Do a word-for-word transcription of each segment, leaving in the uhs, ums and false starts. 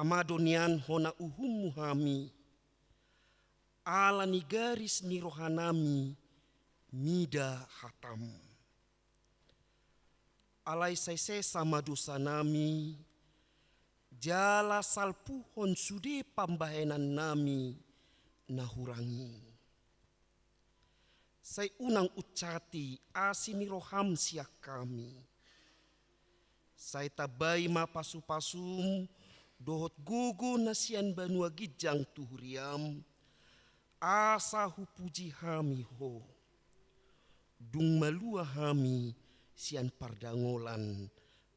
Ma do nian hona uhummu hami, ala ni garis ni rohanami mida hatam. Alai sai sesa ma dosanami, jala salpuhon sude pambahenannami na hurang i. Sai unang uncati asi ni roham sian hami. Sai tambai ma pasupasum dohot gogo na sian banua ginjang tu huriam, asa hupuji hami ho. Dung malua hami sian pardangolan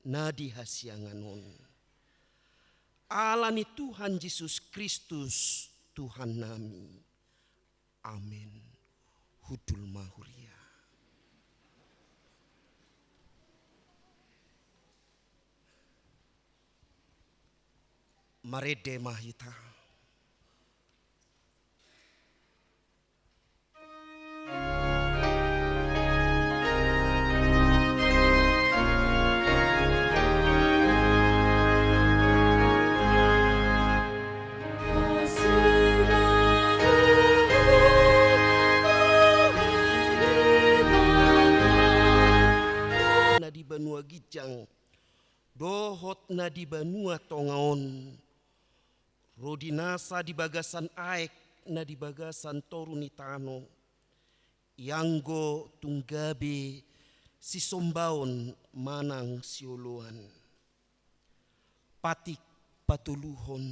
na di hasiangan on. Ala ni Tuhan Jesus Kristus, Tuhannami. Amen. Hundul ma huria. Marende ma hita. Na di banua ginjang dohot na di banua tonga on, ro di nasa di bagasan aek na di bagasan toru ni tano, ianggo tung gabe sisombaon manang sioloan. Patik patoluhon.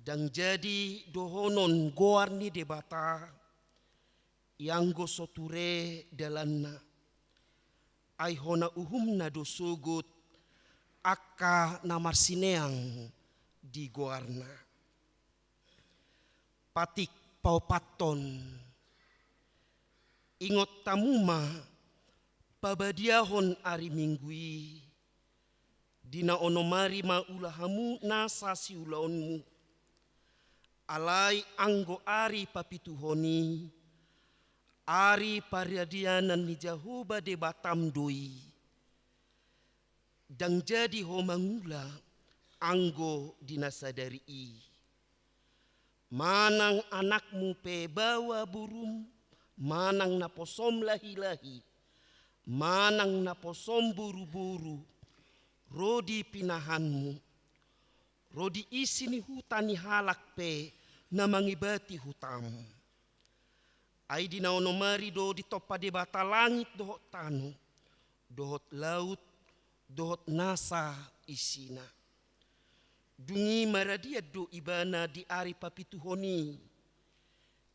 Ndang jadi dohonon goar ni Debata, ianggo so ture dalanna, ai hona uhumna do sogot angka na marsineang di goarna. Patik paopathon. Ingot hamu ma pabadiahon ari Minggu i, di na onom ari ma ula hamu nasa siulaonmu. Alai anggo ari papituhon i, ari paradianan ni Jahowa Debatam do i. Ndang jadi ho mangula anggo di na sadari i. Manang anakmu pe baoa borum, manang naposom lahilahi, manang naposom boruboru, ro di pinahanmu, ro di isi ni huta ni halak pe na mangibati hutam. Ai di na onom ari do ditompa Debata langit dohot tano, dohot laut, dohot nasa isina. Dung i maradian do ibana di ari papituhon i.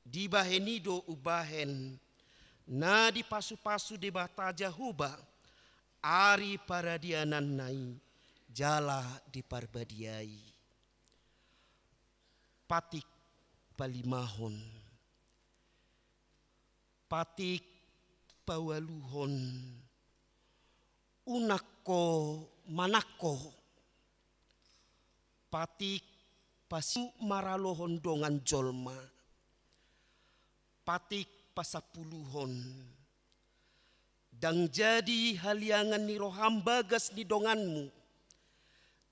Dibahen i do umbahen na dipasupasu Debata Jahowa ari paradiananna i jala diparbadiai. Patik palimahon. Patik paualuhon. Unang ho manang ho. Patik pasu maralohon dongan jolma. Patik pasampuluhon. Ndang jadi haliangan ni roham bagas ni donganmu.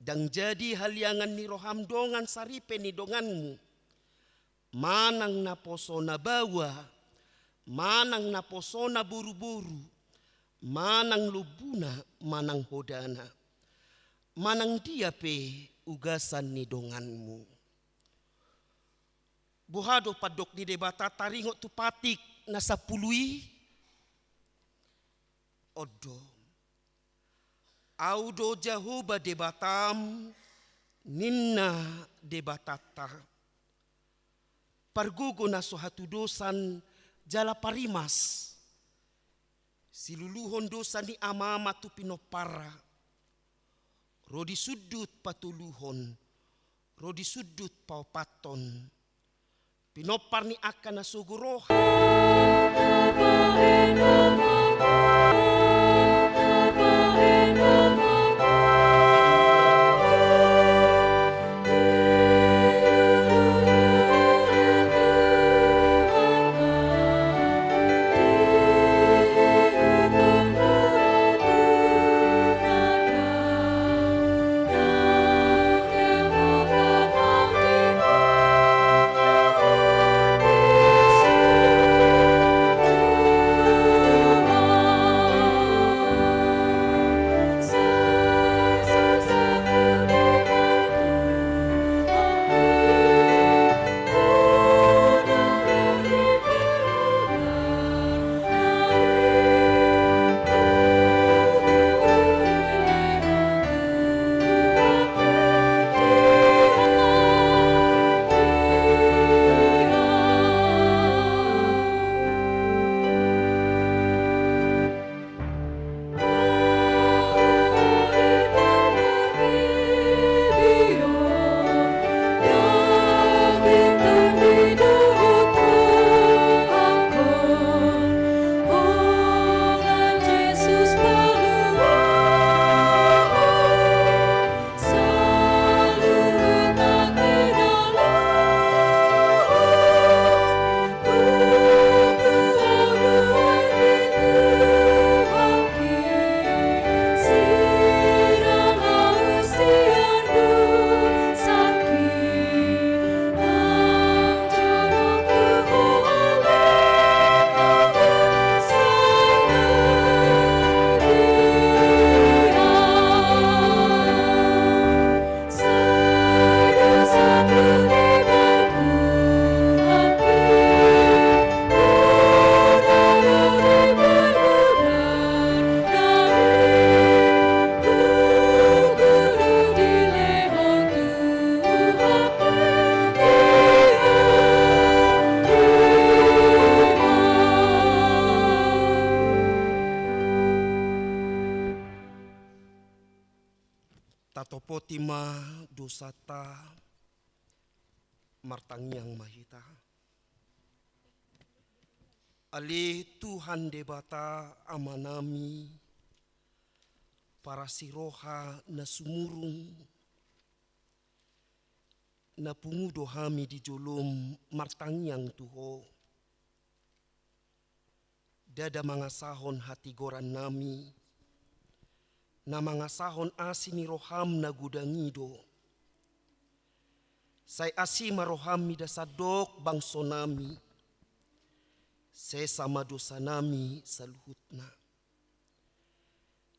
Ndang jadi haliangan ni roham dongan saripe ni donganmu. Manang naposona baoa, manang naposona boruboru, manang lombuna, manang hodana. Manang dia pe ugasan ni donganmu. Boha do pandok ni Debata taringot tu patik na sampulu i? On do. Ahu do Jahowa Debatam, ninna Debatanta. Pargogo na so hatudosan jala parimas. Siluluhon dosa ni amama tu pinomparna. Ro di sundut patoluhon, ro di sundut paopathon. Pinompar ni angka na sogo roha. Tima dosanta, martangiang ma hita. Ale Tuhan Debata Amanami, parasi roha na sumurung, na pungu do hami di jolom martangiang tu Ho. Ndada mangasahon hatigorannami, na mangasahon asi ni roham na godang i do. Sai asi ma roham mida sandok bangsonami, sesa ma dosanami saluhutna.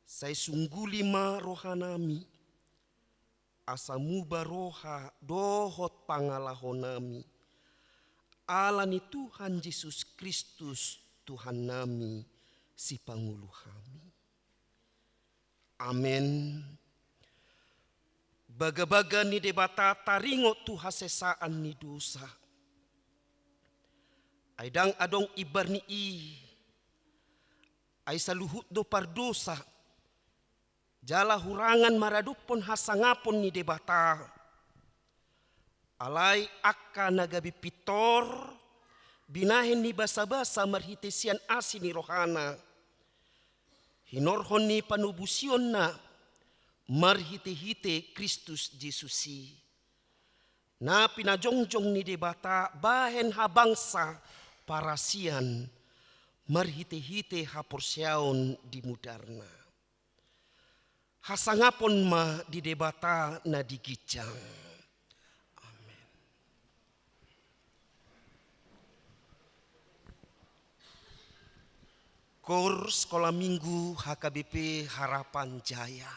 Sai sungguli ma rohanami, asa muba roha dohot pangalahonami, ala ni Tuhan Jesus Kristus Tuhannami, Sipangolu hami. Amen. Bagabaga ni Debata taringot tu hasesaan ni dosa. Ai ndang adong imbar ni i, ai saluhut do pardosa, jala hurangan maradophon hasangapon ni Debata. Alai angka na gabe pintor, binahen ni basabasa marhite sian asi ni rohana, hinorhon ni panobusionna marhitehite Kristus Jesus i, na pinajongjong ni Debata bahen habangsa parasian, marhitehite haporseaon di mudarna. Hasangapon ma di Debata na di ginjang. Amen. Koor Sekolah Minggu H K B P Harapan Jaya.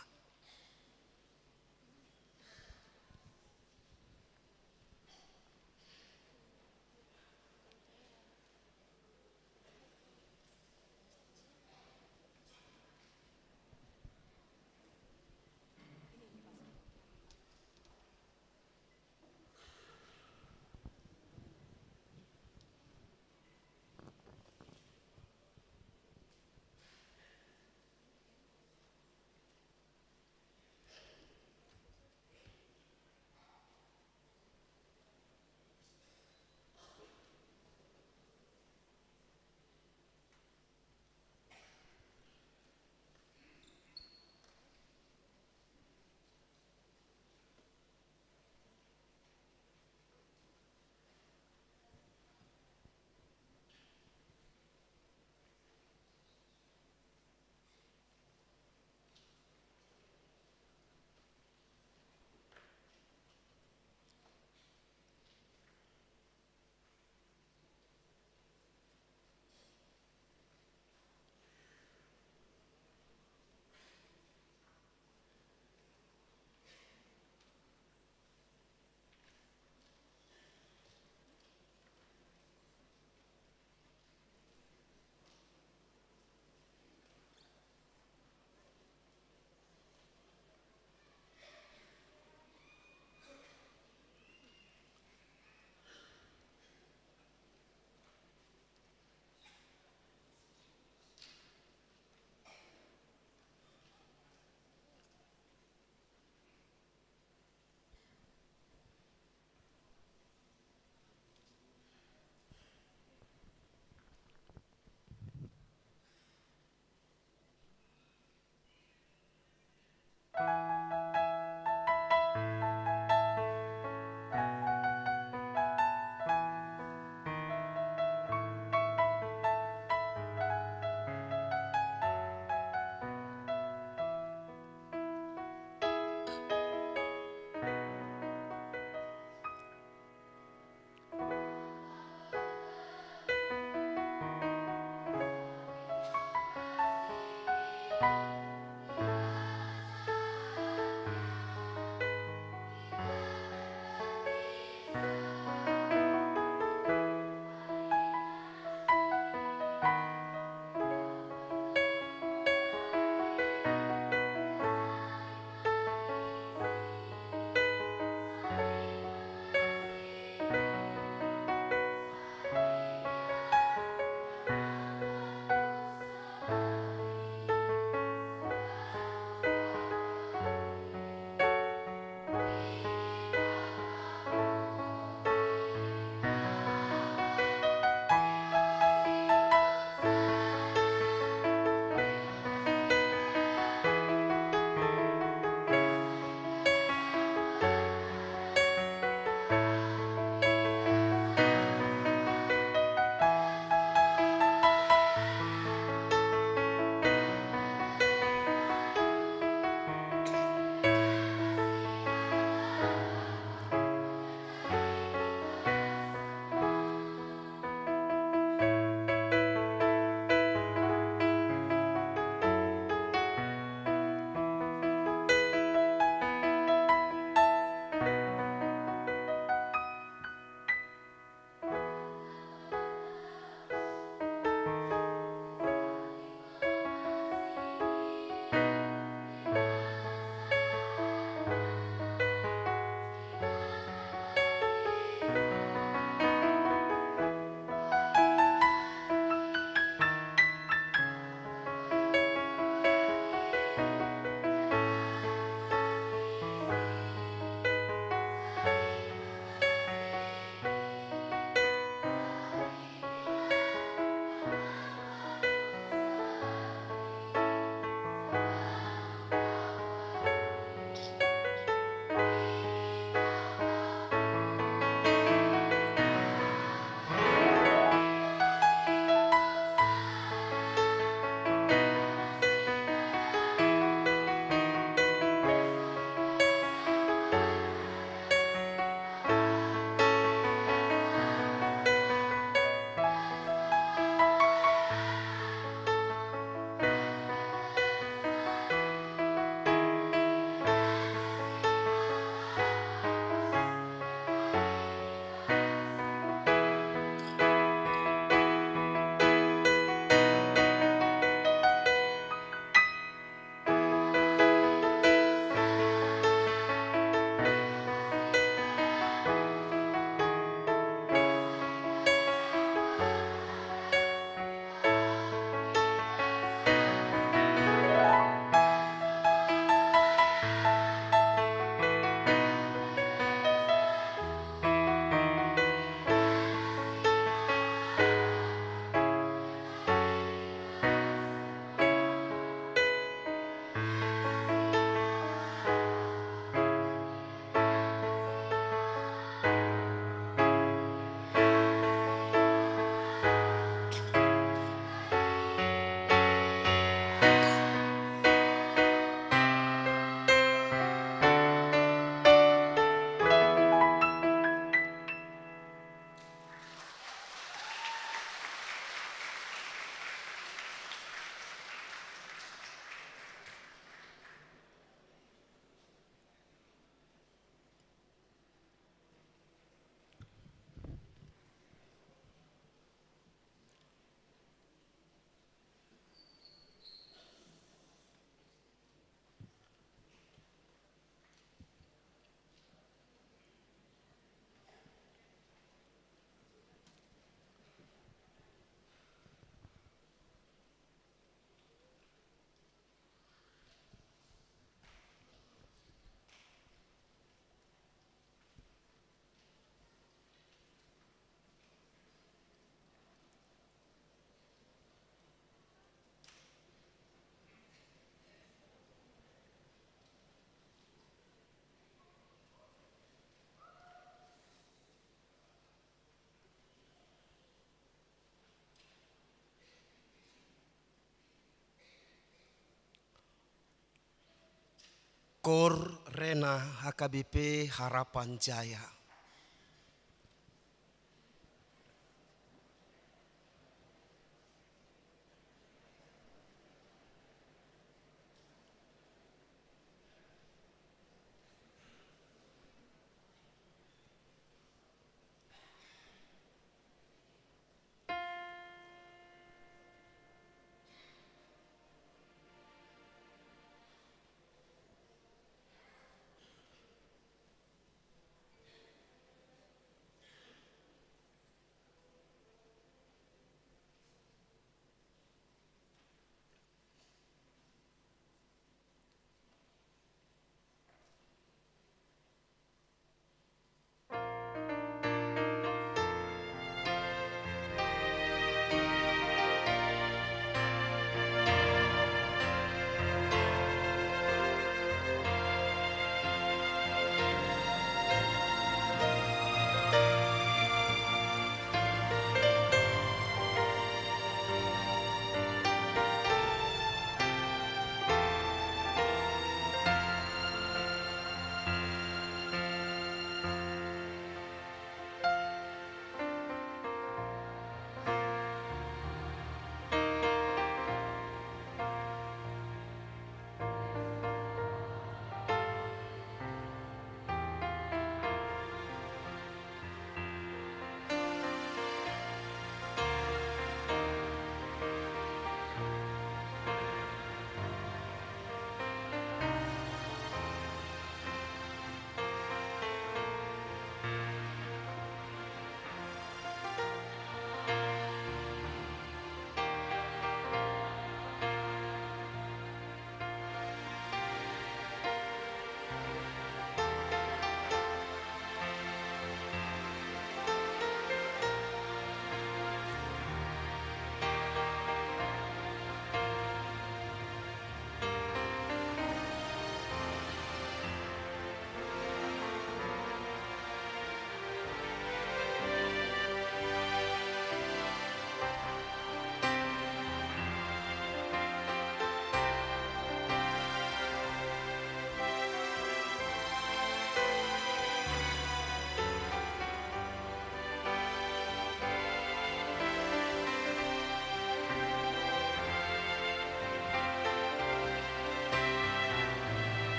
Kor Rena, H K B P Harapan Jaya.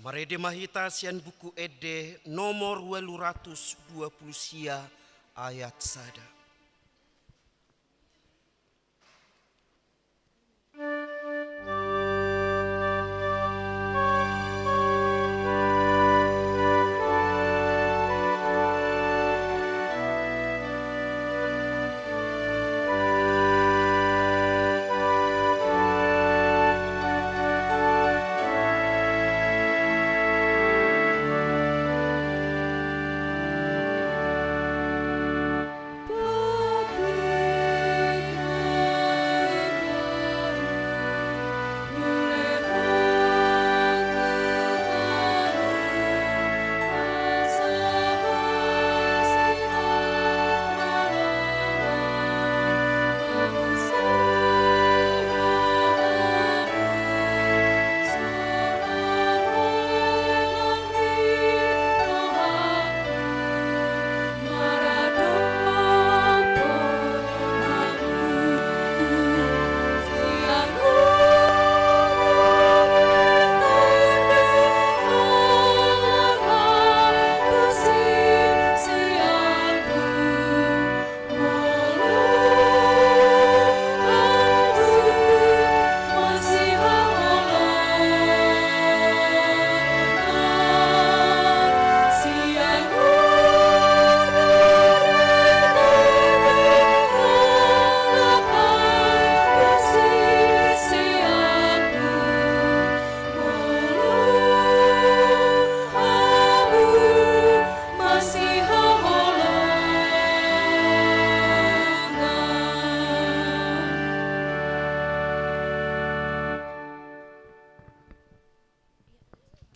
Marende ma hita sian Buku Ende nomor ualu ratus dua pulu sia, ayat sada.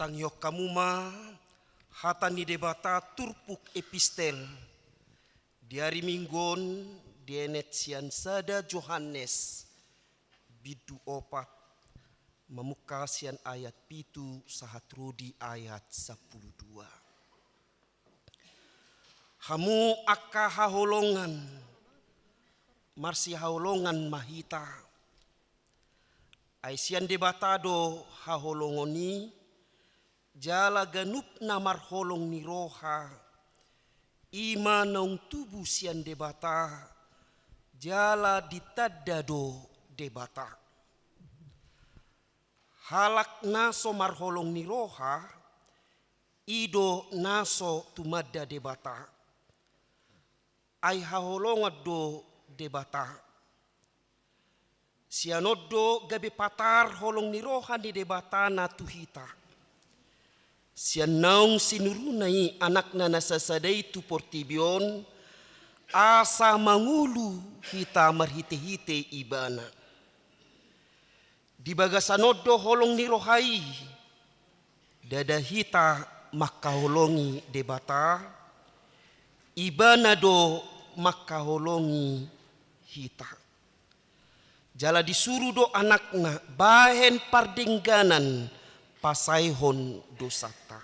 Tangihon hamu ma hata ni Debata turpuk epistel di ari Minggu on, dienet sian sada Johannes bindu opat, mamungka sian ayat pitu sahat ro di ayat sampulu dua. Hamu angka haholongan, marsihaholongan ma hita. Ai sian Debata do haholongon i, jala ganup na marholong ni roha, i ma naung tubu sian Debata, jala ditanda do Debata. Halak na so marholong ni roha, i do na so tumanda Debata. Ai haholongan do Debata. Sian on do gabe patar holong ni roha ni Debata na tu hita. Sian naung sinuruna i anakna na sasada i tu portibi on, asa mangolu hita marhitehite ibana. Di bagasan on do holong ni roha i, ndada hita mangkaholongi Debata, ibana do mangkaholongi hita. Jala disuru do anakna bahen pardengganan pasaehon dosanta.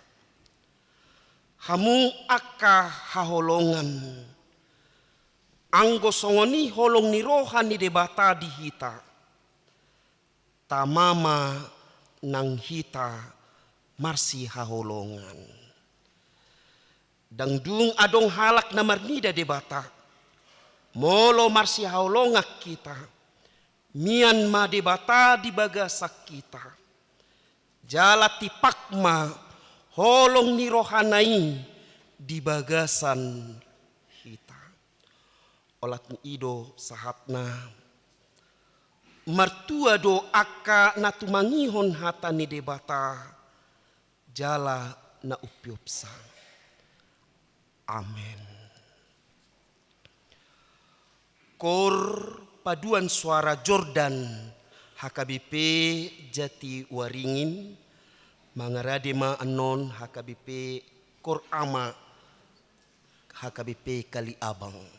Hamu angka haholongan, anggo songon i holong ni roha ni Debata di hita, tama ma nang hita marsihaholongan. Ndang dung adong halak na marnida Debata, molo marsihaholongan hita, mian ma Debata di bagasan hita. Jala tipak ma holong ni rohana i di bagasan hita. Olat ni i do sahatna. Martua do angka na tumangihon hata ni Debata, jala na umpeopsa. Amen. Kor paduan suara Jordan, H K B P Jatiwaringin, mangarade ma annon H K B P Kor Ama, H K B P Kaliabang.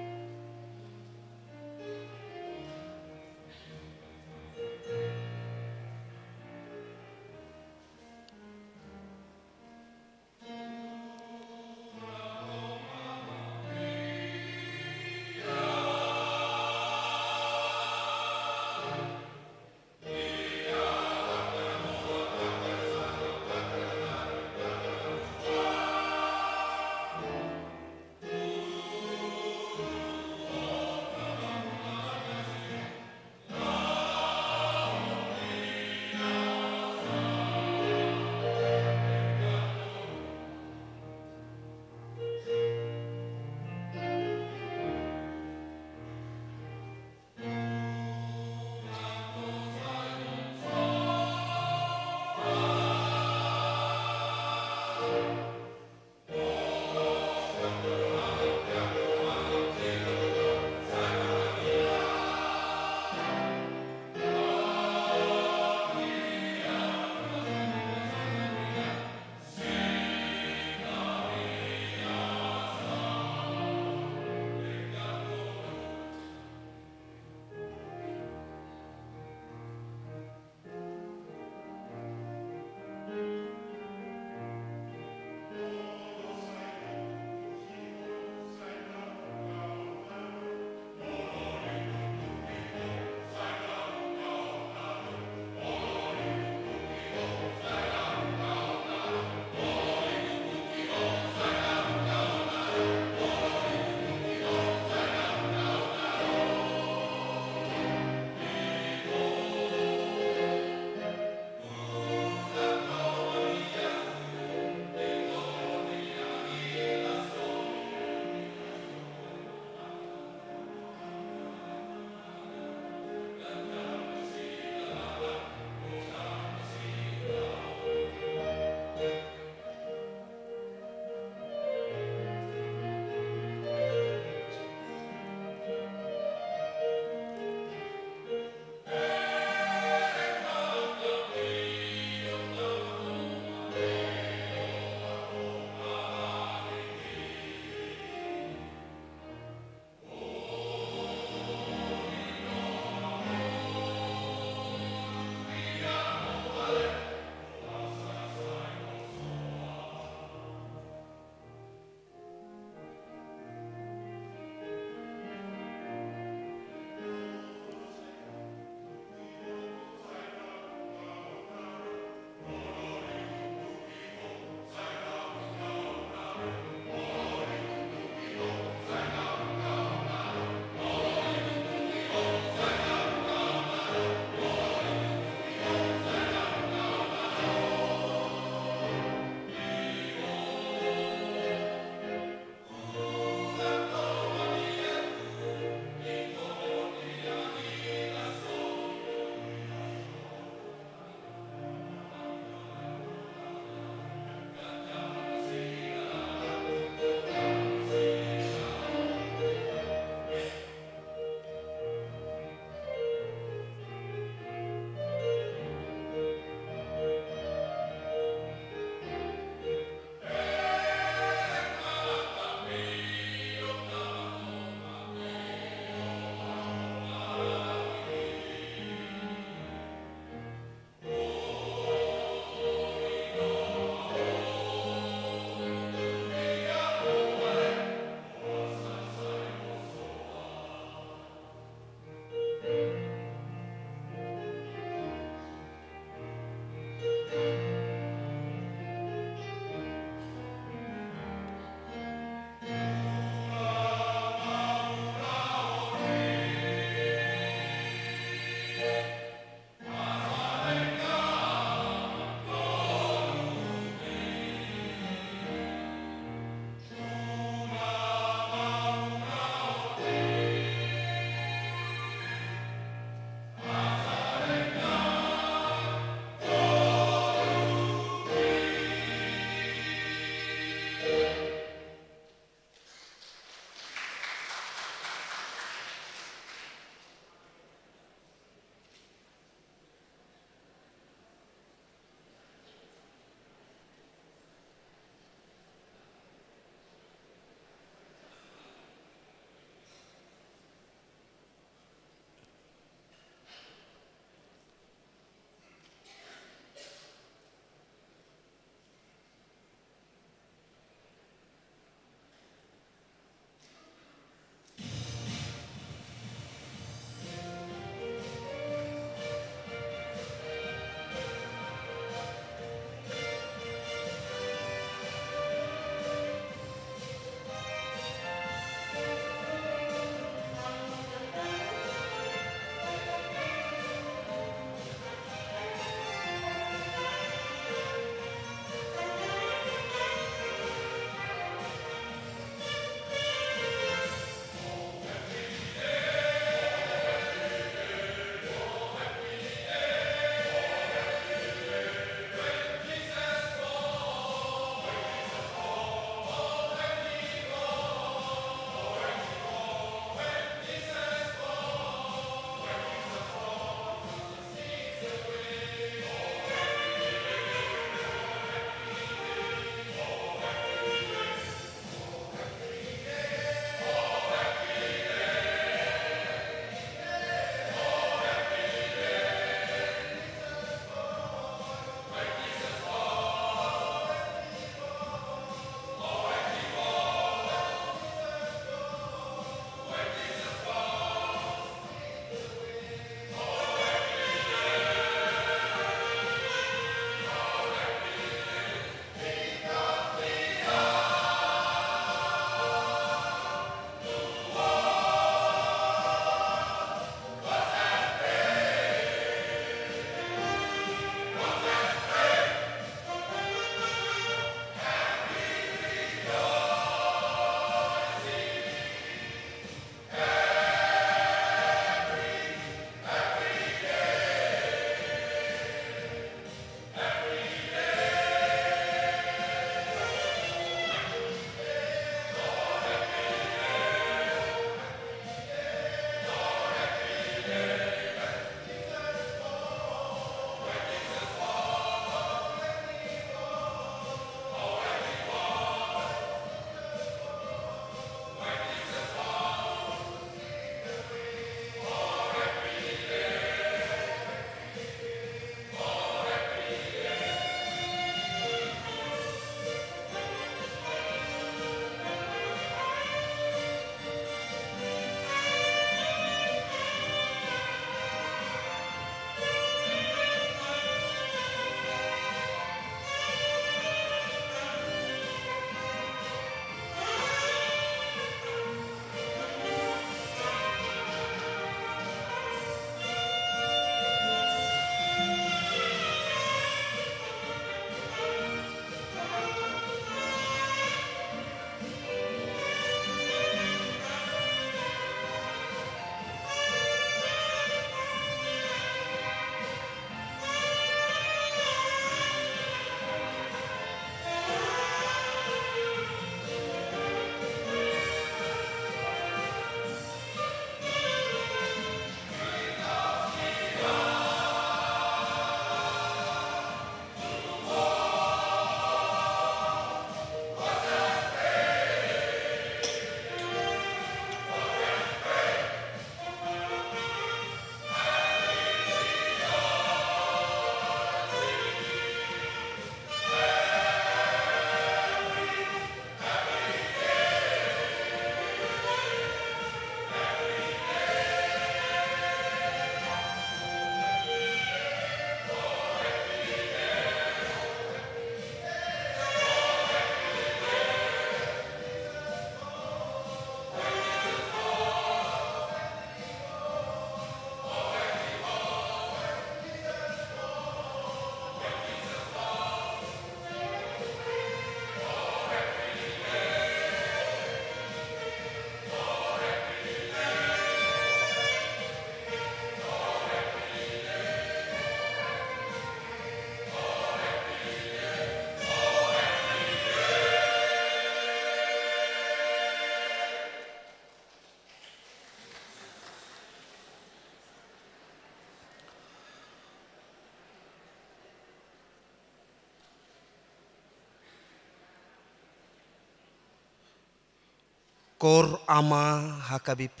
Kor Ama H K B P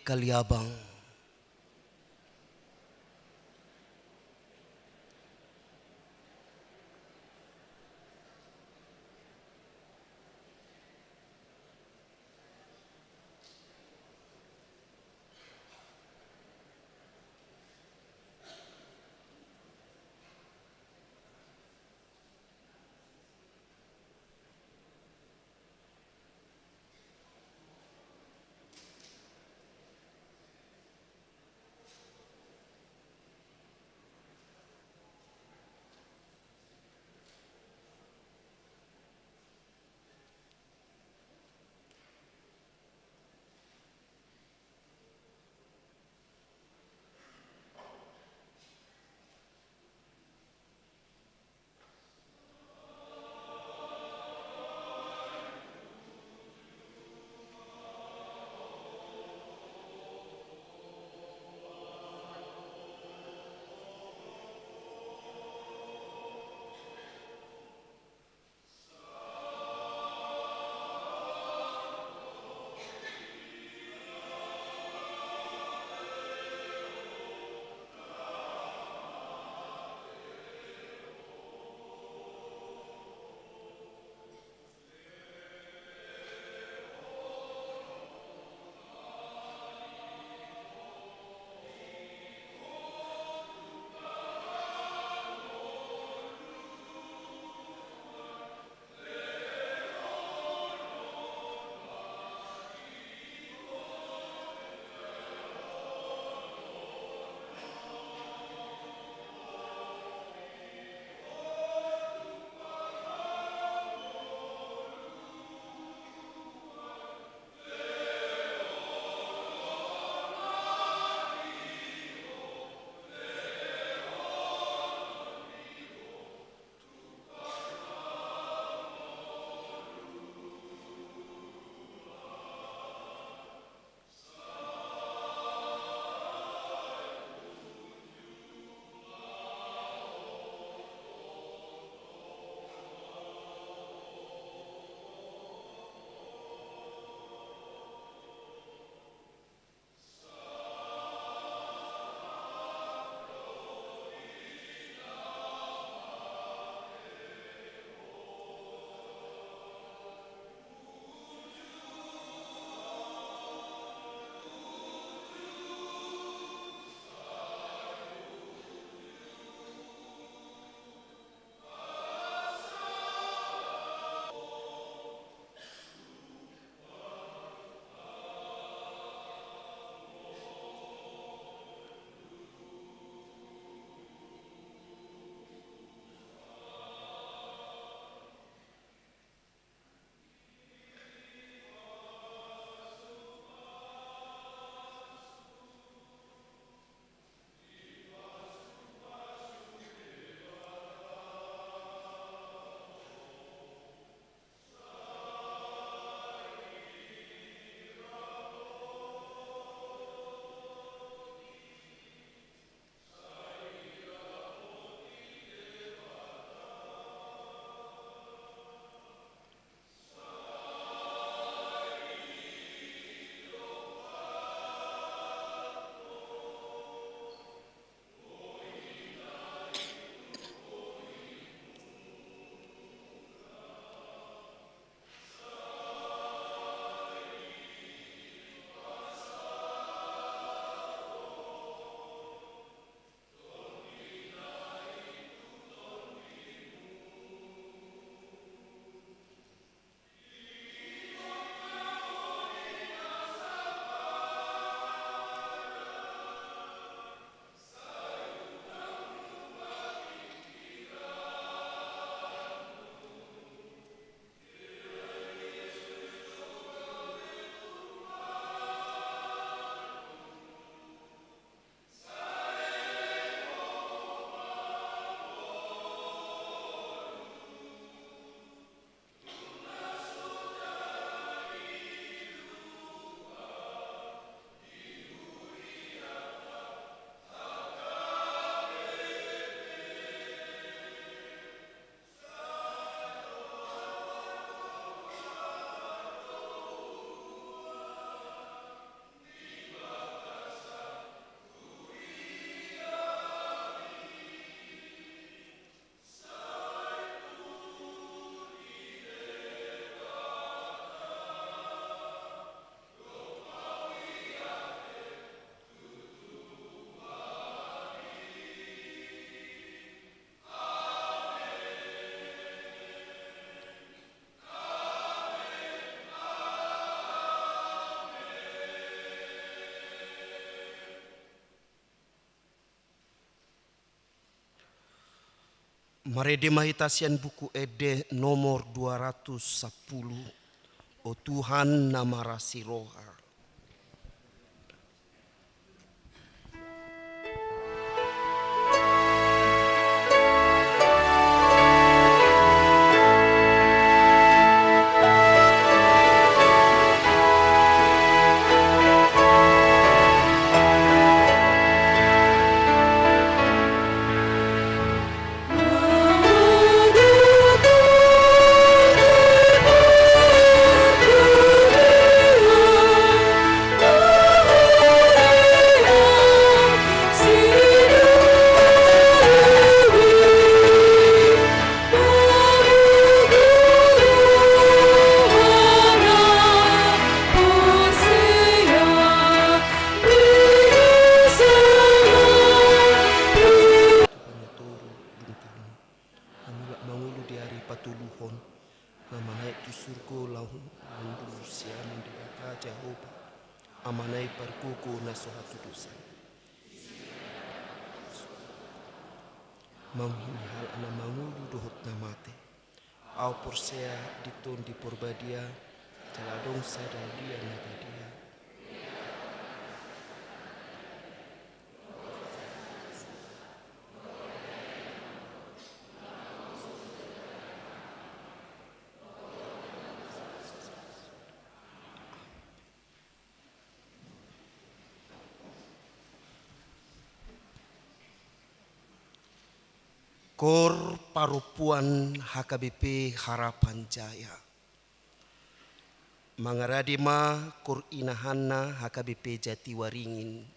Kaliabang. Marende ma hita sian Buku Ende nomor dua ratus sampulu. O Tuhan na marasi roha. Mangula mangolu di ari patoluhon, na manaek tu surgo laho mangolu siamun Debata Jahowa, Amana i pargogo na so hatudosan. Mangihut ni halak na mangolu dohot na mate. Ahu porsea di Tondi Porbadia, jala adong sada Dia na badia. Koor parompuan H K B P Harapan Jaya. Mangarade ma koor inahanna H K B P Jatiwaringin.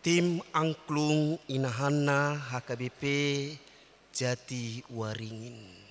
Tim Angklung Inahanna H K B P Jatiwaringin.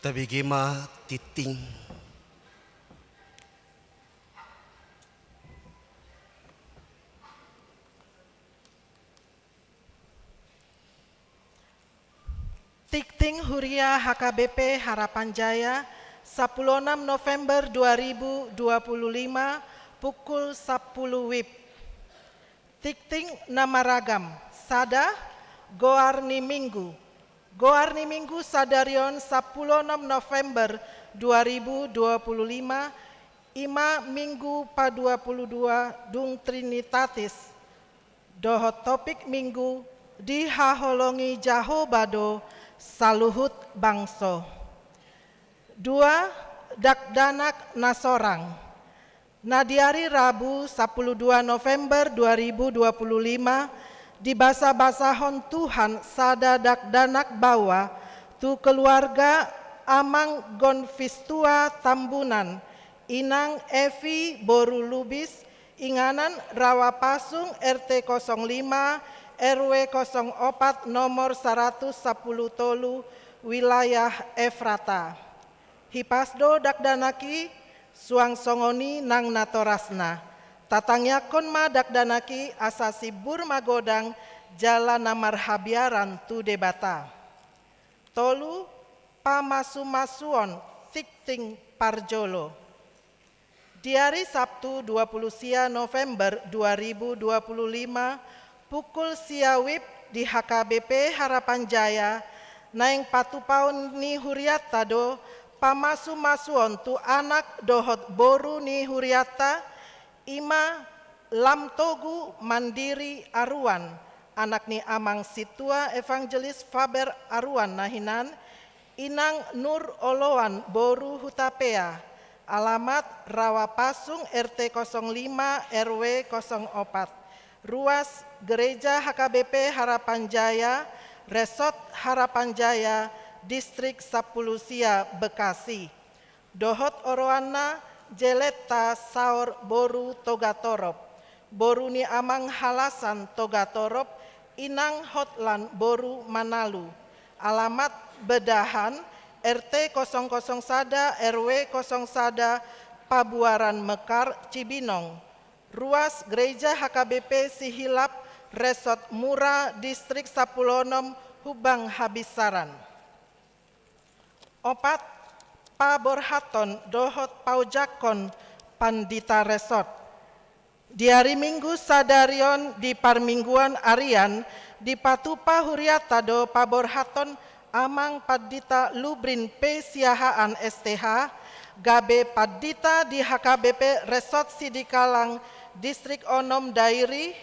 Tabege ma tingting. Tingting Huria H K B P Harapan Jaya, sampulu onom November dua ribu dua puluh lima, pukul sampulu wib. Tingting na maragam. Sada, goar ni Minggu. Goar ni Minggu sadari on sampulu onom November dua ribu dua puluh lima, i ma Minggu padua puluh dua dung Trinitatis. Dohot topik Minggu, dihaholongi Jahowa do saluhut bangso. Dua, dakdanak na sorang. Na di ari Rabu sampulu dua November dua ribu dua puluh lima, dibasabasahon Tuhan sada dakdanak baoa tu keluarga Amang Gonfistua Tambunan, Inang Evi boru Lubis, inganan Rawa Pasung, R T kosong lima, R W kosong opat, nomor saratus sampulu tolu, wilayah Efrata. Hipas do dakdanak i, suang songon i nang natorasna. Tatangiangkon ma dakdanak i asa simbur magodang jala na marhabiaran tu Debata. Tolu, pamasumasuon tingting parjolo. Di ari Sabtu dua puluh sia November dua ribu dua puluh lima, pukul sia wib di H K B P Harapan Jaya, naeng patupaon ni hurianta do pamasumasuon tu anak dohot boru ni hurianta, i ma Lamtogu Mandiri Aruan, anak ni Amang Sintua Evangelis Faber Aruan na hinan, Inang Nur Oloan boru Hutapea, alamat Rawa Pasung, R T kosong lima, R W kosong opat. Ruas, Gereja H K B P Harapan Jaya, Resort Harapan Jaya, Distrik sampulu sia, Bekasi. Dohot oroanna, Jeletta Saor boru Togatorop, boru ni Amang Halasan Togatorop, Inang Hotlan boru Manalu. Alamat, Bedahan, R T kosong kosong sada, R W kosong sada, Pabuaran Mekar, Cibinong. Ruas, Gereja H K B P Sihilap, Resort Mura, Distrik sampulu onom, Humbang Habinsaran. Opat, paborhathon dohot paojakhon pandita resort. Di ari Minggu sadari on di parmingguan arian, dipatupa hurianta do paborhathon Amang Pandita Lubrin P Siahaan, S T H, gabe pandita di H K B P Resort Sidikalang, Distrik onom, Dairi,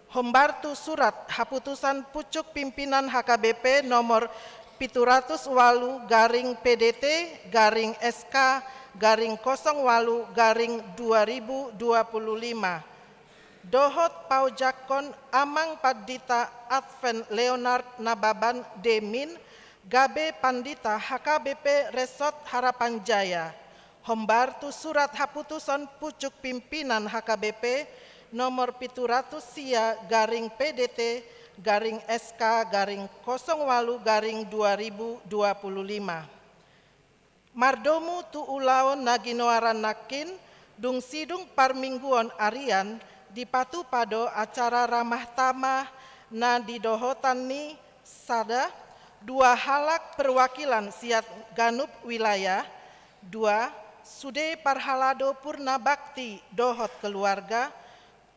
hombar tu Surat Haputusan Pucuk Pimpinan H K B P nomor pitu ratus ualu garing P D T garing S K garing kosong ualu garing dua ribu dua puluh lima. Dohot paojakhon Amang Pandita Advent Leonard Nababan, D Min, gabe pandita H K B P Resort Harapan Jaya. Hombar tu Surat Haputusan Pucuk Pimpinan H K B P nomor pitu ratus sia garing P D T garing S K garing kosong ualu garing dua ribu dua puluh lima. Mardomu tu ulaon na ginoaran nangkin, dung sidung parmingguon arian, dipatupa do acara ramah tamah na nidohotan ni, sada, dua halak perwakilan sian ganup wilayah, dua, sude parhalado Purna Bakti dohot keluarga,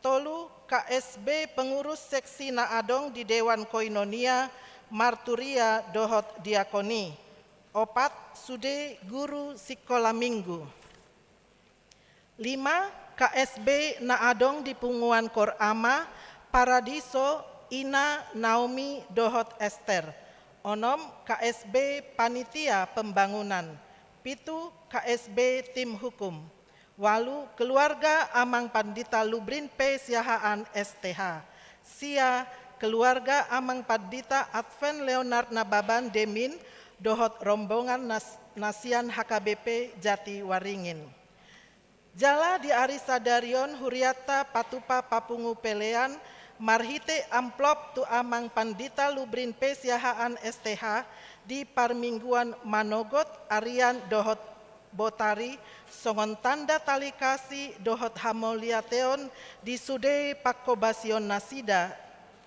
tolu, K S B pengurus seksi na adong di Dewan Koinonia, Marturia dohot Diakoni, opat, sude guru sikola minggu. Lima, K S B na adong di Punguan Kor Ama, Paradiso, Ina, Naomi dohot Ester. Onom, K S B panitia pembangunan. Pitu, K S B tim hukum. Ualu, keluarga Amang Pandita Lubrin P Siahaan, S T H. Sia, keluarga Amang Pandita Advent Leonard Nababan, D Min, dohot rombongan nas-, na sian H K B P Jatiwaringin. Jala di ari sadari on hurianta patupa papungu pelean marhite amplop tu Amang Pandita Lubrin P Siahaan, S T H, di parmingguan manogot, arian dohot botari, songon tanda tali kasih dohot hamauliateon di sude pangkobasion nasida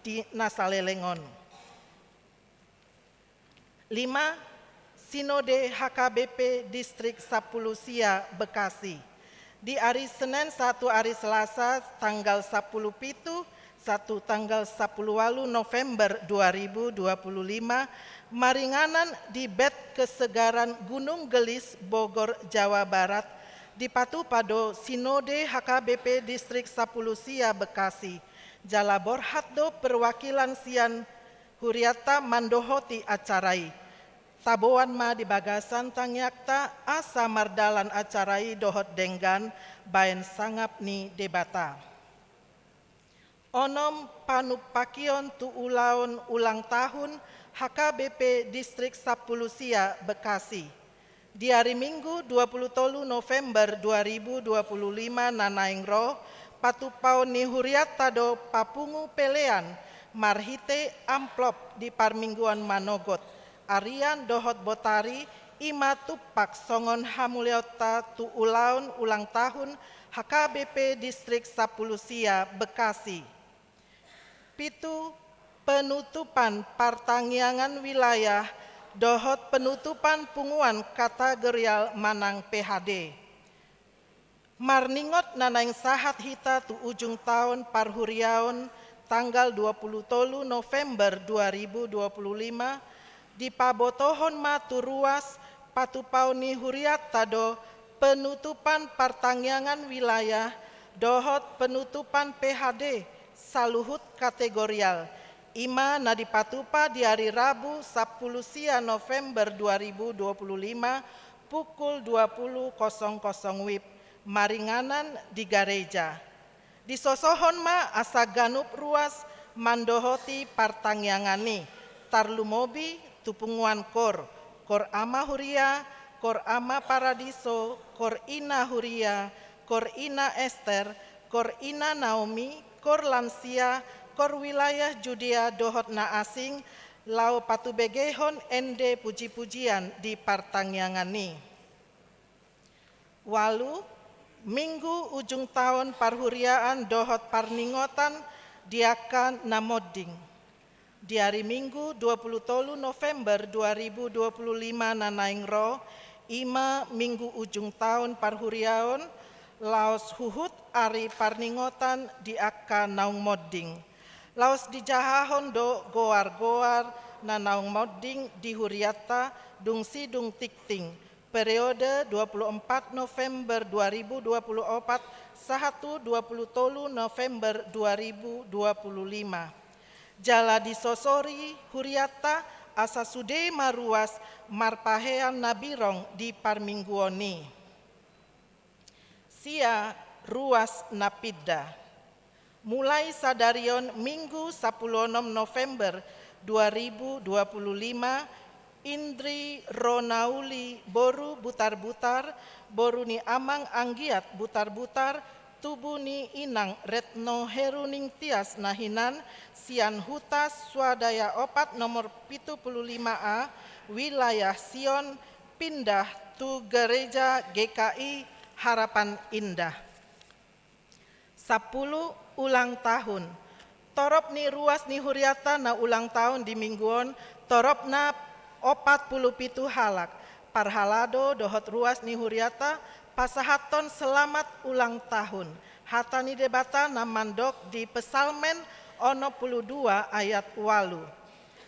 di na saleleng on. Lima, Sinode H K B P Distrik Sampulu Sia Bekasi. Di ari Senen sahat tu ari Selasa tanggal sampulu pitu sahat tu tanggal sampulu ualu November dua ribu dua pulu lima, maringanan di Bet Kesegaran Gunung Gelis, Bogor, Jawa Barat, dipatupa do Sinode H K B P Distrik Sampulu Sia Bekasi, jala borhat do perwakilan sian hurianta mandohoti acara i. Taboan ma di bagasan tangiangta asa mardalan acara i dohot denggan baen sangap ni Debata. Onom, panumpakion tu ulaon ulang tahun H K B P Distrik Sampulu Sia Bekasi. Di ari Minggu dua pulu tolu November dua ribu dua pulu lima na naeng ro, patupaon ni hurianta do papungu pelean marhite amplop di parmingguan manogot, arian dohot botari, i ma tumpak songon hamuliaonta tu ulaon ulang tahun H K B P Distrik Sampulu Sia Bekasi. Pitu, penutupan partangiangan wilayah dohot penutupan punguan kategorial manang P H D. Marningot na naeng sahat hita tu ujung taon parhuriaon tanggal dua pulu tolu November dua ribu dua pulu lima, dipabotohon ma tu ruas patupaon ni hurianta do penutupan partangiangan wilayah dohot penutupan P H D saluhut kategorial, i ma na dipatupa di ari Rabu sampulu sia November dua ribu dua pulu lima, pukul dua puluh kosong kosong W I B, maringanan di gareja. Disosohon ma asa ganup ruas mandohoti partangiangan i, tarlumobi tu punguan kor, kor ama huria, kor ama paradiso, kor ina huria, kor ina Ester, kor ina Naomi, kor lansia, kor wilayah Judea dohot na asing, laho patubegehon ende pujipujian di partangiangan i. Ualu, Minggu ujung taon parhuriaan dohot parningotan di angka na monding. Di ari Minggu dua pulu tolu November dua ribu dua pulu lima na naeng ro, i ma Minggu ujung taon parhuriaon, laos huhut ari parningotan di angka naung monding. Laos dijahahon do goar-goar na naung monding di hurianta dung sidung tingting, periode dua puluh empat November dua ribu dua puluh opat sahat tu dua puluh tolu November dua ribu dua puluh lima. Jala disosori hurianta asa sude ma ruas marpahean na birong di parmingguon i. Sia, ruas na pinda. Mulai sadari on Minggu sampulu onom November dua ribu dua pulu lima, Indri Ronauli boru Butarbutar, boru ni amang anggiat Butarbutar, tubu ni inang Retno Heru Ningtyas na hinan, sian Huta Swadaya opat nomor pitu pulu lima A, wilayah Sion, pindah tu Gereja G K I Harapan Indah. Sampulu, ulang tahun. Torop ni ruas ni hurianta na ulang tahun di Minggu on, toropna opat pulu pitu halak. Parhalado dohot ruas ni hurianta pasahathon selamat ulang tahun. Hata ni Debata na mandok di Psalmen onom pulu dua ayat ualu.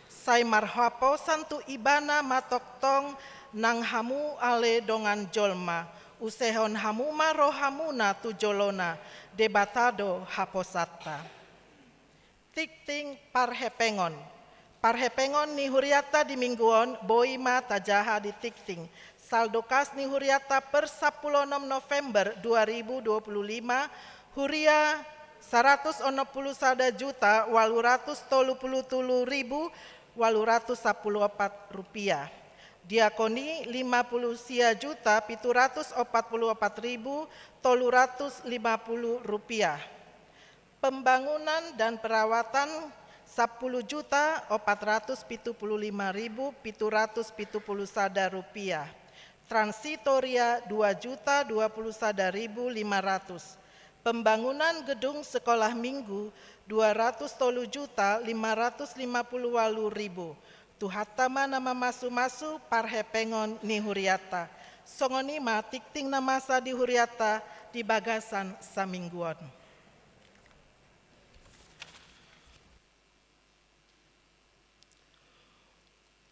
Sai marhaposan tu Ibana ma tongtong nang hamu ale dongan jolma, usehon hamu ma rohamuna tu jolona, Debata do haposanta. Tingting parhepengon. Parhepengon ni hurianta di Minggu on boi ma tajaha di tingting. Saldo kas ni hurianta per sampulu onom November dua ribu dua pulu lima, huria saratus onom pulu sada juta ualu ratus tolu pulu tolu ribu ualu ratus sampulu opat rupiah. Diakoni lima pulu sia juta pitu ratus opat pulu opat ribu tolu ratus lima pulu rupiah. Pembangunan dan perawatan Sampulu juta opat ratus pitu pulu lima ribu pitu ratus pitu pulu sada rupiah. Transitoria dua juta dua pulu sada ribu lima ratus. Pembangunan gedung sekolah minggu dua ratus tolu juta lima ratus lima pulu walu ribu. Tuhanta ma na mamasu-masu parhepengon ni hurianta. Songon i ma tingting na masa di hurianta di bagasan saminggu on.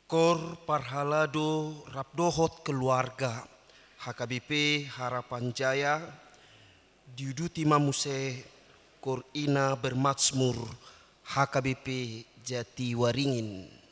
Kor parhalado rap dohot keluarga H K B P Harapan Jaya, diuduti ma muse Kor Ina Bermazmur H K B P Jatiwaringin.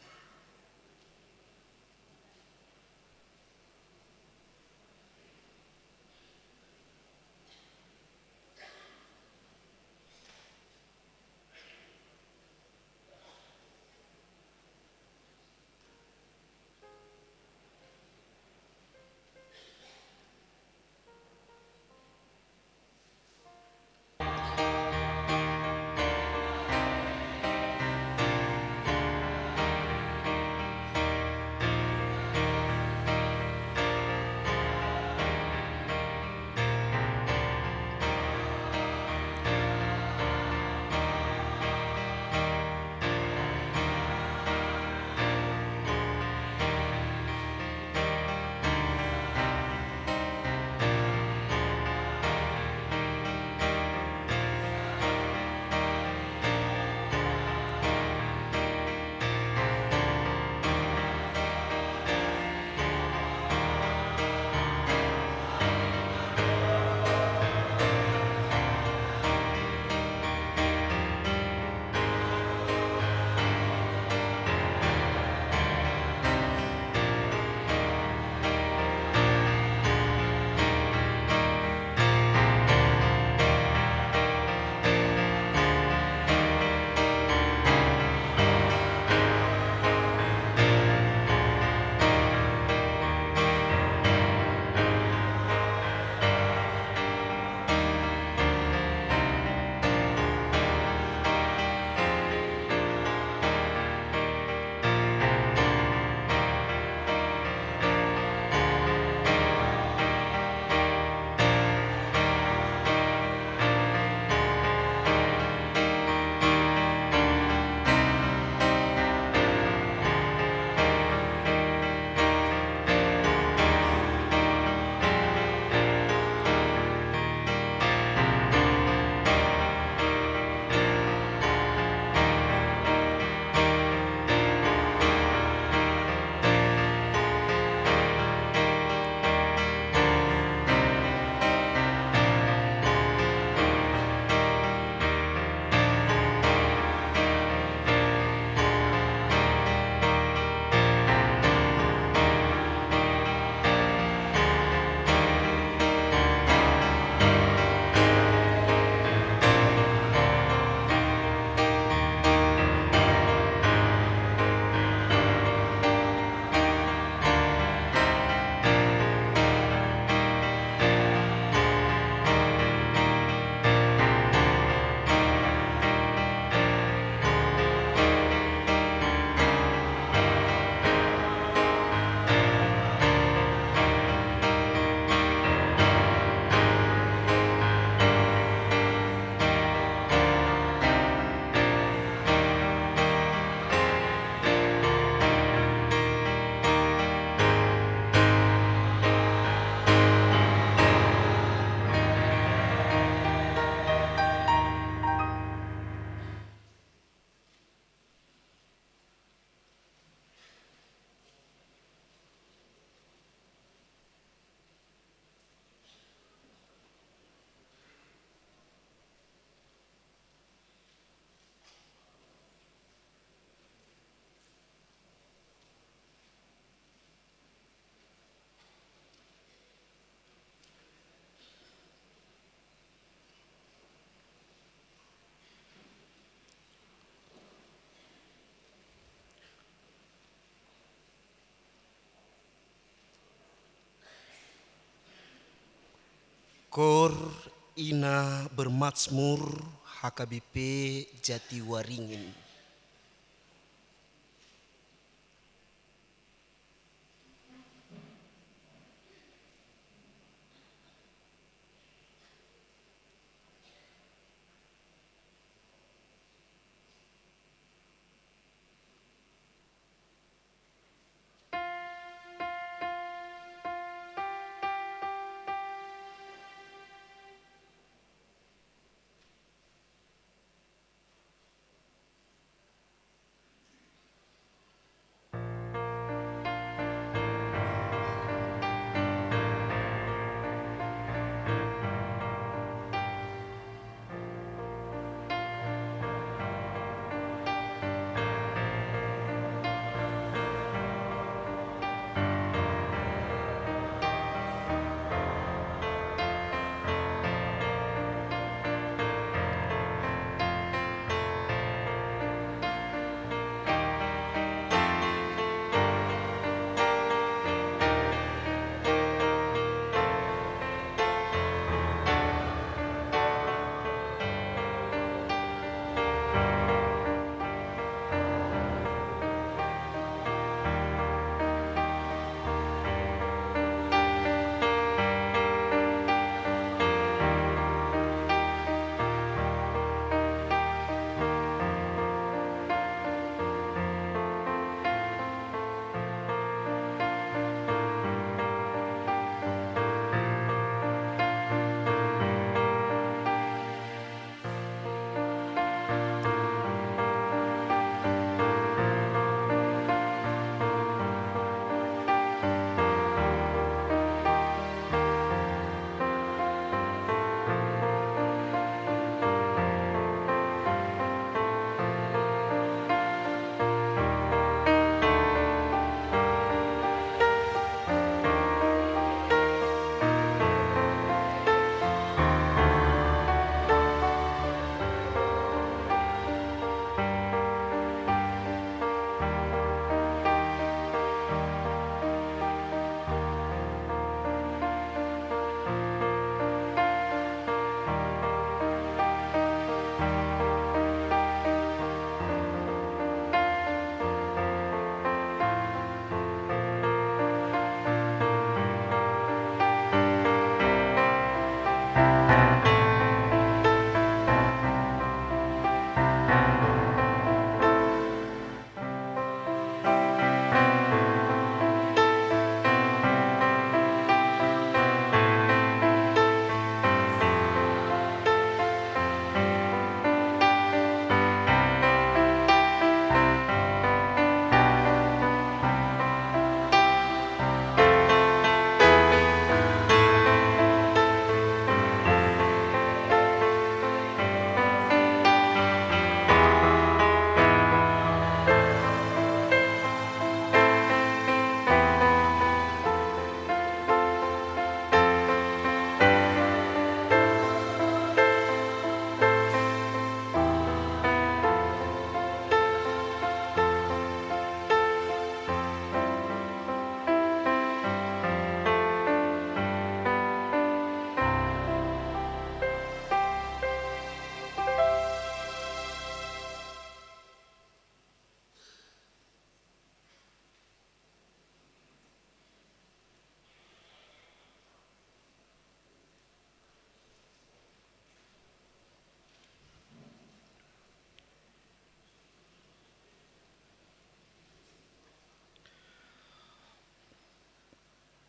Kor Ina Bermazmur H K B P Jatiwaringin.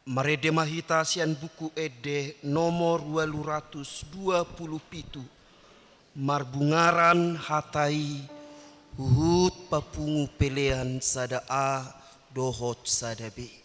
Marende ma hita sian Buku Ende nomor ualu ratus dua pulu pitu, marbungaran hata i huhut papungu pelean sada A dohot sada B.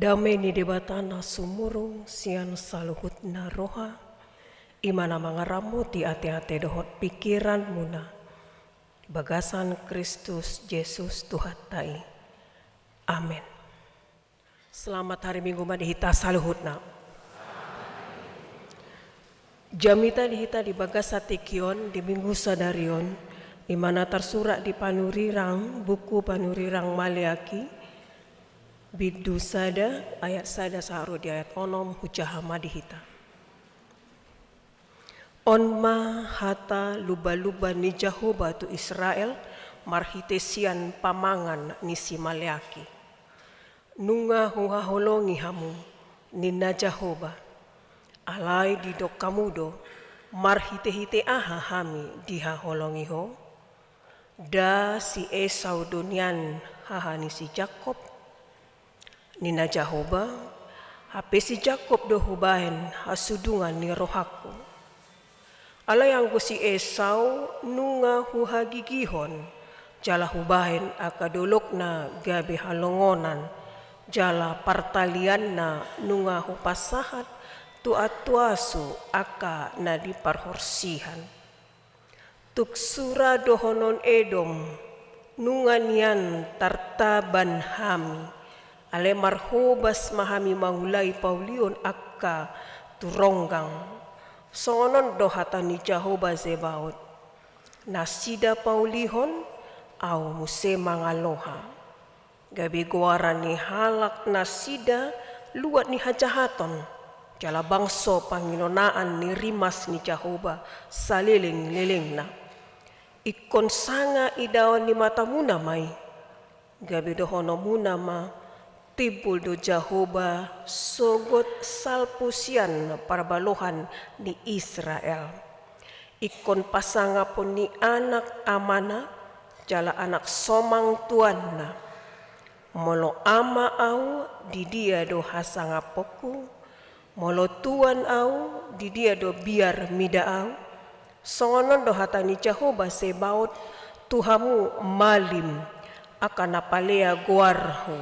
Dame ni Debata na sumurung sian saluhutna roha, i ma na mangaramoti ateate dohot pingkiranmuna, bagasan Kristus Jesus Tuhanta i. Amen. Selamat hari Minggu ma di hita saluhutna. Jamita di hita di bagasan tingki on, di Minggu sadari on, i ma na tarsurat di Panurirang, buku Panurirang Maleaki, bindu sada, ayat sada sahat ro di ayat onom, hujaha ma di hita. On ma hata lumbalumba ni Jahowa tu Israel, marhite sian pamangan ni si Maleaki. Nunga huhaholongi hamu, ninna Jahowa. Alai didok hamu do, marhitehite aha hami dihaholongi ho? Nda si Esau do nian haha ni si Jakob? Ninna Jahowa, hape si Jakob do hubahen hasudungan ni rohangku. Alai anggo si Esau nunga huhagigihon, jala hubahen angka dolokna gabe halongonan, jala partalianna nunga hupasahat tu antuasu angka na di parhorsihan. Tung sura dohonon Edom, nunga nian tartaban hami, alai marhobas ma hami mangulai paulihon angka tu ronggang. Songon on do hata ni Jahowa Zebaot. Nasida paulihon, ahu muse mangaloha. Gabe goaran ni halak nasida luat ni hajahaton, jala bangso panginonaan ni rimas ni Jahowa salelenglelengna. Ingkon sanga idaon ni matamuna ma i. Gabe dohononmuna ma, timbul do Jahowa sogot salpu sian parbalohan ni Israel. Ingkon pasangapon ni anak amana, jala anak somang tuanna. Molo ama ahu, di dia do hasangaponku? Molo tuan ahu, di dia do biar mida ahu? Songon on do hata ni Jahowa Zebaot tu hamu malim, angka na palea goarhu.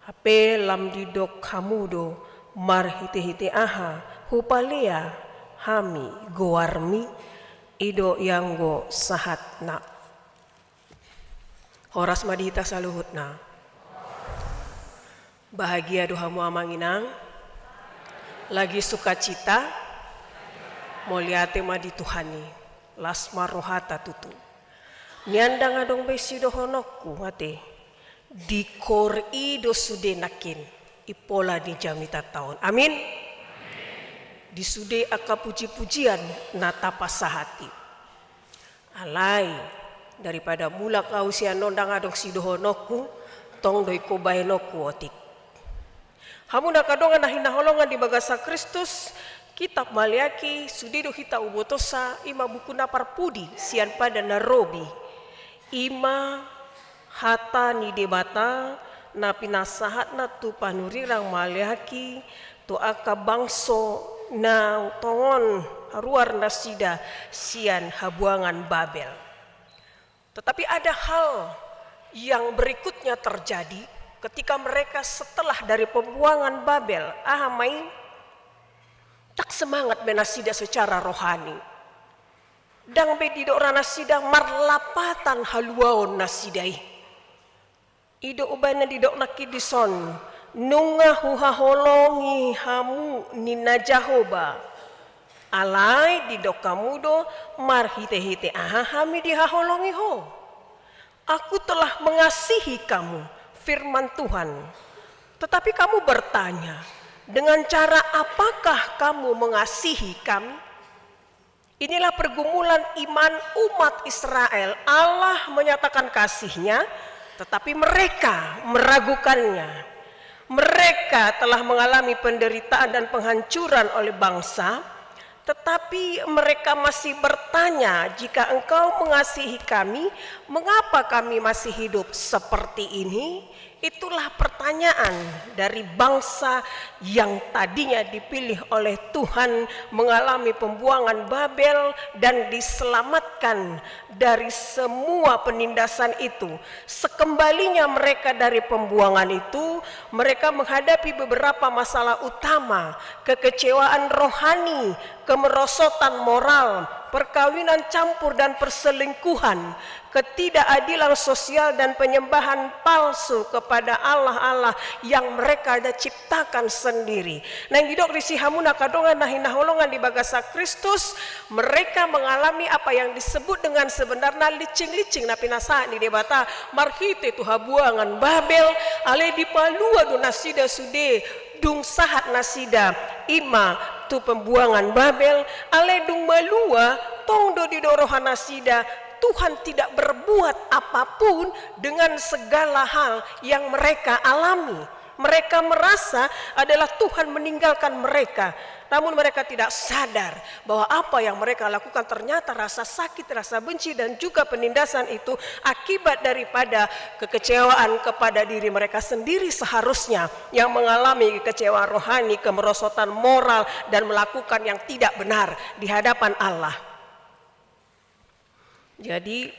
Hape lam didok hamu do, marhitehite aha hupalea hami goarmi? I do ianggo sahatna. Horas ma di hita saluhutna. Bahagia do hamu amang inang? Lagi sukacita? Mauliate ma di Tuhan i. Las ma rohata tutu. Nian ndang adong be sidohononku, ate. Di koor i do sude nangkin, impola ni jamitanta on. Amin. Di sude angka pujipujian na tapasahat i. Alai, daripada mulak ahu sian on ndang adong sidohononku, tong do ingkon bahenonku otik. Hamu na angka dongan na hinaholongan di bagasan Kristus, kitab Maleaki sude do hita hubotosa, i ma buku na parpudi sian Padan na Robi. I ma hata ni Debata na pinasahatna tu panurirang Maleaki, tu angka bangso na tongon haruar nasida sian habuangan Babel. Tetapi ada hal yang berikutnya terjadi ketika mereka setelah dari pembuangan Babel. Aha ma i? Ndang semangat be nasida secara rohani. Ndang be didok ra nasida marlapatan haluaon nasida i. I do umbahen na didok nangkin dison, nunga huhaholongi hamu, ninna Jahowa. Alai didok hamu do, marhitehite aha hami dihaholongi ho? Aku telah mengasihi kamu, firman Tuhan. Tetapi kamu bertanya, dengan cara apakah kamu mengasihi kami? Inilah pergumulan iman umat Israel. Allah menyatakan kasih-Nya, tetapi mereka meragukannya. Mereka telah mengalami penderitaan dan penghancuran oleh bangsa, tetapi mereka masih bertanya, "Jika Engkau mengasihi kami, mengapa kami masih hidup seperti ini?" Itulah pertanyaan dari bangsa yang tadinya dipilih oleh Tuhan mengalami pembuangan Babel dan diselamatkan dari semua penindasan itu. Sekembalinya mereka dari pembuangan itu, mereka menghadapi beberapa masalah utama, kekecewaan rohani, kemerosotan moral, perkawinan campur dan perselingkuhan, ketidakadilan sosial dan penyembahan palsu kepada allah-allah yang mereka ada ciptakan sendiri. Naeng didok disi hamu na angka dongan na hinaholongan di bagasan Kristus, mereka mengalami apa yang disebut dengan sebenarna licing-licing na pinasahat ni Debata marhite tu habuangan Babel, alai dipalua do nasida sude, dung sahat nasida i ma tu pembuangan Babel, alai dung malua, tong do didok roha nasida, Tuhan tidak berbuat apapun dengan segala hal yang mereka alami. Mereka merasa adalah Tuhan meninggalkan mereka. Namun mereka tidak sadar bahwa apa yang mereka lakukan ternyata rasa sakit, rasa benci, dan juga penindasan itu akibat daripada kekecewaan kepada diri mereka sendiri seharusnya yang mengalami kekecewaan rohani, kemerosotan moral, dan melakukan yang tidak benar di hadapan Allah. Jadi,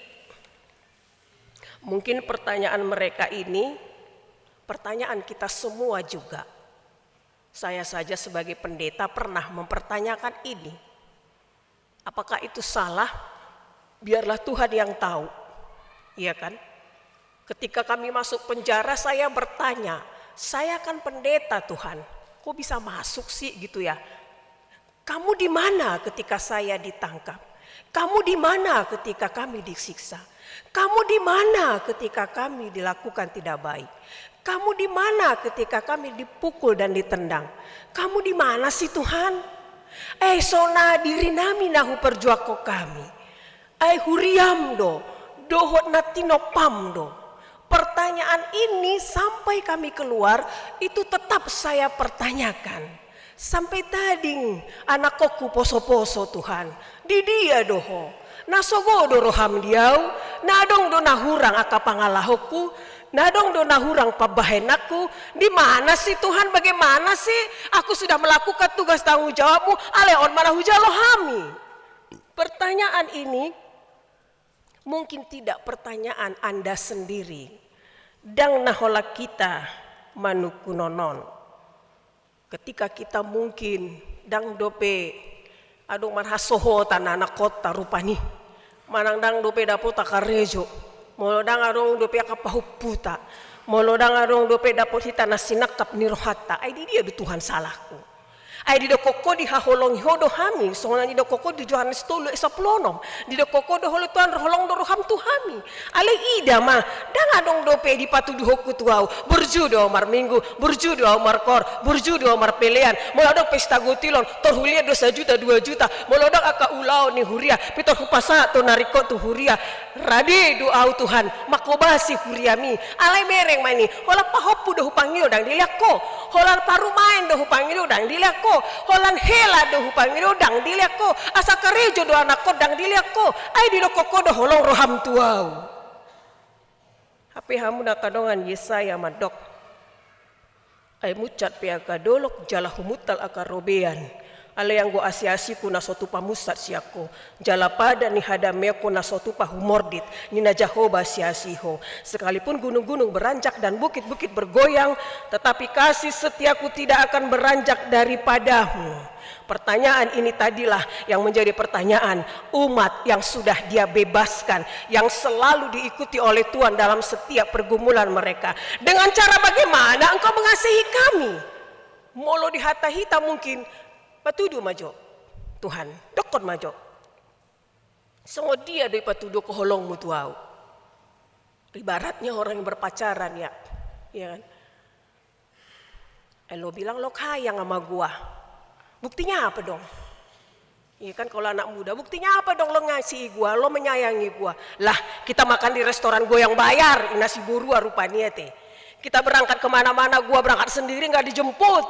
mungkin pertanyaan mereka ini, pertanyaan kita semua juga. Saya saja sebagai pendeta pernah mempertanyakan ini. Apakah itu salah? Biarlah Tuhan yang tahu. Iya kan? Ketika kami masuk penjara, saya bertanya, "Saya kan pendeta, Tuhan. Kok bisa masuk sih?" gitu ya. "Kamu di mana ketika saya ditangkap? Kamu di mana ketika kami disiksa? Kamu di mana ketika kami dilakukan tidak baik? Kamu di mana ketika kami dipukul dan ditendang? Kamu di mana sih, Tuhan? Eh, sona diri nami na huperjuangkon hami. Ai huriam do, dohot na tinompam do." Pertanyaan ini sampai kami keluar, itu tetap saya pertanyakan. Sampai tading anakkonku poso-poso, Tuhan. Di dia do Ho? Na sogo do roham di au? Na adong do na hurang angka pangalahonku? Na adong do na hurang pambahenanku? Di mana sih Tuhan? Bagaimana sih? Aku sudah melakukan tugas tanggung jawabmu, alai on ma na hujalo hami. Pertanyaan ini mungkin tidak pertanyaan Anda sendiri. Ndang na holan hita manungkun on. Ketika kita mungkin ndang dope adong marhasohotan anakkonta rupani, manang ndang dope dapotan karejo, molo ndang adong dope angka pahomputa, molo ndang adong dope dapot hita na sinangkap ni rohanta, ai di dia do Tuhan salahku? Ai didokkon Ho, dihaholongi Ho do hami, songon na nidokkon Ho di Johannes tolu ayat sampulu onom. Didokkon Ho do, "Holong Tuhan, holong do roham tu hami." Alai ida ma, ndang adong dope dipatuduhonku tu au, burju do au marminggu, burju do au markoor, burju do au marpelean, molo adong pesta gotilon, tor huliat do sajuta dua juta, molo adong angka ulaon ni huria, pe tor hupasahat tu na ringkot tu huria. Rade do au Tuhan, manghobasi huriami. Alai bereng ma i, holan pahompu do hupangido, ndang dilean Ho. Holan parumaen do hupangido, ndang dilean Ho. Holan hela do hupangido, ndang dilean Ho. Asa karejo do anakkon, ndang dilean Ho. Ai didokkon Ho do holong roham tu au. Hape hamu na angka dongan, Yesaya mandok, "Ai munsat pe angka dolok jala humuntal angka robean, alai anggo asi-asiku na so tupa munsat sian Ho, jala padan ni hadameonku na so tupa humordit, ninna Jahowa sian asi Ho. Sekalipun gunung-gunung beranjak dan bukit-bukit bergoyang, tetapi kasih setiaku tidak akan beranjak daripadamu." Pertanyaan ini tadilah yang menjadi pertanyaan umat yang sudah Dia bebaskan, yang selalu diikuti oleh Tuhan dalam setiap pergumulan mereka. "Dengan cara bagaimana Engkau mengasihi kami?" Molo di hata hita mungkin, "Patudu ma jo, Tuhan, dokkon ma jo. Songon dia do ipatuduhon Ho holongmu tu au?" Ibaratnya orang yang berpacaran, ya. Ya kan? Eh, lo bilang lo sayang sama gua. Buktinya apa dong? Iya kan, kalau anak muda, buktinya apa dong lo ngasihi gua, lo menyayangi gua? Lah, kita makan di restoran gua yang bayar, ninna si borua rupani ate. Kita berangkat kemana-mana, gua berangkat sendiri, nggak dijemput.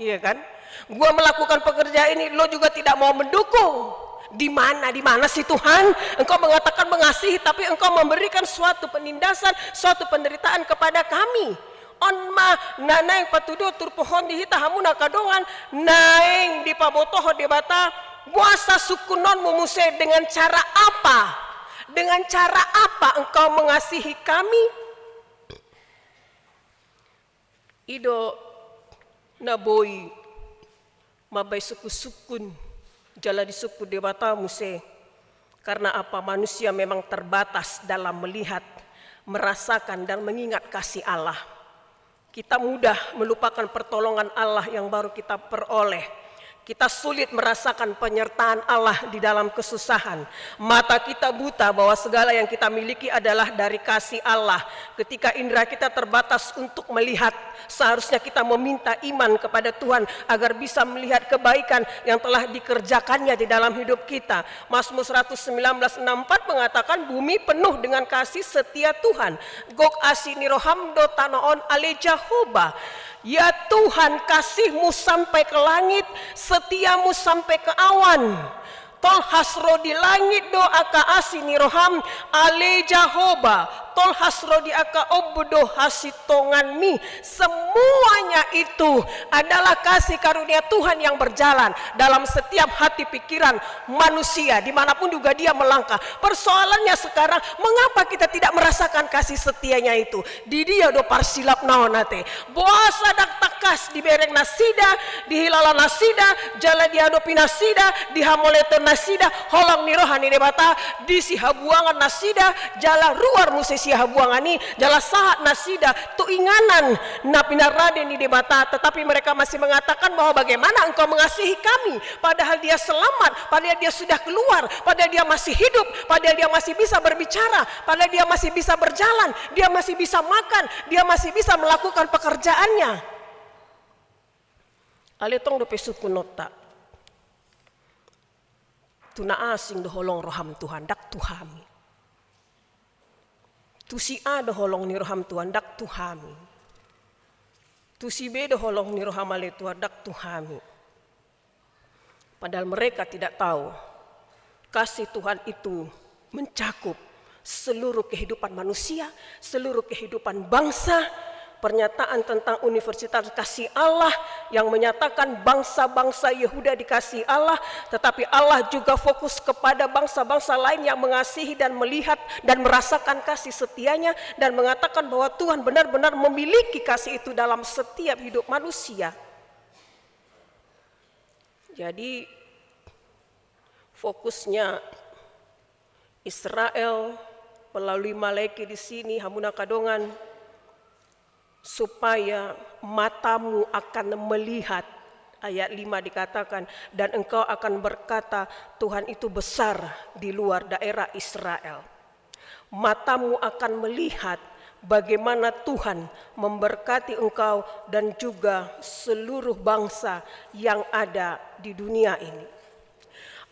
Iya kan? Gua melakukan pekerjaan ini, lo juga tidak mau mendukung. Di mana, di mana sih Tuhan? Engkau mengatakan mengasihi, tapi Engkau memberikan suatu penindasan, suatu penderitaan kepada kami. On ma na naeng patuduhon turpuk on di hita, hamu na angka dongan, naeng dipabotohon Debata, boasa sungkunonmu muse, dengan cara apa? Dengan cara apa engkau mengasihi kami? I do na boi mambaen sungkun-sungkun jala disungkun Debata muse. Karena apa? Manusia memang terbatas dalam melihat, merasakan, dan mengingat kasih Allah. Kita mudah melupakan pertolongan Allah yang baru kita peroleh. Kita sulit merasakan penyertaan Allah di dalam kesusahan. Mata kita buta bahwa segala yang kita miliki adalah dari kasih Allah. Ketika indera kita terbatas untuk melihat, seharusnya kita meminta iman kepada Tuhan agar bisa melihat kebaikan yang telah dikerjakannya di dalam hidup kita. Mazmur seratus sembilan belas enam empat mengatakan, "Bumi penuh dengan kasih setia Tuhan. Gok asi ni roham do tano on, ale Jahowa." Ya Tuhan, kasihmu sampai ke langit, setiamu sampai ke awan. Tolhas ro di langit do angka asi ni roham, ale Jahowa, tolhas ro di angka ombu do hasintonganmi. Semuanya itu adalah kasih karunia Tuhan yang berjalan dalam setiap hati pikiran manusia, dimanapun juga dia melangkah. Persoalannya sekarang, mengapa kita tidak merasakan kasih setianya itu? Di dia do parsilapna on ate. Boasa ndang tangkas dibereng nasida, dihilala nasida, jala diadopi nasida, di hamoleton nasida holong ni roha ni Debata, di sihabuangan nasida, jala ruar muse sihabuangan i, jala sahat nasida tu inganan na pinarade ni Debata, tetapi mereka masih mengatakan bahwa, "Bagaimana engkau mengasihi kami?" Padahal dia selamat, padahal dia sudah keluar, padahal dia masih hidup, padahal dia masih bisa berbicara, padahal dia masih bisa berjalan, dia masih bisa makan, dia masih bisa melakukan pekerjaannya. Ale tong dope sungkunonta. Tu na asing do holong ni roham Tuhan, ndang tu hami. Tu si A do holong ni roham Tuhan, ndang tu hami. Tu si B do holong ni roham ale Tuhan, ndang tu hami. Padahal mereka tidak tahu kasih Tuhan itu mencakup seluruh kehidupan manusia, seluruh kehidupan bangsa. Pernyataan tentang universalitas kasih Allah yang menyatakan bangsa-bangsa Yehuda dikasihi Allah, tetapi Allah juga fokus kepada bangsa-bangsa lain yang mengasihi dan melihat dan merasakan kasih setianya, dan mengatakan bahwa Tuhan benar-benar memiliki kasih itu dalam setiap hidup manusia. Jadi, fokusnya Israel melalui Malaki di sini, hamu na angka dongan, supaya matamu akan melihat, ayat lima dikatakan, "Dan engkau akan berkata, 'Tuhan itu besar di luar daerah Israel.'" Matamu akan melihat bagaimana Tuhan memberkati engkau dan juga seluruh bangsa yang ada di dunia ini.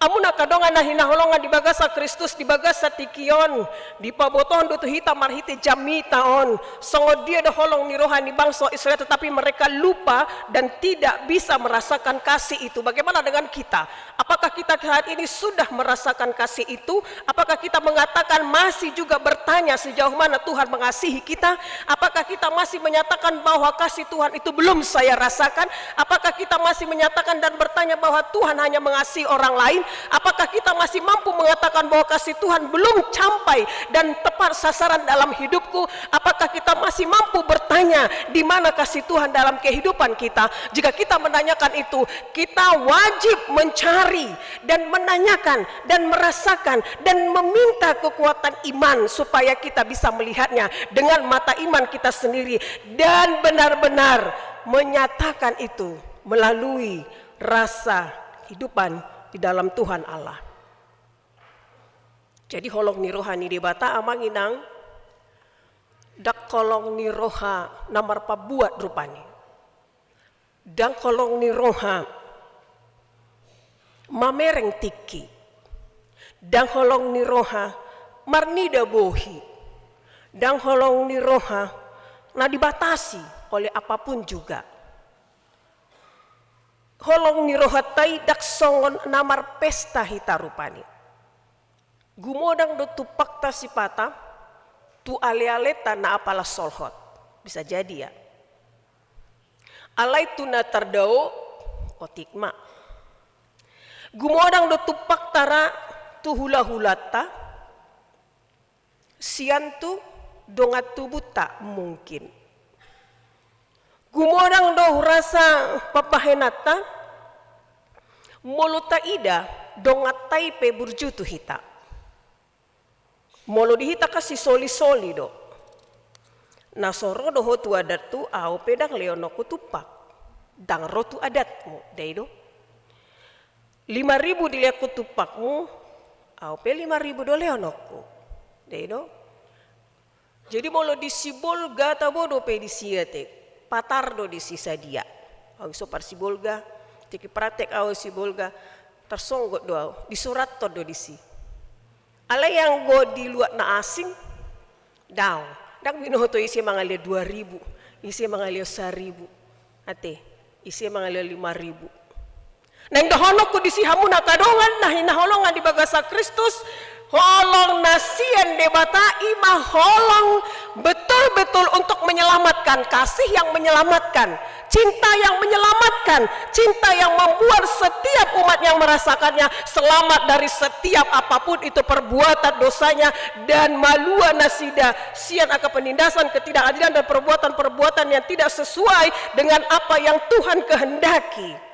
Hamu na angka dongan na hinaholongan di bagasan Kristus, di bagasan tingki on, dipabotohon do tu hita marhite jamita on songon dia do holong ni roha ni bangso Israel, tetapi mereka lupa dan tidak bisa merasakan kasih itu. Bagaimana dengan kita? Apakah kita saat ini sudah merasakan kasih itu? Apakah kita mengatakan, masih juga bertanya sejauh mana Tuhan mengasihi kita? Apakah kita masih menyatakan bahwa kasih Tuhan itu belum saya rasakan? Apakah kita masih menyatakan dan bertanya bahwa Tuhan hanya mengasihi orang lain? Apakah kita masih mampu mengatakan bahwa kasih Tuhan belum sampai dan tepat sasaran dalam hidupku? Apakah kita masih mampu bertanya di mana kasih Tuhan dalam kehidupan kita? Jika kita menanyakan itu, kita wajib mencari dan menanyakan dan merasakan dan meminta kekuatan iman supaya kita bisa melihatnya dengan mata iman kita sendiri dan benar-benar menyatakan itu melalui rasa kehidupan di dalam Tuhan Allah. Jadi holong ni roha ni Debata, amang inang, ndang holong ni roha na marpambuat rupani. Ndang holong ni roha mamereng tingki. Ndang holong ni roha marnida bohi. Ndang holong ni roha na dibatasi oleh apapun juga. Holong ni rohanta i ndang songon na marpesta hita rupani. Gumodang do tumpakta sipata tu ale-alenta na apala solhot. Bisa jadi ya. Alai tu na tardao, otik ma. Gumodang do tumpakta ra tu hulahulanta, sian tu dongan tubunta mungkin. Gumodang do hurasa pambahenanta, molo taida donganta i pe burju tu hita. Molo di hita kan sisolisoli do. Na so ro do ho tu adat tu, au pe ndang leononku tumpak. Ndang ro tu adatmu, da i do. Lima ribu dilehonku tumpakmu, au pe lima ribu do leononku. Da i do. Jadi molo di Sibolga tabo dope disi ate, patar do disi sadia. Au so parsibolga, tingki praktek au Sibolga, tarsonggot do au, disurathon do disi. Alai anggo di luat na asing, daong. Ndang binoto ise mangalehon dua ribu, ise mangalehon saribu. Ate, ise mangalehon lima ribu. Naeng dohononku disi hamu angka dongan na hinaholongan di bagasan Kristus, holong na sian Debata i ma holong betul-betul untuk menyelamatkan, kasih yang menyelamatkan, cinta yang menyelamatkan, cinta yang membuat setiap umat yang merasakannya selamat dari setiap apapun itu perbuatan dosanya, dan malua nasida sian angka penindasan, ketidakadilan, dan perbuatan-perbuatan yang tidak sesuai dengan apa yang Tuhan kehendaki.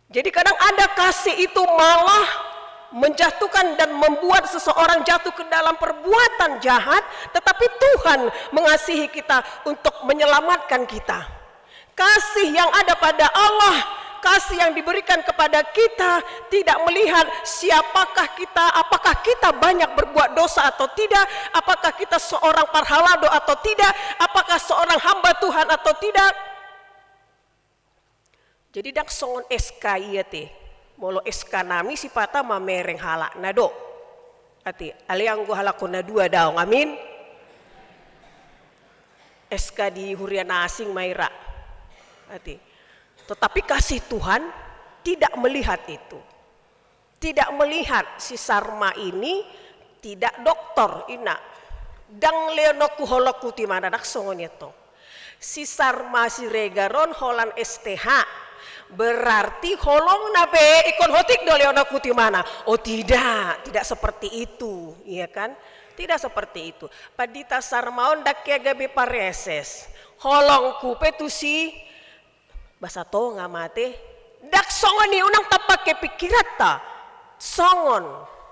Jadi kadang ada kasih itu malah menjatuhkan dan membuat seseorang jatuh ke dalam perbuatan jahat, tetapi Tuhan mengasihi kita untuk menyelamatkan kita. Kasih yang ada pada Allah, kasih yang diberikan kepada kita, tidak melihat siapakah kita, apakah kita banyak berbuat dosa atau tidak, apakah kita seorang parhalado atau tidak, apakah seorang hamba Tuhan atau tidak. Jadi ndang songon S K i ate. Molo S K nami sipata mamereng halakna do. Ate, alai anggo halak on na dua daong, amin. S K di huria na asing ma i ra. Ate. Tetapi kasih Tuhan tidak melihat itu. Tidak melihat si Sarma ini tidak doktor, inna. Ndang leononku holongku tu ibana, ndang songon i antong. Si Sarma Siregar on holan S T H. Berarti holongna pe ingkon otik do leononku tu ibana. Oh tidak, tidak seperti itu, iya kan? Tidak seperti itu. Pandita Sarma on ndang hea gabe pareses. Holongku pe tusi Basa Tonga ma ate. Ndang songon i, unang tapake pikiranta songon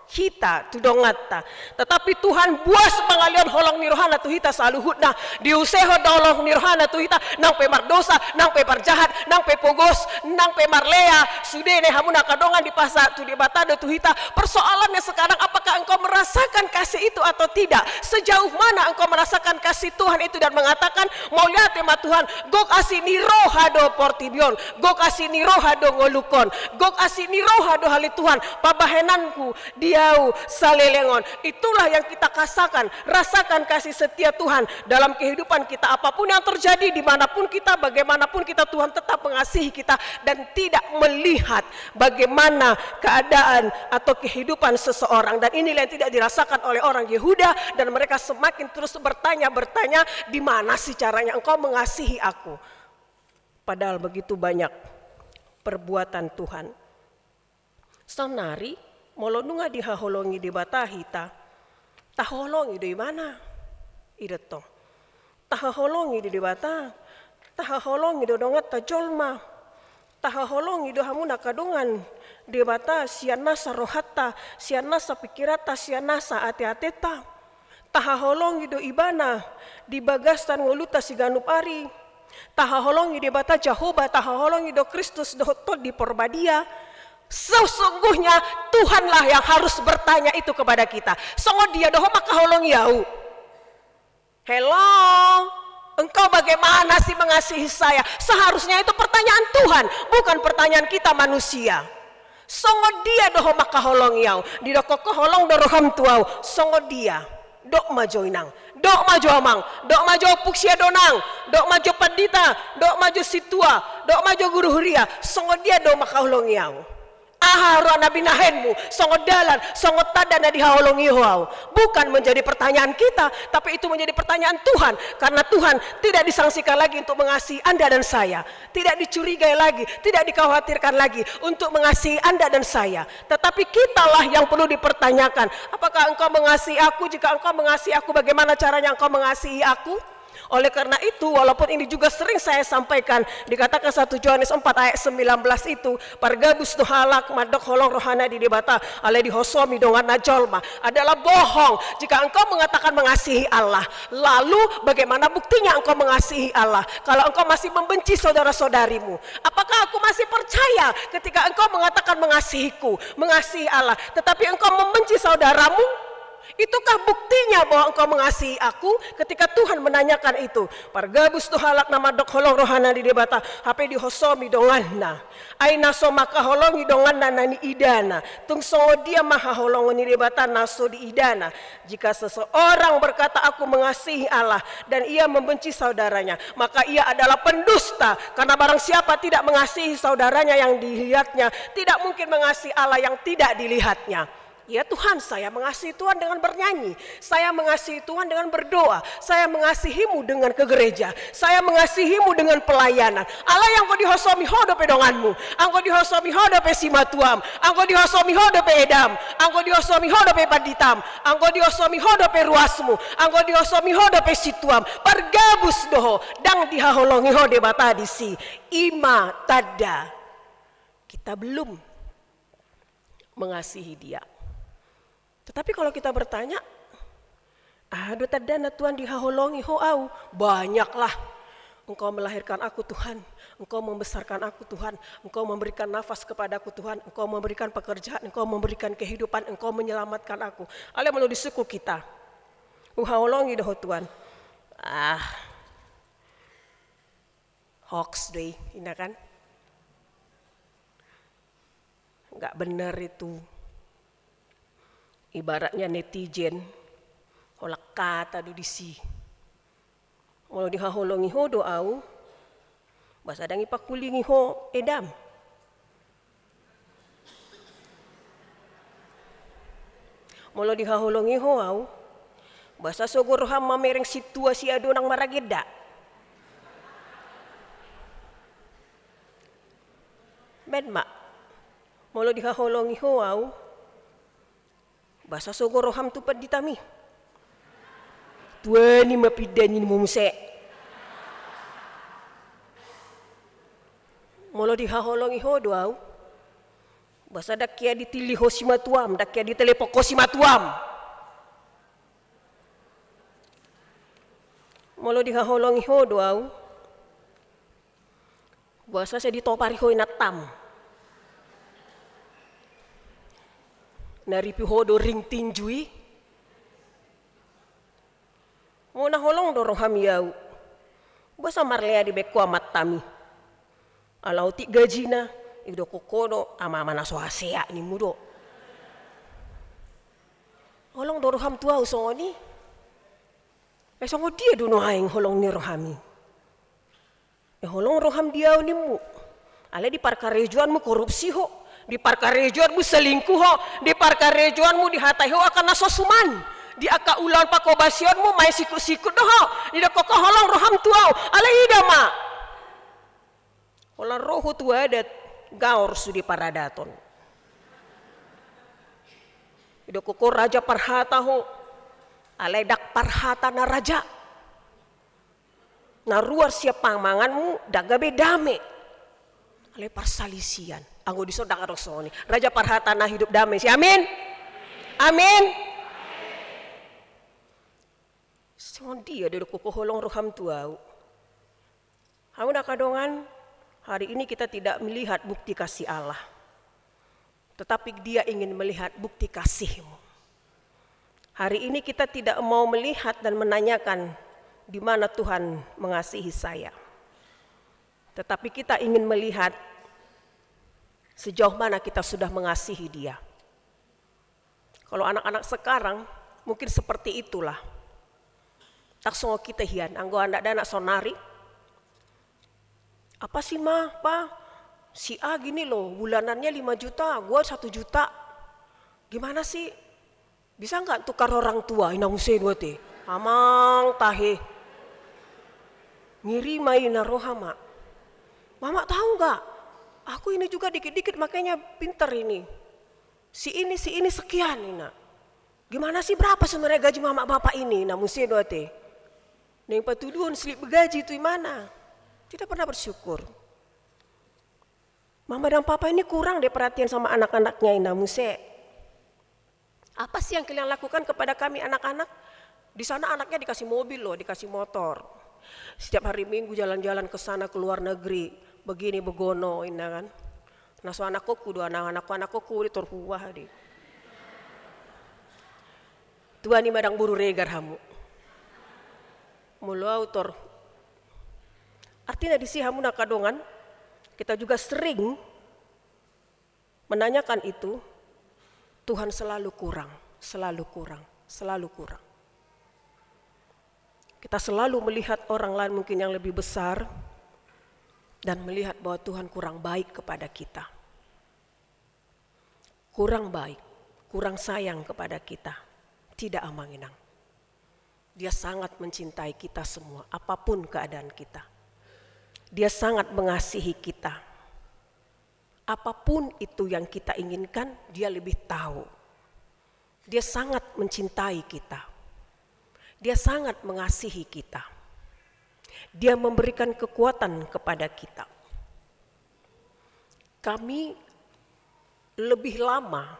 hita tu donganta. Tetapi Tuhan buas mangalehon holong ni rohana tu hita saluhutna. Diusehon do holong ni rohana tu hita, nang pe mardosa, nang pe parjahat, nang pe pogos, nang pe marlea. Sude na i hamu angka dongan, dipasa tu Debata do tu hita. Persoalannya sekarang, apakah engkau merasakan kasih itu atau tidak? Sejauh mana engkau merasakan kasih Tuhan itu dan mengatakan, mauliate ma Tuhan, gok asi ni roha do portibi on, gok asi ni roha do ngolungkon, gok asi ni roha do hali Tuhan, pambahenanku di au saleleng on. Itulah yang kita rasakan, rasakan kasih setia Tuhan dalam kehidupan kita. Apapun yang terjadi, dimanapun kita, bagaimanapun kita, Tuhan tetap mengasihi kita dan tidak melihat bagaimana keadaan atau kehidupan seseorang. Dan inilah yang tidak dirasakan oleh orang Yehuda, dan mereka semakin terus bertanya-bertanya, di mana sih caranya Engkau mengasihi aku? Padahal begitu banyak perbuatan Tuhan. Saonari, molo nunga dihaholongi Debata hita, tahaholongi do ibana. I do tong. Tahaholongi do Debata, tahaholongi do donganta jolma, tahaholongi do hamu angka dongan Debata sian nasa rohanta, sian nasa pikiranta, sian nasa ateatenta. Tahaholongi do ibana di bagasan ngolunta siganup ari. Tahaholongi Debata Jahowa, tahaholongi do Kristus dohot Tondi Porbadia. Sesungguhnya Tuhanlah yang harus bertanya itu kepada kita. Songon dia do ho mangkaholongi au? Hello, engkau bagaimana sih mengasihi saya? Seharusnya itu pertanyaan Tuhan, bukan pertanyaan kita manusia. Songon dia do ho mangkaholongi au? Didokkon ho holong do roham tu au. Songon dia? Dok ma jo inang, dok ma jo amang, dok ma jo ompung sia donang, dok ma jo pandita, dok ma jo sintua, dok ma jo guru huria. Songon dia do mangkaholongi au? Aha roha na binahenmu songon dalan, songon tanda na dihaholongi ho au? Bukan menjadi pertanyaan kita, tapi itu menjadi pertanyaan Tuhan. Karena Tuhan tidak disangsikan lagi untuk mengasihi Anda dan saya. Tidak dicurigai lagi, tidak dikhawatirkan lagi untuk mengasihi Anda dan saya. Tetapi kitalah yang perlu dipertanyakan, apakah engkau mengasihi aku? Jika engkau mengasihi aku, bagaimana caranya engkau mengasihi aku? Oleh karena itu, walaupun ini juga sering saya sampaikan, dikatakan satu Yohanes empat ayat sembilan belas itu, pargabus do halak mandok holong rohana di Debata, alai dihosomi donganna jolma, adalah bohong. Jika engkau mengatakan mengasihi Allah, lalu bagaimana buktinya engkau mengasihi Allah? Kalau engkau masih membenci saudara-saudarimu, apakah aku masih percaya ketika engkau mengatakan mengasihiku, mengasihi Allah, tetapi engkau membenci saudaramu? Itukah buktinya bahwa engkau mengasihi aku? Ketika Tuhan menanyakan itu, pargabus do halak na mandok holong rohana di Debata, hape dihosomi donganna. Ai na so mangkaholongi donganna na niidana, tung songon dia ma haholongon ni Debata na so diidana? Jika seseorang berkata, "Aku mengasihi Allah," dan ia membenci saudaranya, maka ia adalah pendusta. Karena barang siapa tidak mengasihi saudaranya yang dilihatnya, tidak mungkin mengasihi Allah yang tidak dilihatnya. Ya Tuhan, saya mengasihi Tuhan dengan bernyanyi. Saya mengasihi Tuhan dengan berdoa. Saya mengasihimu dengan ke gereja. Saya mengasihimu dengan pelayanan. Alai anggo dihosomi ho dope donganmu, anggo dihosomi ho dope simatuam, anggo dihosomi ho dope edam, anggo dihosomi ho dope panditam, anggo dihosomi ho dope ruasmu, anggo dihosomi ho dope sintuam, pargabus do ho, ndang dihaholongi ho Debata disi. I ma tanda kita belum mengasihi Dia. Tetapi kalau kita bertanya, "Aha do tandana Tuhan dihaholongi ho au?" Banyaklah. "Engkau melahirkan aku Tuhan, Engkau membesarkan aku Tuhan, Engkau memberikan nafas kepadaku Tuhan, Engkau memberikan pekerjaan, Engkau memberikan kehidupan, Engkau menyelamatkan aku." Alai molo disungkun hita, "Huhaholongi do ho Tuhan?" Ah, hoax do i, inna kan? Nggak bener itu. Ibaratnya netizen, holan hata do disi. Molo dihaholongi ho do au, boasa ndang dipangkulingi ho edam? Molo dihaholongi ho au, boasa sogo roham mamereng sintua sian dongan maragenda? Baen ma, molo dihaholongi ho au, boasa sogo roham tu panditami? Tuani ma pinda ni muse. Molo dihaholongi ho do au, boasa ndang hea ditilili ho simatuam, ndang hea ditelepon ho simatuam? Molo dihaholongi ho do au, boasa sai ditopari ho inantam? Na ripu ho do ring tinju i. Molo na holong do roham i au, boasa marlea dibaen ho amantami? Ala otik gajina, didok ho do ama-ama na so hasea, nimmu do. Holong do roham tu au songon i? Eh, songon dia do nuaeng holong ni roham i? Eh, holong roham di au, nimmu. Alai di parkarejoanmu korupsi ho, di parkarejoanmu selingkuh ho, di parkarejoanmu dihatai ho angka na so suman, di angka ulaon pangkobasionmu main sikut-sikut do ho, didok ho holong roham tu au. Alai ida ma, holan ro ho tu adat, gaor sude paradaton. Didok ho raja parhata ho, alai ndang parhata na raja. Na ruar sian pamanganmu ndang gabe dame, alai parsalisian. Anggo dison ndang adong songon i. Raja parhata na hidup dame, si amin. Amin. Songon dia do didok ho holong roham tu au? Hamu angka dongan, hari ini kita tidak melihat bukti kasih Allah. Tetapi Dia ingin melihat bukti kasihmu. Hari ini kita tidak mau melihat dan menanyakan di mana Tuhan mengasihi saya. Tetapi kita ingin melihat sejauh mana kita sudah mengasihi Dia. Kalau anak-anak sekarang, mungkin seperti itulah. Ndang songon hita hian, anggo anak dakdanak saonari, "Apa sih, Ma, Pa? Si A gini loh, bulanannya lima juta, gua satu juta. Gimana sih? Bisa nggak tukar orang tua?" Ina muse do ate. Amang tahe. Ngiri ma ina, roha ma. "Mama tahu nggak? Aku ini juga dikit-dikit makanya pinter ini. Si ini, si ini sekian," ina. "Gimana sih, berapa sebenarnya gaji mama bapak ini?" Ina muse do ate. Naeng patuduhon slip gaji tu imana. Tidak pernah bersyukur. Mama dan papa ini kurang deh perhatian sama anak-anaknya, ina muse. "Apa sih yang kalian lakukan kepada kami anak-anak?" Di sana anaknya dikasih mobil loh, dikasih motor. Setiap hari Minggu jalan-jalan ke sana, ke luar negeri. Begini begono, ina kan. Na so anakkonku do, anak-anakku, anakkonku di torhuah di. Tuani madang boru regar hamu. Molo au tor. Artinya disi hamu na angka dongan, kita juga sering menanyakan itu, Tuhan selalu kurang, selalu kurang, selalu kurang. Kita selalu melihat orang lain mungkin yang lebih besar dan melihat bahwa Tuhan kurang baik kepada kita. Kurang baik, kurang sayang kepada kita. Tidak, Amang Inang. Dia sangat mencintai kita semua, apapun keadaan kita. Dia sangat mengasihi kita. Apapun itu yang kita inginkan, Dia lebih tahu. Dia sangat mencintai kita. Dia sangat mengasihi kita. Dia memberikan kekuatan kepada kita. Kami lebih lama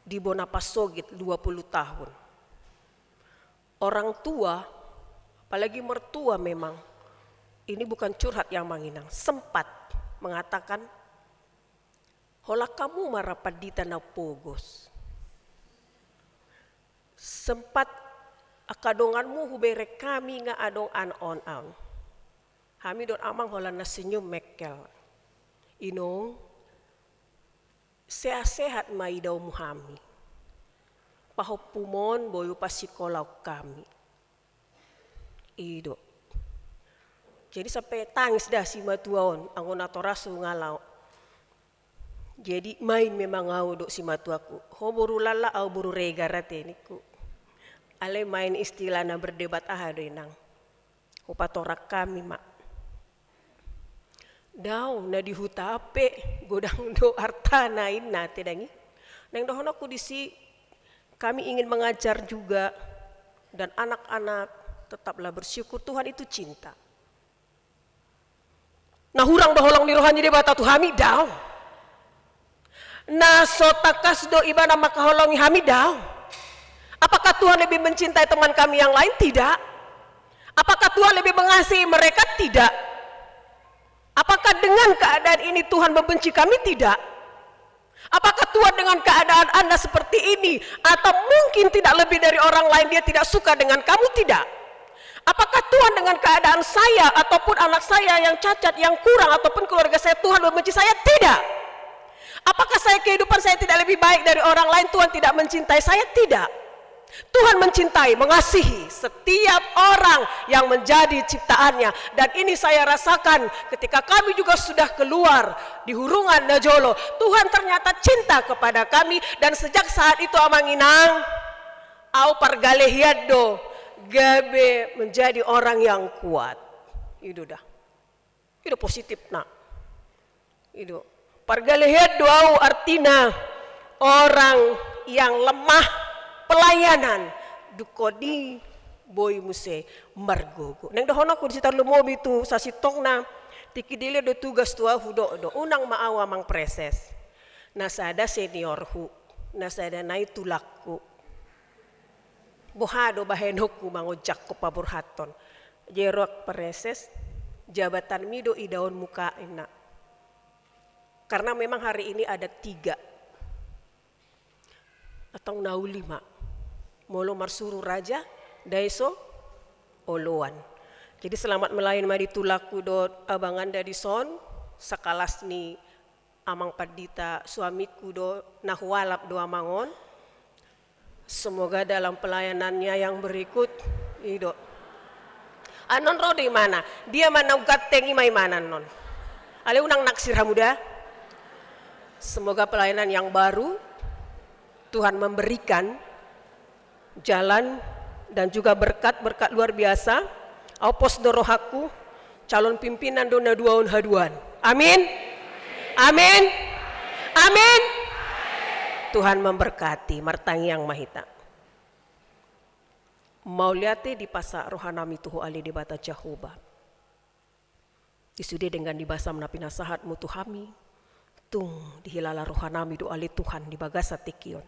di Bona Pasogit, dua puluh tahun. Orang tua, apalagi mertua memang, ini bukan curhat ya, Amang Inang, sempat mengatakan, "Holan hamu ma ra pandita na umpogos. Sempat angka donganmu hubereng hami nga adong anak on, au. Hami dohot amang holan na senyum mengkel. Inong, sehat-sehat ma idaonmu hami. Pahompum on boi hupasikolahon hami." I do. Jadi sampe tangis da simatua on, anggo natorasna laho. Jadi main memang au dohot simatuangku. "Ho boru lala, au boru regar ate," ningku. Alai main istilah na berdebat, "Aha do, Inang? Hupatorang hami ma." "Daong, na di huta pe godang do artana," ninna ate dang i. Naeng dohononku disi, kami ingin mengajar juga, dan anak-anak tetaplah bersyukur, Tuhan itu cinta. Na hurang do holong ni roha ni Debata tu hami? Daong. Na so tangkas do Ibana mangkaholongi hami? Daong. Apakah Tuhan lebih mencintai teman kami yang lain? Tidak. Apakah Tuhan lebih mengasihi mereka? Tidak. Apakah dengan keadaan ini Tuhan membenci kami? Tidak. Apakah Tuhan dengan keadaan Anda seperti ini, atau mungkin tidak lebih dari orang lain, Dia tidak suka dengan kamu? Tidak. Apakah Tuhan dengan keadaan saya ataupun anak saya yang cacat, yang kurang, ataupun keluarga saya, Tuhan membenci saya? Tidak. Apakah saya, kehidupan saya tidak lebih baik dari orang lain, Tuhan tidak mencintai saya? Tidak. Tuhan mencintai, mengasihi setiap orang yang menjadi ciptaan-Nya. Dan ini saya rasakan ketika kami juga sudah keluar di hurungan na jolo. Tuhan ternyata cinta kepada kami, dan sejak saat itu, Amang Inang, au pargalehian do gabe menjadi orang yang kuat. I do da. I do positifna. I do. Pargalehian do au, artina orang yang lemah pelayanan, dungkon i boi muse margogo. Naeng dohononku disi, tarlumobi tu sasintongna, tingki dilean do tugas tu au, hudok do, unang ma au amang preses. Na sada seniorhu, na sada nai tulangku. Boha do bahenonku mangonjak ho paborhathon? Jero, preses, jabatanmi do idaonmu, Kak, ninna. Karena memang hari ini ada tiga. Atau na uli ma. Molo marsuru raja, daiso oloan. Jadi selamat melayani ma di tulangku dohot abanganda dison, sakalas ni Amang Pandita, suamiku do, na hualap do amang on. Semoga dalam pelayanannya yang berikut, i do. Annon ro do imana, dia ma naung ganteng, i ma imana annon. Alai unang naksir hamu da. Semoga pelayanan yang baru, Tuhan memberikan jalan dan juga berkat-berkat luar biasa. Au pos do rohangku, calon pimpinan do na dua on haduan. Amin. Amin. Amin. Tuhan memberkati. Martangiang ma hita. Mauliate dipasahat rohanami tu Ho ale Debata Jahowa. Di sude denggan ni basam na pinasahatmu tu hami, tung dihilala rohanami do ale Tuhan di bagasan tingki on.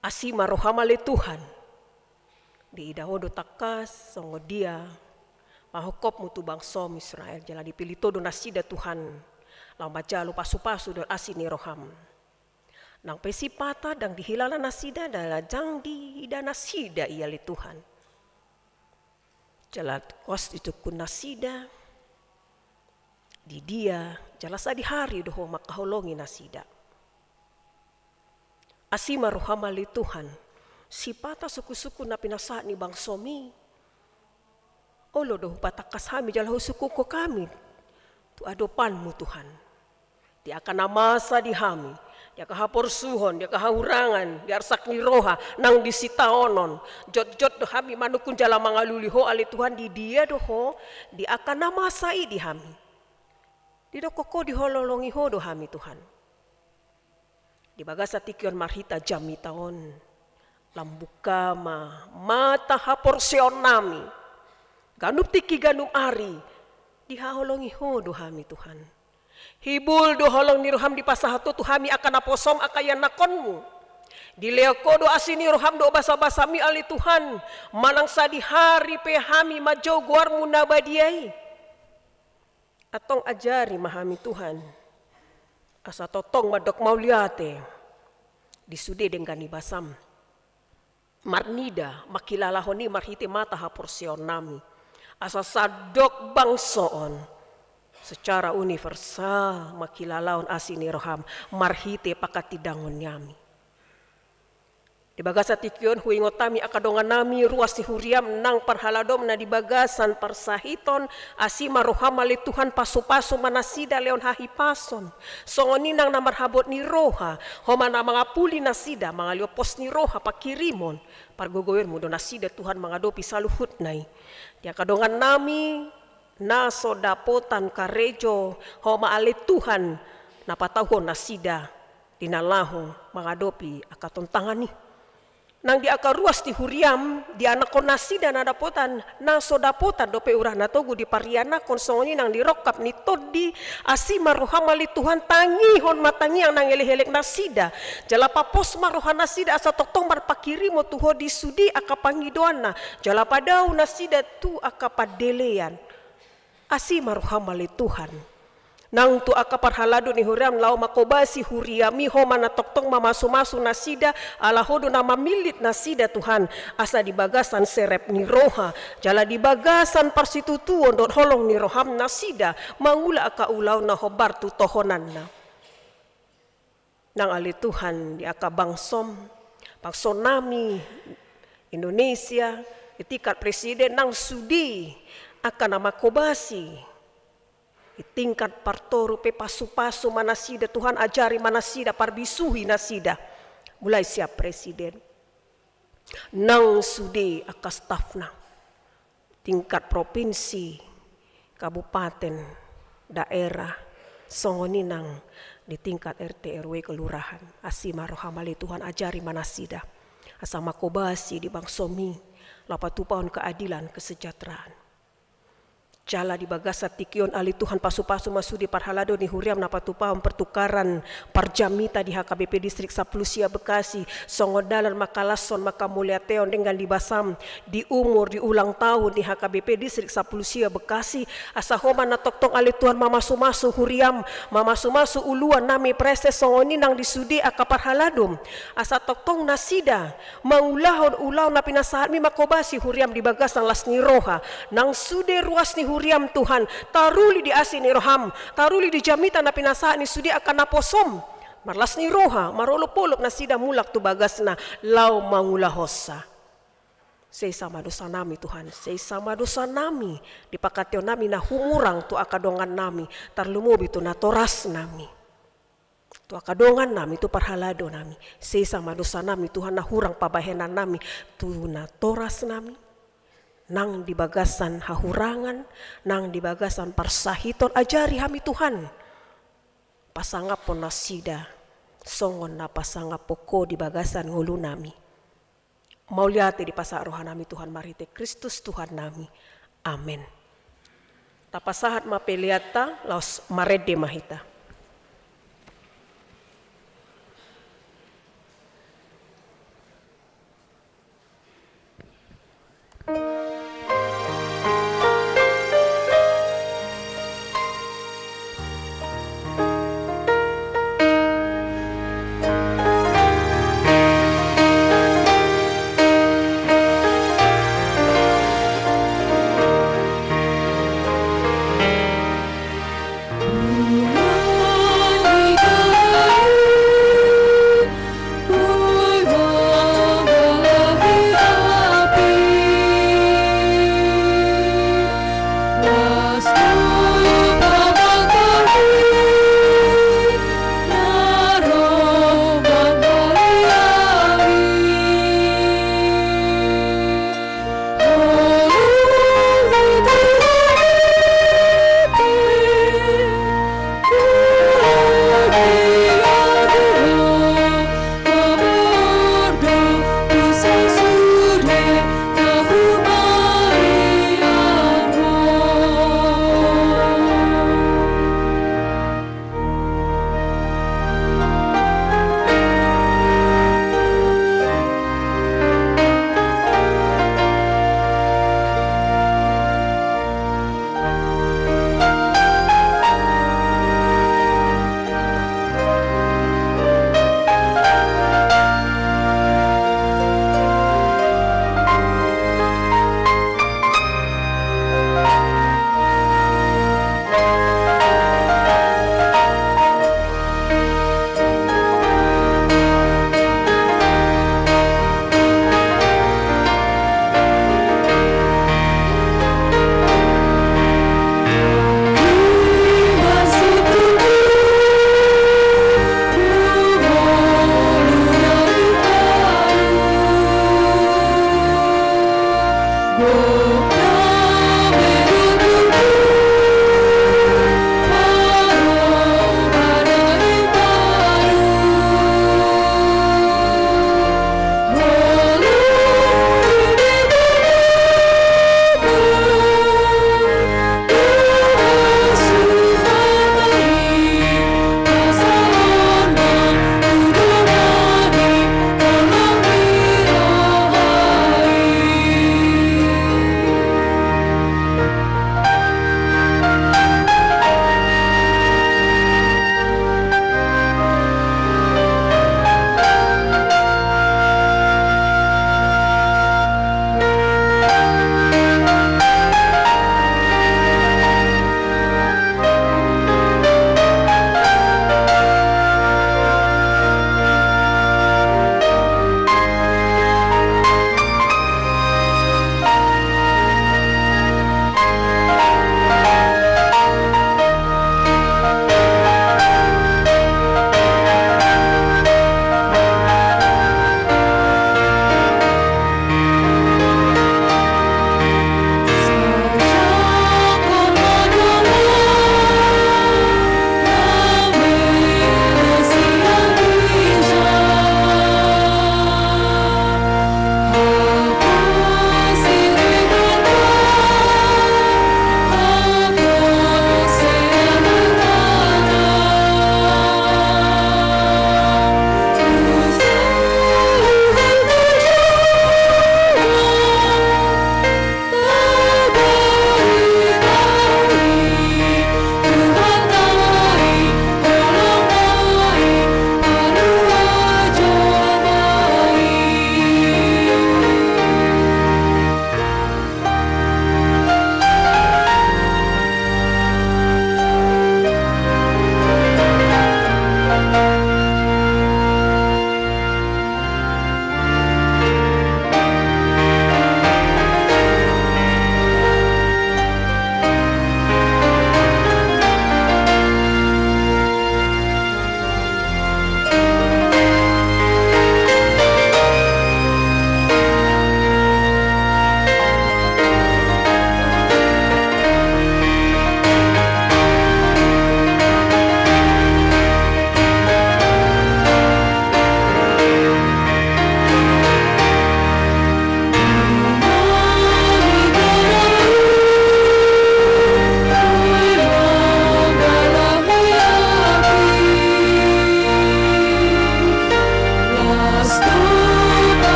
Asi ma roham ale Tuhan. Diida Ho do tangkas songon dia pahopmu tu bangsom Israel, jala dipillit Ho do nasida Tuhan, laho manjalo pasu-pasu dohot asi ni roham. Nang pe sipata ndang dihilala nasida, ndang jang diida nasida i ale Tuhan. Jala horas ditungkun nasida, di dia, jala sadihari do Ho mangkaholongi nasida. Asi ma roham ale Tuhan, sipata sungkun-sungkun na pinasahat ni bangsom i. Olo do hupatangkas hami jala husungkunhon hami tu adopanmu Tuhan. Di angka na masa di hami, di angka haporsuhon, di angka hahurangan, di arsak ni roha, nang di sitaonon. Jotjot do hami manungkun jala mangalului Ho ale Tuhan, di dia do Ho, di angka na masa i di hami. Didok Ho, diholongi Ho do hami Tuhan. Di bagasan tingki on marhite jamita on, lam buka ma mata haporseaonnami. Ganup tingki ganup ari, dihaholongi Ho do hami Tuhan. Hibul do holong ni roham dipasahat Ho tu hami angka naposom angka ianakhonmu. Dilehon Ho do asi ni roham dohot basa-basam i ale Tuhan, manang sadihari pe hami manjou goarmu na badia i. Antong ajari ma hami Tuhan, asa tongtong mandok mauliate di sude denggan ni basam. Marnida mangkilalahon i marhite mata haporseaonnami, asa sandok bangso on secara universal mangkilalahon asi ni roham marhite panghatindangonniami. Di bagasan tingki on huingot hami angka dongannami ruas ni huriam nang parhaladom na di bagasan parsahiton. Asi ma roham ale Tuhan, pasu-pasu ma nasida, lehon hahipason. Songon i nang na marhabot ni roha, Ho ma na mangapuli nasida, mangalehon pos ni roha, pangkirimon. Pargogoionmu do nasida Tuhan mangadopi saluhutna i. Di angka dongannami na so dapotan karejo, Ho ma ale Tuhan na patauhon nasida di na laho mangadopi angka tantangan i. Nang di angka ruas ni huriam, di anakhon nasida na dapotan, na so dapotan dope urang na togu di parianakhon, songon i nang di rongkap ni tondi. Asi ma roham ale Tuhan, tangihon ma tangiang nang elek-elek nasida. Jala papos ma roha nasida asa tongtong marpangkirimon tu Ho di sude angka pangidoanna. Jala padao nasida tu angka pandelean. Asi ma roham ale Tuhan. Nang tu angka parhalado ni huriam laho mangkobasi huriam i, Ho ma na tongtong mamasu-masu nasida, ala Ho do na mamillit nasida Tuhan, asa di bagasan serep ni roha, jala di bagasan parsitutuon dohot holong ni roham nasida, mangula angka ulaon na hombar tu tohonanna. Nang ale Tuhan di angka bangsom, bangsonami Indonesia, di tingkat presiden nang sude angka na mangkobasi, di tingkat partoru pe pasu-pasu ma nasida Tuhan, ajari ma nasida, parbisuhi nasida, mulai sian presiden nang sude angka stafna. Tingkat propinsi, kabupaten, daerah, songon i nang di tingkat R T R W kelurahan. Asi ma roham ale Tuhan, ajari ma nasida asa mangkobasi di bangsomi laho patupahon keadilan, kesejahteraan. Jala di bagasan tingki on ale Tuhan, pasu-pasu ma sude parhalado ni huriam na patupahon pertukaran parjamita di H K B P Distrik Sampulu Sia Bekasi, songon dalan mangkalashon, mangkamauliateon denggan ni basam di umur, di ulang tahun di H K B P Distrik Sampulu Sia Bekasi, asa Ho ma na tongtong ale Tuhan mamasu-masu huriam, mamasu-masu uluannami, praeses, songon i nang di sude angka parhaladom, asa tongtong nasida mangulahon ulaon na pinasahatmi, mangkobasi huriam di bagasan las ni roha. Nang sude ruas ni huriam Tuhan, taruli di asi ni roham, taruli di jamita na pinasahat ni sude angka naposom, marlas ni roha, marolop-olop nasida mulak tu bagasna laho mangulahonsa. Sesa ma dosanami Tuhan, sesa ma dosanami di pangkataionnami na humurang tu angka dongannami, tarlumobi tu natorasnami. tu angka dongannami, tu parhalado nami. Sesa ma dosanami, Tuhan, na hurang pabahenannami tu natorasnami, nang di bagasan hahurangan, nang di bagasan parsahiton. Ajari hami, Tuhan, pasangaphon nasida songon na pasangaphon Ho di bagasan ngolunami. Mauliate dipasahat rohanami, Tuhan, marhite Kristus Tuhannami. Amen. Tapasahat ma peleanta, laos marende ma hita.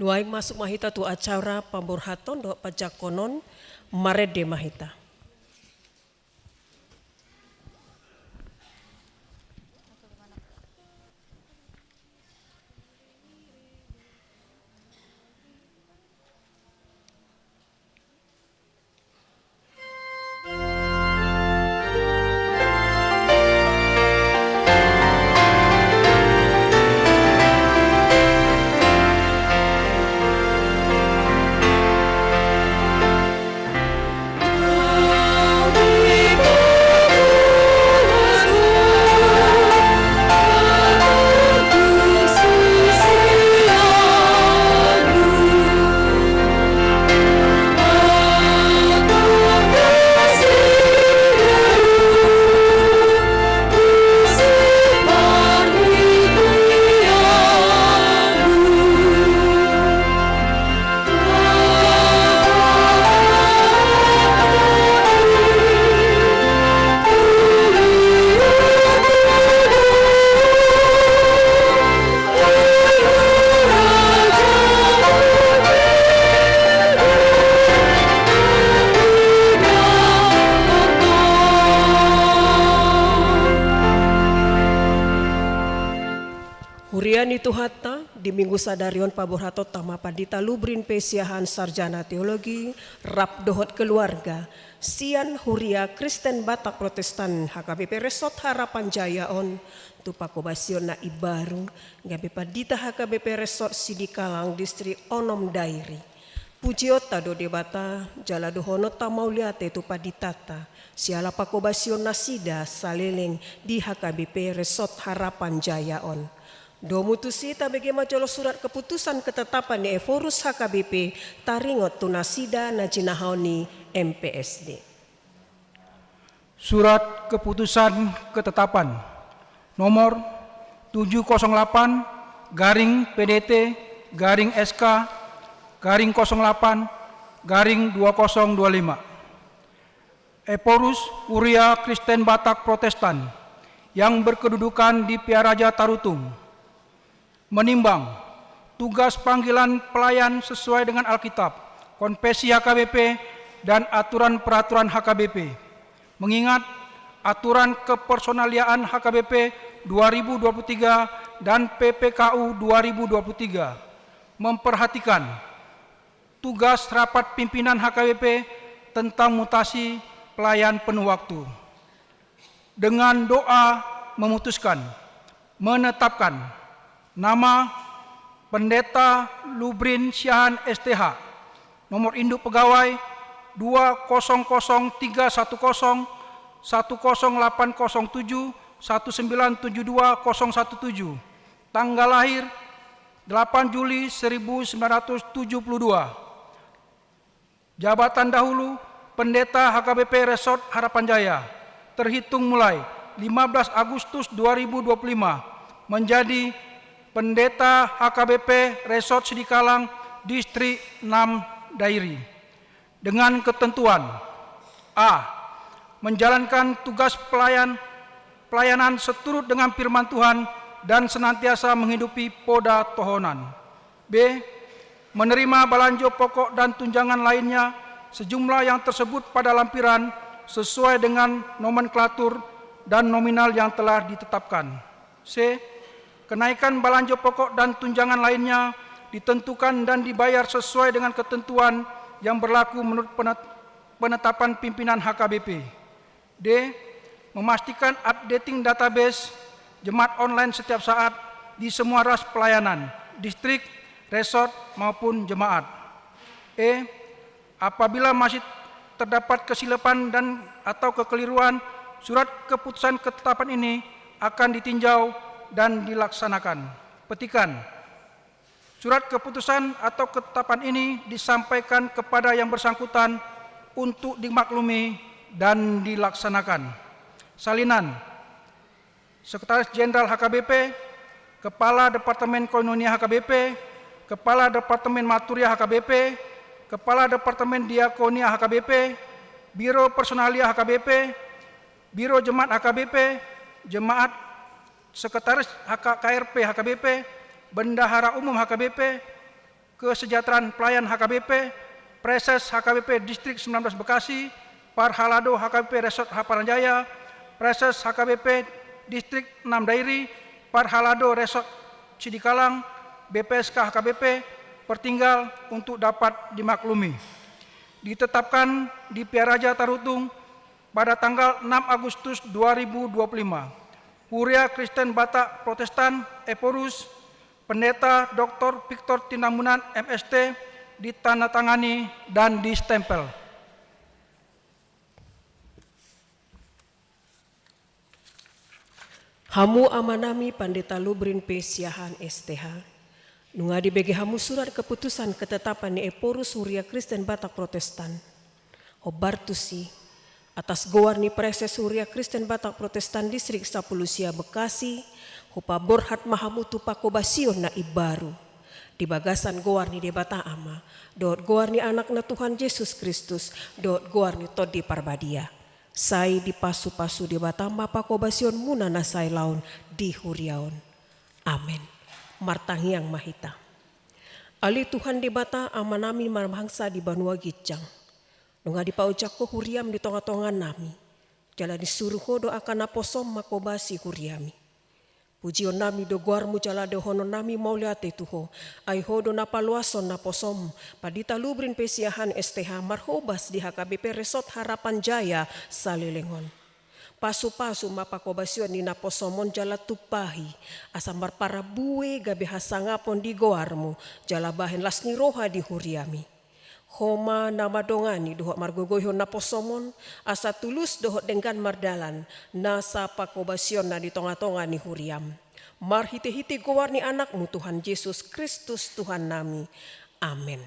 Nuaeng masuk ma hita tu acara pamborhaton dohot panjangkonon, marende ma hita. Huria ni Tuhanta, di Minggu sadari on paborhatonta ma Pandita Lubrin P. Siahaan, sarjana teologi, rap dohot keluarga, sian Huria Kristen Batak Protestan H K B P Resort Harapan Jaya on, tu pangkobasion na imbaru, gabe pandita H K B P Resort Sidikalang, Distrik Onom Dairi. Pujionta do Debata, jala dohononta mauliate tu panditanta, siala pangkobasion nasida saleleng di H K B P Resort Harapan Jaya on. Domu tusi, tabege ma jolo surat keputusan ketetapan ni Ephorus H K B P, taringot tu nasida na jinahaon ni M P S D. Surat keputusan ketetapan nomor tujuh kosong delapan garing P D T garing S K garing kosong delapan garing dua kosong dua lima. Ephorus, Huria Kristen Batak Protestan yang berkedudukan di Pearaja Tarutung. Menimbang tugas panggilan pelayan sesuai dengan Alkitab, konfesi H K B P, dan aturan peraturan H K B P. Mengingat aturan kepersonaliaan H K B P dua ribu dua puluh tiga dan P P K U dua ribu dua puluh tiga. Memperhatikan tugas rapat pimpinan H K B P tentang mutasi pelayan penuh waktu. Dengan doa memutuskan, menetapkan nama Pendeta Lubrin Siahaan S T H, nomor induk pegawai dua kosong kosong tiga satu kosong, satu kosong delapan kosong tujuh, satu sembilan tujuh dua kosong satu tujuh, tanggal lahir delapan Juli seribu sembilan ratus tujuh puluh dua. Jabatan dahulu, Pendeta H K B P Resort Harapan Jaya, terhitung mulai lima belas Agustus dua ribu dua puluh lima, menjadi Pendeta H K B P Resort Sidikalang, Distrik enam Dairi. Dengan ketentuan: A. Menjalankan tugas pelayan, pelayanan seturut dengan firman Tuhan dan senantiasa menghidupi poda tohonan. B. Menerima balanjo pokok dan tunjangan lainnya sejumlah yang tersebut pada lampiran sesuai dengan nomenklatur dan nominal yang telah ditetapkan. C. Kenaikan balanjo pokok dan tunjangan lainnya ditentukan dan dibayar sesuai dengan ketentuan yang berlaku menurut penet-, penetapan pimpinan H K B P. D. Memastikan updating database jemaat online setiap saat di semua ras pelayanan, distrik, resort, maupun jemaat. E. Apabila masih terdapat kesilapan dan atau kekeliruan, surat keputusan ketetapan ini akan ditinjau dan dilaksanakan. Petikan. Surat keputusan atau ketetapan ini disampaikan kepada yang bersangkutan untuk dimaklumi dan dilaksanakan. Salinan, Sekretaris Jenderal H K B P, Kepala Departemen Koinonia H K B P, Kepala Departemen Marturia H K B P, Kepala Departemen Diakonia H K B P, Biro Personalia H K B P, Biro Jemaat H K B P, Jemaat, Sekretaris H K, K R P H K B P, Bendahara Umum H K B P, Kesejahteraan Pelayan H K B P, Praeses H K B P Distrik sembilan belas Bekasi, Parhalado H K B P Resort Harapan Jaya, Praeses H K B P Distrik enam Dairi, Parhalado Resort Sidikalang, B P S K H K B P, pertinggal untuk dapat dimaklumi. Ditetapkan di Piaraja Tarutung pada tanggal enam Agustus dua ribu dua puluh lima. Huria Kristen Batak Protestan, Ephorus, Pendeta Doktor Victor Tinambunan, M S T, ditandatangani dan distempel. Hamu amanami Pandita Lubrin P Siahaan, S T H, nunga dibege hamu surat keputusan ketetapan ni Ephorus Huria Kristen Batak Protestan. Hombar tusi, atas goar ni Praeses Huria Kristen Batak Protestan Distrik Sapuluh Sia Bekasi, hupaborhat ma hamu tu pangkobasion na imbaru. Di bagasan goar ni Debata Ama, dohot goar ni Anakna Tuhan Jesus Kristus, dohot goar ni Tondi Parbadia. Sai dipasupasu Debata ma pangkobasionmuna na sailaon di huria on. Amen. Martangiang ma hita. Ale Tuhan Debata, Amanami marbangsa di banua ginjang. Nunga dipaojak Ho huriaM di tongatonganami. Jala disuru Ho do angka naposoM mangkobasi huriaMi. Pujionnami do goarMu jala dohononnami mauliate tu Ho, ai Ho do na paluashon naposoM, Pandita Lubrin P Siahaan, S T H, marhobas di H K B P Resort Harapan Jaya saleleng on. Pasupasu ma pangkobasion ni naposoM on jala tumpahi, asa marparambue gabe hasangapon di goarMu, jala bahen las ni roha di huriaMi. Ho ma na mandongani dohot margogoihon naposoM on, asa tulus dohot denggan mardalan, nasa pangkobasionna di tongatonga ni huriaM. Marhitehite goar ni AnakMu Tuhan Jesus Kristus Tuhannami. Amen.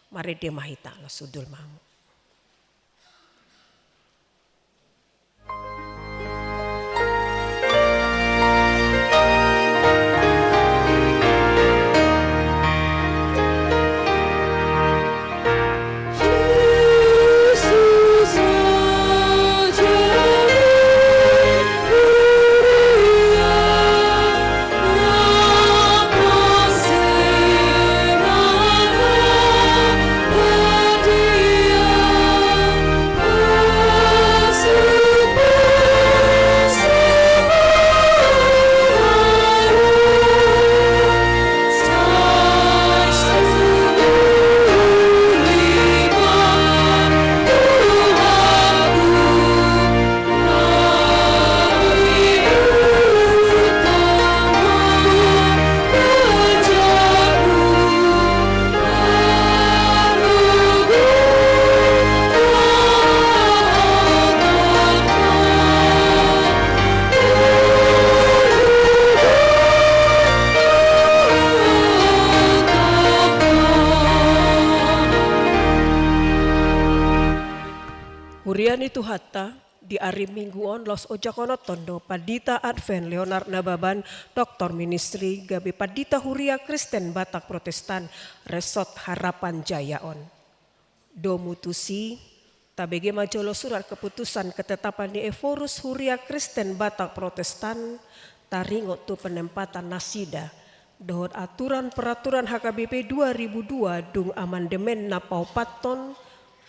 Marende ma hita, laos hundul ma hamu. Huria ni Tuhanta, di ari Minggu on laos ojakononhon do Pandita Advent Leonard Nababan, Doktor Ministri, gabe Pandita Huria Kristen Batak Protestan, Resort Harapan Jaya on. Domu tusi, tabege ma jolo surat keputusan ketetapan ni Ephorus Huria Kristen Batak Protestan, taringot tu penempatan nasida, dohot aturan peraturan H K B P dua ribu dua dung amandemen na paopathon,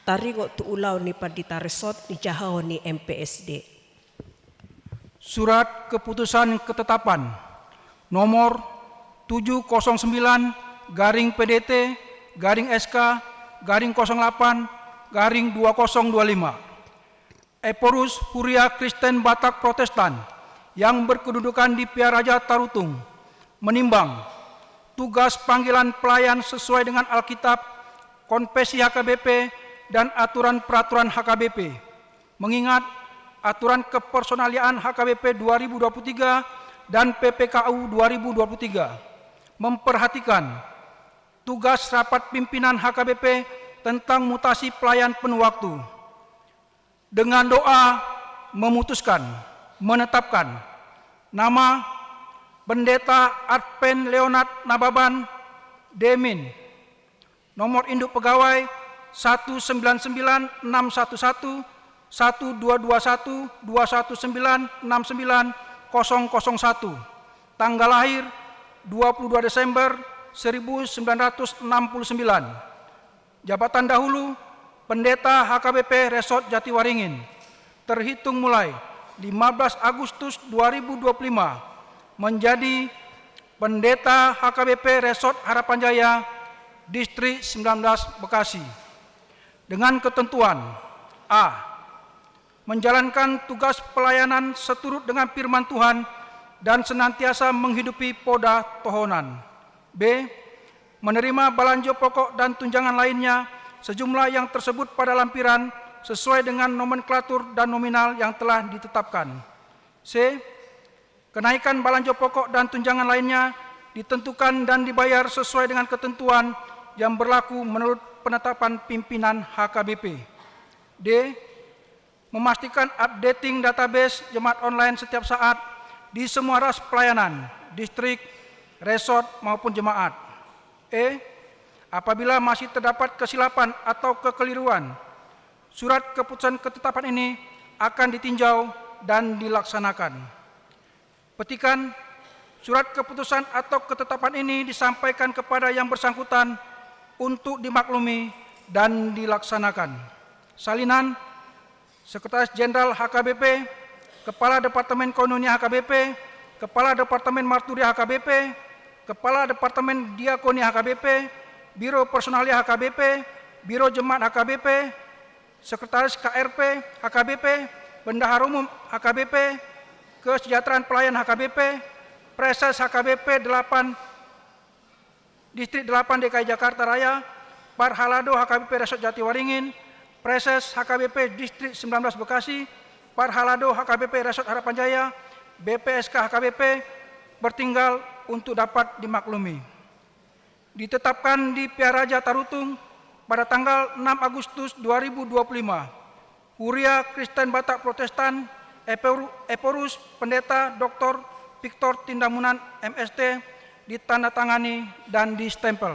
taringot tu ulaon ni pandita resort dijahaon ni M P S D. Surat keputusan ketetapan nomor tujuh kosong sembilan garing P D T garing S K garing kosong delapan garing dua kosong dua lima. Ephorus Huria Kristen Batak Protestan yang berkedudukan di Piaraja Tarutung menimbang tugas panggilan pelayan sesuai dengan Alkitab, Konfesi H K B P, dan aturan peraturan H K B P. Mengingat aturan kepersonaliaan H K B P dua ribu dua puluh tiga dan P P K U dua ribu dua puluh tiga memperhatikan tugas rapat pimpinan H K B P tentang mutasi pelayan penuh waktu. Dengan doa memutuskan, menetapkan nama Pendeta Advent Leonard Nababan, Demin, nomor induk pegawai satu sembilan sembilan enam satu satu, satu dua dua satu, dua satu sembilan enam sembilan kosong kosong satu, tanggal lahir dua puluh dua Desember seribu sembilan ratus enam puluh sembilan. Jabatan dahulu, Pendeta H K B P Resort Jatiwaringin, terhitung mulai lima belas Agustus dua ribu dua puluh lima, menjadi Pendeta H K B P Resort Harapan Jaya, Distrik sembilan belas Bekasi. Dengan ketentuan: A. Menjalankan tugas pelayanan seturut dengan firman Tuhan dan senantiasa menghidupi poda tohonan. B. Menerima balanjo pokok dan tunjangan lainnya sejumlah yang tersebut pada lampiran sesuai dengan nomenklatur dan nominal yang telah ditetapkan. C. Kenaikan balanjo pokok dan tunjangan lainnya ditentukan dan dibayar sesuai dengan ketentuan yang berlaku menurut penetapan pimpinan H K B P. D. Memastikan updating database jemaat online setiap saat di semua ras pelayanan, distrik, resort, maupun jemaat. E. Apabila masih terdapat kesilapan atau kekeliruan, surat keputusan ketetapan ini akan ditinjau dan dilaksanakan. Petikan: surat keputusan atau ketetapan ini disampaikan kepada yang bersangkutan untuk dimaklumi dan dilaksanakan. Salinan: Sekretaris Jenderal H K B P, Kepala Departemen Koinonia H K B P, Kepala Departemen Marturia H K B P, Kepala Departemen Diakonia H K B P, Biro Personalia H K B P, Biro Jemaat H K B P, Sekretaris K R P H K B P, Bendahara Umum H K B P, Kesejahteraan Pelayan H K B P, Praeses H K B P delapan, Distrik delapan D K I Jakarta Raya, Parhalado H K B P Resort Jatiwaringin, Praeses H K B P Distrik sembilan belas Bekasi, Parhalado H K B P Resort Harapan Jaya, B P S K H K B P, bertinggal untuk dapat dimaklumi. Ditetapkan di Pearaja Tarutung pada tanggal enam Agustus dua ribu dua puluh lima, Huria Kristen Batak Protestan, Eporu-, Ephorus Pendeta Doktor Victor Tindamunan, M S T, ditandatangani dan distempel.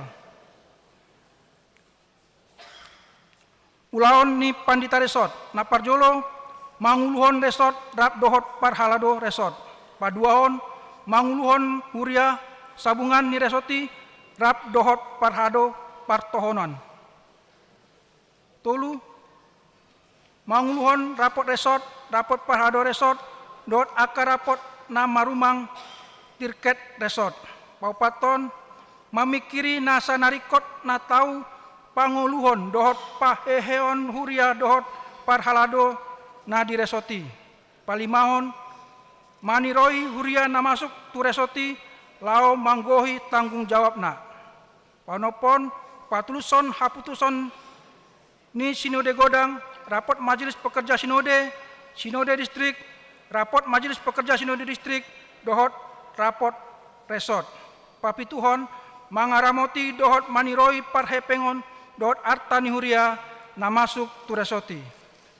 Ulaon ni Pandita Resort. Na parjolo, manguluhon resort rap dohot parhalado resort. Paduahon, manguluhon huria sabungan ni resort i rap dohot parhalado partohonan. Tolu, manguluhon rapot resort, rapot parhalado resort, dohot angka rapot na marumang tirket resort. Paopathon, mamingkiri nasa na ringkot na tau pangoluhon dohot paheheon huria dohot parhalado na di resort i. Palimahon, maniroi huria na masuk tu resort i laho manggohi tanggung jawabna. Paonomhon, patulushon haputusan ni Sinode Godang, rapot Majelis Pekerja Sinode, Sinode Distrik, rapot Majelis Pekerja Sinode Distrik, dohot rapot resort. Papituhon, mangaramoti dohot maniroi parhepengon dohot arta ni huria na masuk tu resort i.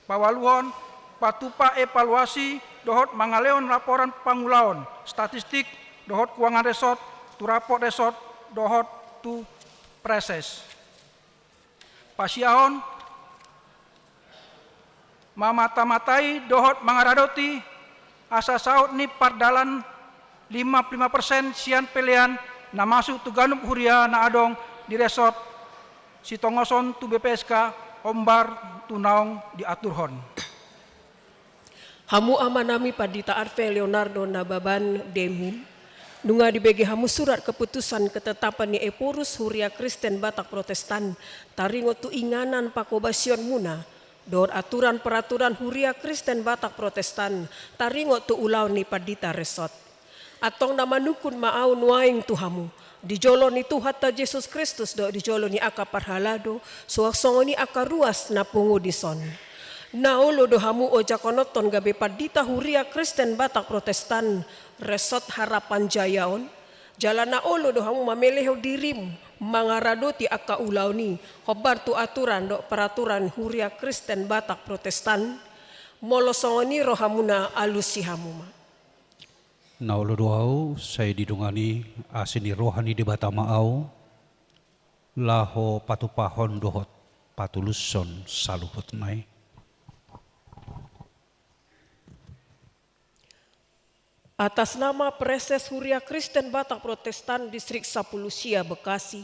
Paualuhon, patupa evaluasi dohot mangalehon laporan pangulaon statistik dohot keuangan resort tu rapot resort dohot tu praeses. Pasiahon, mamata-matai dohot mangaradoti asa saut ni pardalan lima puluh lima persen sian pelean na masuk tu ganup huria na adong di resort, sitongoson tu B P S K hombar tu naung diaturhon. Hamu amanami Pandita Arve Leonardo Nababan, Demhil, nunga dibege hamu surat keputusan ketetapan ni Ephorus Huria Kristen Batak Protestan taringot tu inganan pangkobasionmuna dohot aturan peraturan Huria Kristen Batak Protestan taringot tu ulaon ni Pandita Resort. Antong na manungkun ma ahu nuaeng tu hamu, di jolo ni Tuhanta Jesus Kristus dohot di jolo ni angka parhalado, suang songon i angka ruas na pungu dison. Na olo do hamu ojakononhon gabe pandita Huria Kristen Batak Protestan Resort Harapan Jaya on? Jala na olo do hamu mamelehon dirim mangaradoti angka ulaon i hombar tu aturan dohot peraturan Huria Kristen Batak Protestan? Molo songon i rohamuna, alusi hamu ma. Na olo do ahu, sai didongani asi ni roha ni Debata ma ahu, laho patupahon dohot patulushon saluhutna i. Atas nama Praeses Huria Kristen Batak Protestan Distrik Sapuluh Sia Bekasi,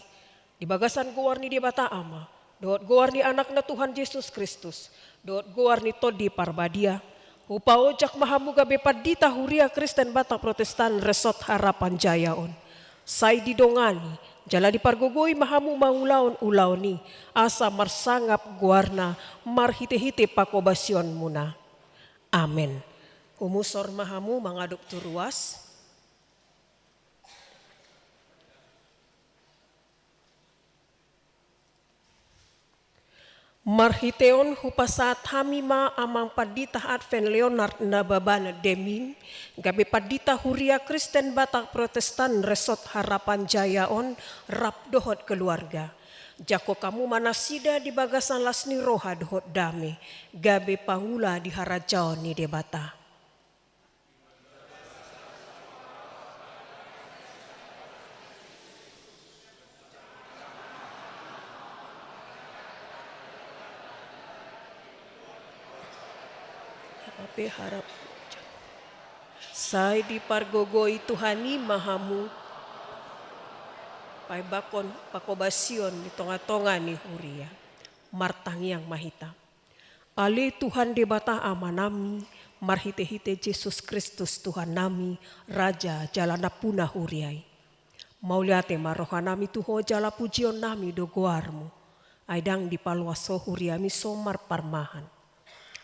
di bagasan goar ni Debata Ama, dohot goar ni Anakna Tuhan Jesus Kristus, dohot goar ni Tondi Parbadia, hupaojak ma hamu gabe pandita Huria Kristen Batak Protestan Resort Harapan Jaya on. Sai didongani, jala dipargogoi ma hamu mangulahon ulaon i, asa marsangap goarna marhite-hite panghobasionmuna. Amen. Humusor ma hamu mangadop tu ruas. Marhite on hupasahat hami ma Amang Pandita Advent Leonard Nababan Demim, gabe pandita Huria Kristen Batak Protestan Resort Harapan Jaya on rap dohot keluarga. Jangkon hamu ma nasida di bagasan las ni roha dohot dame, gabe pangula di harajaon ni Debata. Sai dipargogoi Tuhan i ma hamu, paimbakkon panghobasion di tonga-tonga ni huria. Martangiang ma hita. Ale Tuhan Debata Amanami, marhite-hite Jesus Kristus Tuhannami, Raja jala nampuna huria i. Mauliate ma rohanami tu Ho jala pujionnami do goarmu. Ai ndang dipaloas Ho huriami so marparmahan.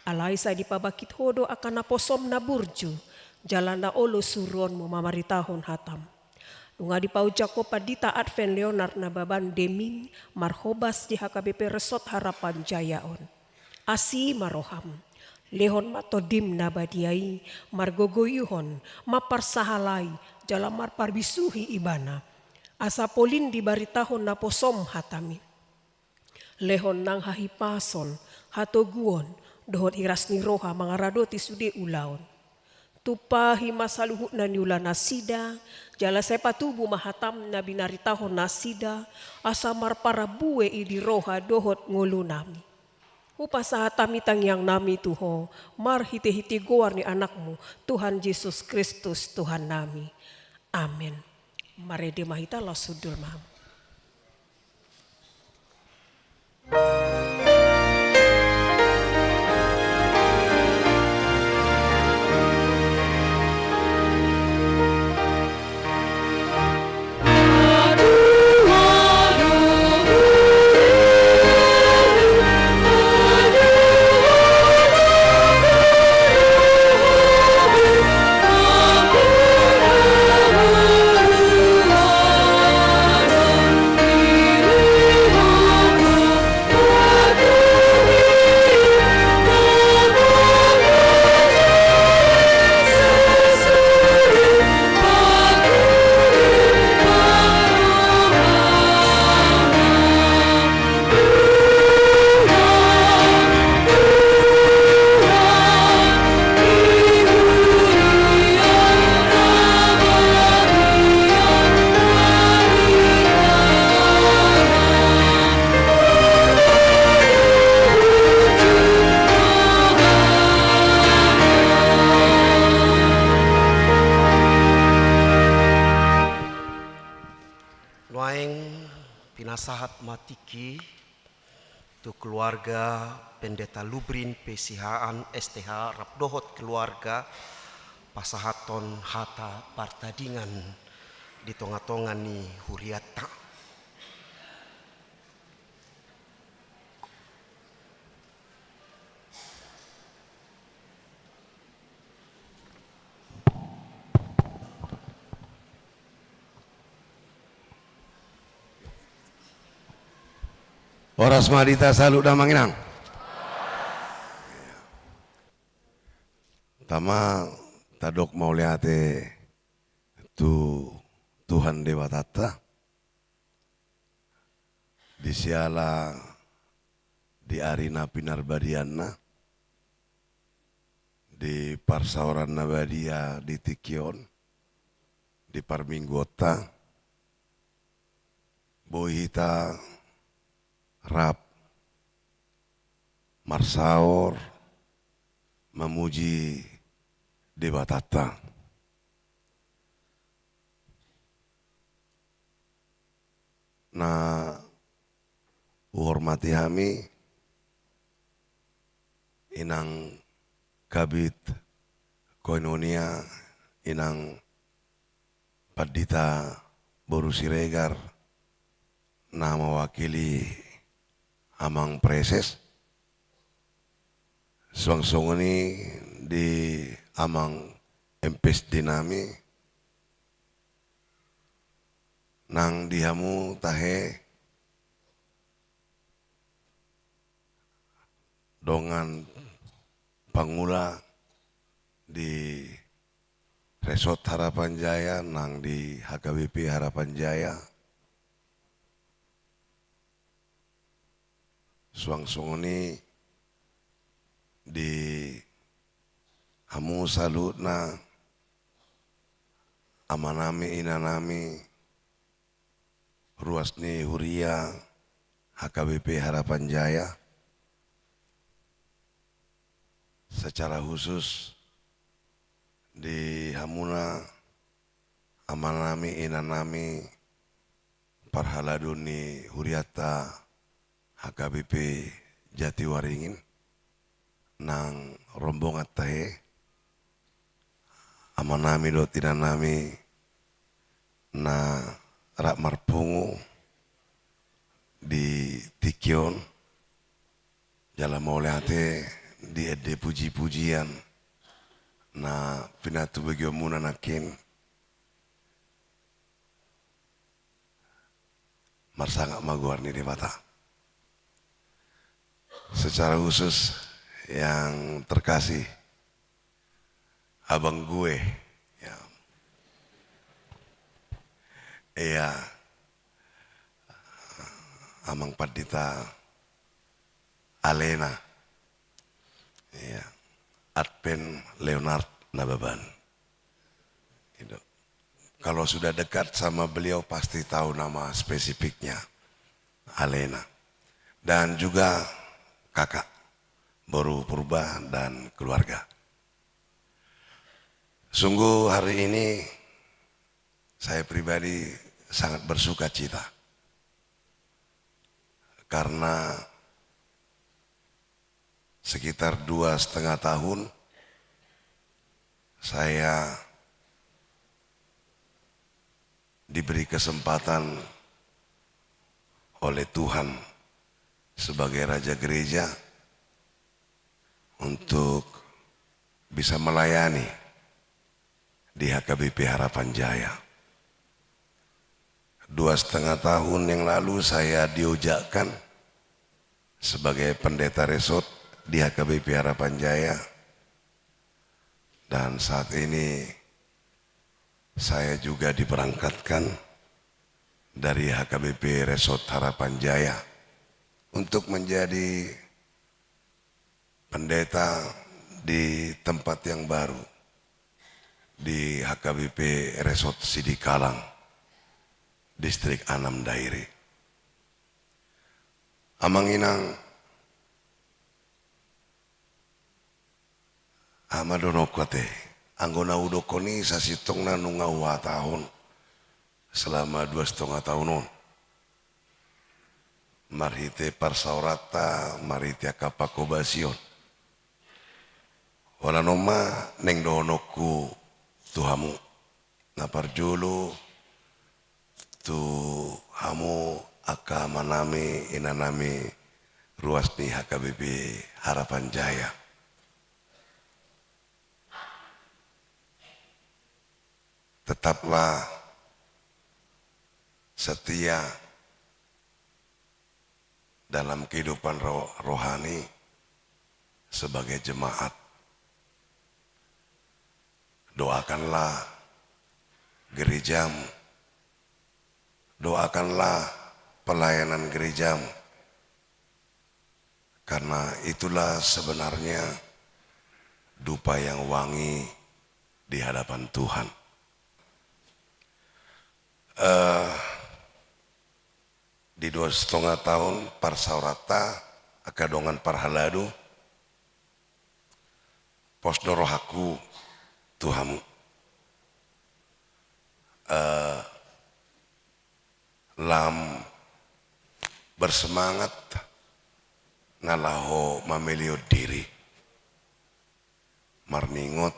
Alai sai dipabangkit Ho do angka naposom na burju, jala na olo suruonmu mamaritahon hatam. Nunga dipaojak Ho Pandita Advent Leonard Nababan Demim marhobas di H K B P Resort Harapan Jaya on. Asi ma roham, lehon ma Tondim na badia i, margogoihon, mamparsahalai, jala marparbisuhi ibana. Asa polin dibaritahon naposom hatami. Lehon nang hahipason, hatoguon, dohot hiras ni roha mangaradoti sude ulaon. Tumpahi ma saluhutna niulanasida, jala sai patubu ma hatam na binaritahon nasida, asa marparambue i di roha dohot ngolunami. Hupasahat hami tangiangnami tu Ho, marhite-hite goar ni Anakmu, Tuhan Jesus Kristus Tuhannami. Amen. Marende ma hita, laos hundul ma hamu. Nuaeng pinasahat ma tingki tu keluarga Pendeta Lubrin P C H an S T H rap dohot keluarga, pasahathon hata partadingan di tonga-tonga ni hurianta. Horas ma di hita saluhutna, Amang Inang. Tama, tadok mauliate tu Tuhan Debatanta. Di siala di ari na pinarbadianna, di parsaoran na badia di tingki on, di parmingguonta, boi hita rap marsaor, mamuji Debatanta. na huhormati hami, Inang Kabid Koinonia, Inang Pandita Boru Siregar, na mewakili Amang Praeses, suang songon i di Amang M P S D nami, nang di hamu tahe dongan pangula di Resort Harapan Jaya nang di H K B P Harapan Jaya. Suang songon i di hamu saluhutna, amanami, inanami, ruas ni huria H K B P Harapan Jaya. Secara khusus di hamuna, amanami, inanami, parhalado ni hurianta H K B P Jatiwaringin, nang rombongan tahe, amanami dohot inanami na rap marpungu di tingki on, jala mauliate di ende puji-pujian na pinatubagion muna nangkin. Marsangap ma goar ni Debata. Secara khusus yang terkasih abang gue, ya. Iya. Amang Pandita Alena. Iya. Advent Leonard Nababan. Gitu. Kalau sudah dekat sama beliau, pasti tahu nama spesifiknya, Alena. Dan juga kakak, Boru Purba dan keluarga. Sungguh hari ini saya pribadi sangat bersuka cita karena sekitar dua setengah tahun saya diberi kesempatan oleh Tuhan sebagai raja gereja untuk bisa melayani di H K B P Harapan Jaya. Dua setengah tahun yang lalu saya diojakkan sebagai pendeta resort di H K B P Harapan Jaya. Dan saat ini saya juga diberangkatkan dari H K B P Resort Harapan Jaya untuk menjadi pendeta di tempat yang baru, di H K B P Resort Sidikalang, Distrik Anam Dairi. Amang inang, aha ma dohononku ate, anggo na hudokkon i sasintongna nunga huhatahon selama dua setengah tahun on. Marhite parsaoranta, marhite angka pangkobasion. Holan on ma naeng dohononku tu hamu. Na parjolo tu hamu angka amanami, inanami, ruas ni H K B P Harapan Jaya. Tetaplah setia dalam kehidupan ro-, rohani sebagai jemaat. Doakanlah gerejamu, doakanlah pelayanan gerejamu, karena itulah sebenarnya dupa yang wangi di hadapan Tuhan. Eh, di dua setengah tahun parsaoranta angka dongan parhalado, pos do rohangku tu hamu. Eh, lam bersemangat na laho mamelion diri marningot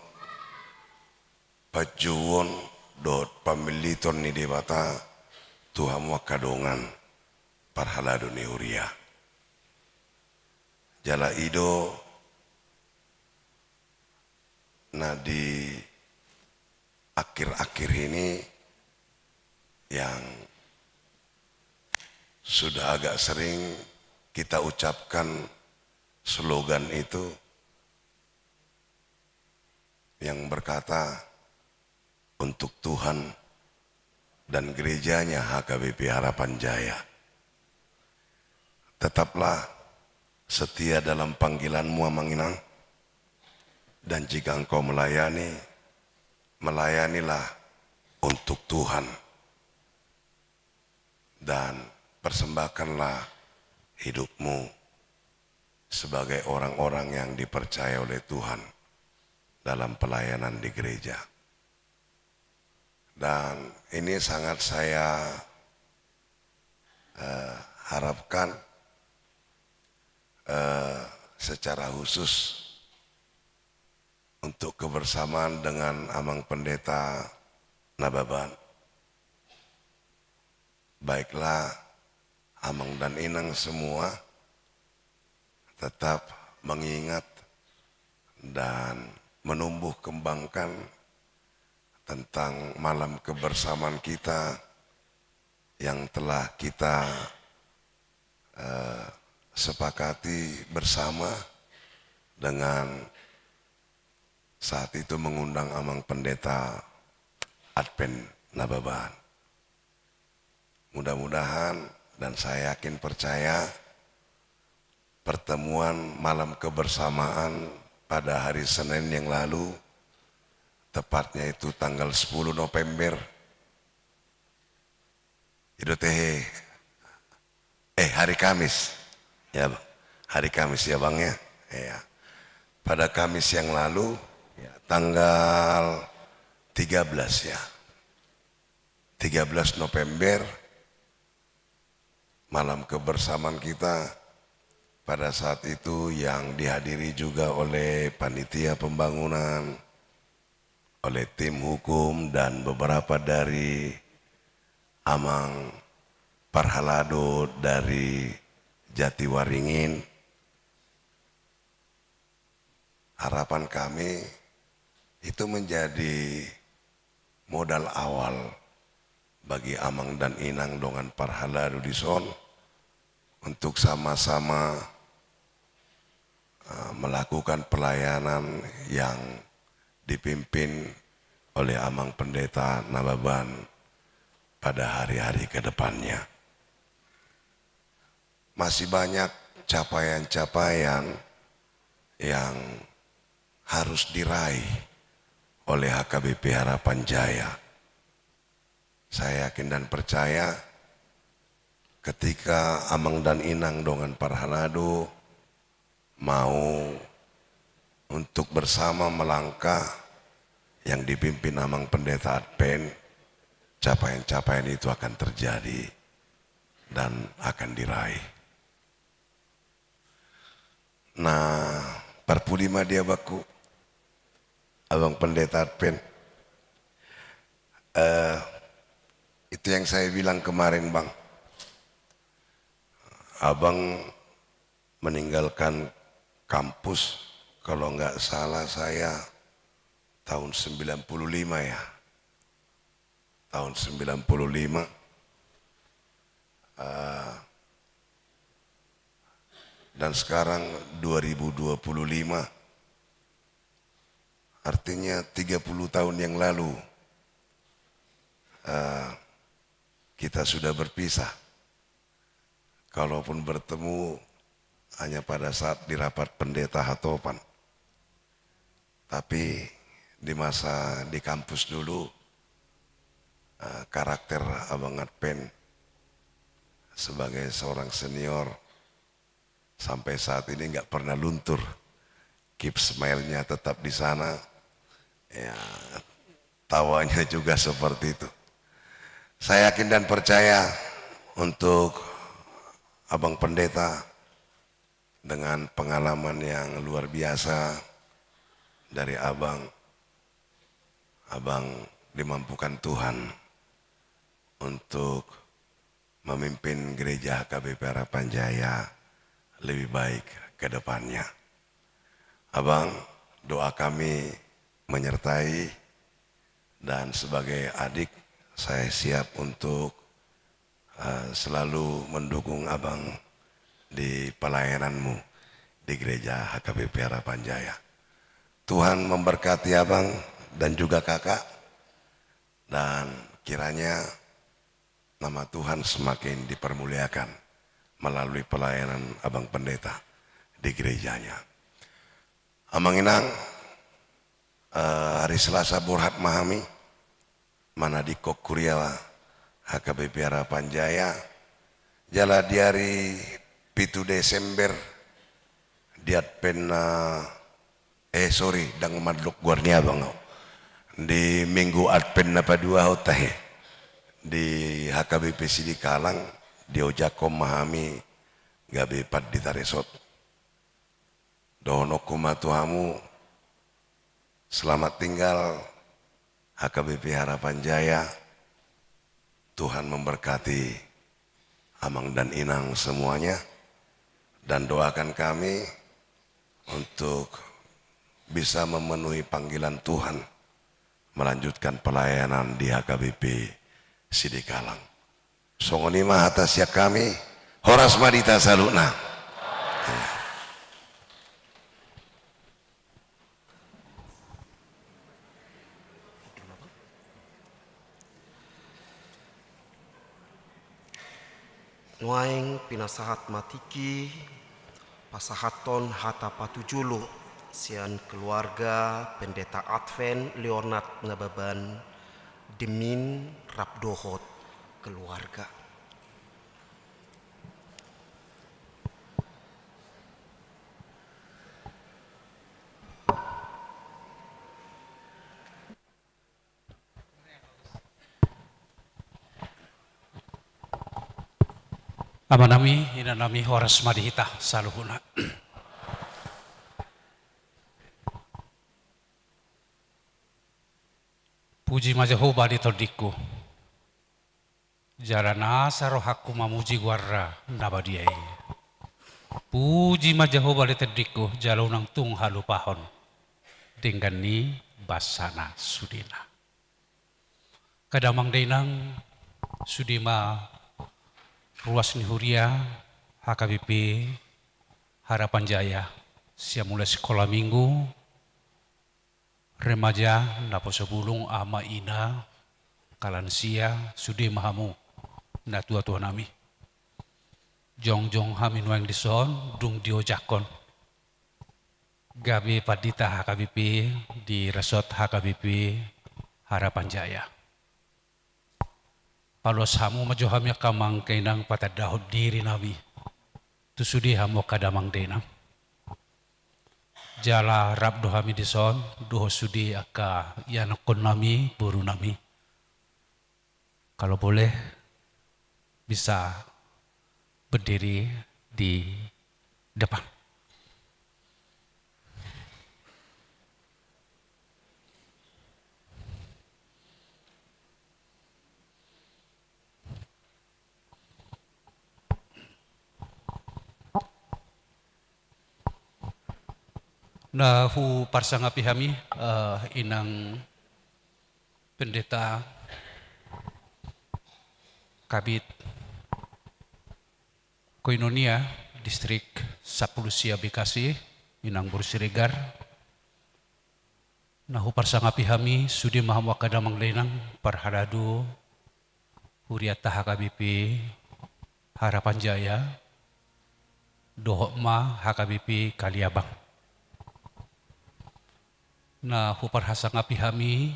panjouon dohot pamiliton ni Debata tu hamu angka dongan parhalado ni huria. Jala i do na di akhir-akhir ini yang sudah agak sering kita ucapkan slogan itu yang berkata, "Untuk Tuhan dan gerejanya H K B P Harapan Jaya." Tetaplah setia dalam panggilanmu, Amang Inang, dan jika engkau melayani, melayanilah untuk Tuhan, dan persembahkanlah hidupmu sebagai orang-orang yang dipercaya oleh Tuhan dalam pelayanan di gereja. Dan ini sangat saya, eh, harapkan, eh, secara khusus untuk kebersamaan dengan Amang Pendeta Nababan. Baiklah, Amang dan Inang semua, tetap mengingat dan menumbuh kembangkan tentang malam kebersamaan kita yang telah kita, eh, sepakati bersama dengan saat itu mengundang Amang Pendeta Advent Nababan. Mudah-mudahan, dan saya yakin percaya, pertemuan malam kebersamaan pada hari Senin yang lalu, tepatnya itu tanggal sepuluh November, i do tehe, eh, hari Kamis. Ya, Bang. Hari Kamis ya, Bang, ya. Iya. Pada Kamis yang lalu, ya, tanggal tiga belas, ya. Tiga belas November, malam kebersamaan kita pada saat itu yang dihadiri juga oleh panitia pembangunan, oleh tim hukum, dan beberapa dari amang parhalado dari Jatiwaringin. Harapan kami itu menjadi modal awal bagi amang dan inang dongan parhalado dison untuk sama-sama, eh, melakukan pelayanan yang dipimpin oleh Amang Pendeta Nababan pada hari-hari ke depannya. Masih banyak capaian-capaian yang harus diraih oleh H K B P Harapan Jaya. Saya yakin dan percaya, ketika amang dan inang dongan parhalado mau untuk bersama melangkah yang dipimpin Amang Pendeta Advent, capaian-capaian itu akan terjadi dan akan diraih. Nah, parpudi ma di abangku, Abang Pendeta Advent. Eh, itu yang saya bilang kemarin, Bang. Abang meninggalkan kampus, kalau nggak salah saya tahun sembilan puluh lima, ya. Tahun sembilan puluh lima. Eh, dan sekarang dua ribu dua puluh lima. Artinya tiga puluh tahun yang lalu, eh, kita sudah berpisah. Kalaupun bertemu, hanya pada saat di rapat pendeta hatopan. Tapi di masa di kampus dulu, eh, karakter Abang Advent sebagai seorang senior sampai saat ini nggak pernah luntur. Keep smile-nya tetap di sana. Ya, tawanya juga seperti itu. Saya yakin dan percaya untuk Abang Pendeta dengan pengalaman yang luar biasa dari Abang. Abang dimampukan Tuhan untuk memimpin gereja H K B P Harapan Jaya lebih baik ke depannya. Abang, doa kami menyertai, dan sebagai adik, saya siap untuk, eh, selalu mendukung Abang di pelayananmu di gereja H K B P Harapan Jaya. Tuhan memberkati Abang dan juga Kakak, dan kiranya nama Tuhan semakin dipermuliakan melalui pelayanan Abang Pendeta di gerejanya. Amang Inang, eh, hari Selasa borhat ma hami manadingkon kuria H K B P Harapan Jaya, jala di hari pitu Desember, di Advent na, eh, sorry, ndang mandok goar ni Abang au. Di Minggu Advent na paduahon tahe, di H K B P Sidikalang, diojakhon ma hami gabe pandita resort. Dohononku ma tu hamu, selamat tinggal H K B P Harapan Jaya. Tuhan memberkati Amang dan Inang semuanya, dan doakan kami untuk bisa memenuhi panggilan Tuhan, melanjutkan pelayanan di H K B P Sidikalang. Songon i ma hata sian hami, horas ma di hita saluhutna. Nuaeng pinasahat ma tingki pasahathon hata patujolo sian keluarga Pendeta Advent Leonard Nababan, Demin rap dohot keluarga. Amanami, inanami, horas ma di hita saluhutna. Puji ma Jahowa di tondingku. Jala nasa rohangku mamuji goarna na badia i. Puji ma Jahowa ale tondingku, jala unang tung halupahon denggan ni basana sudena. Angka damang dainang, sude ma ruas ni huria H K B P Harapan Jaya, sian mulai sikola minggu, remaja, naposo bulung, ama, ina, angka lansia, sude ma hamu natuatuanami. Jongjong hami nuaeng dison, dung diojakhon gabe pandita H K B P di resort H K B P Harapan Jaya. Paloas hamu ma jo hami angka amang, angka inang, patandahon dirinami tu sude hamu angka damang dainang. Jala rap do hami dison dohot sude angka ianakkonnami, borunami. Kalau boleh, bisa berdiri di depan. Na huparsangapi hami, eh, inang pendeta kabid Koinonia Distrik Sampulu Sia Bekasi, inang boru Siregar. Na huparsangapi hami, sude ma hamu angka damang dainang parhalado hurianta H K B P Harapan Jaya, dohot ma H K B P Kaliabang. Na huparsangapi hami,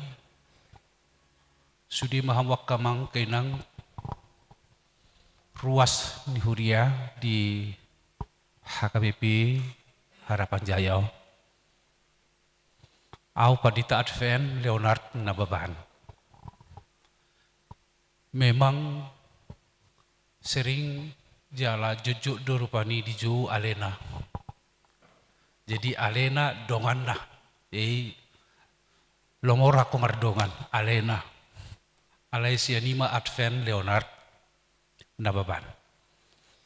sude ma hamu angka amang, angka inang, ruas ni huria di H K B P Harapan Jaya. Au Pandita Advent Leonard Nababan. Memang sering Jala jotjot do rupani dijou alena. Jadi alena donganna. Jadi lomo rohangku mardongan alena. Alai sian i ma Advent Leonard Nababan.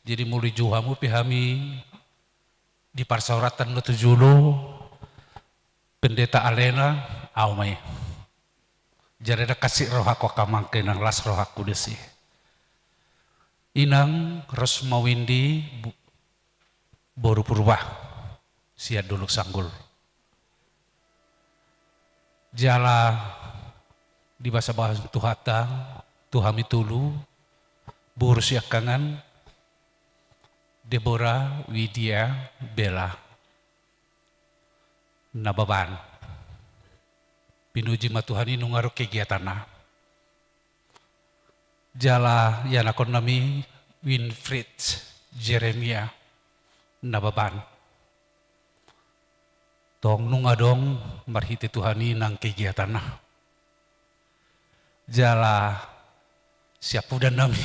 Jadi molo dijou hamu pe hami di parsaoranta na tu jolo, pendeta alena, au ma i. Jala ndang hansit rohangku angka amang inang, las rohangku disi. Inang Rosmawindi, boru Purba sian Dolok Sanggul. Jala dibasabasa Tuhanta tu hami tolu, boru siangkangan, Deborah, Widya, Bella Nababan. Pinuji ma Tuhan i nunga adong kegiatanna. Jala ianakkonnami Winfried, Jeremia Nababan. Tong nunga adong marhite Tuhan i nang kegiatanna. Jala siapudannami,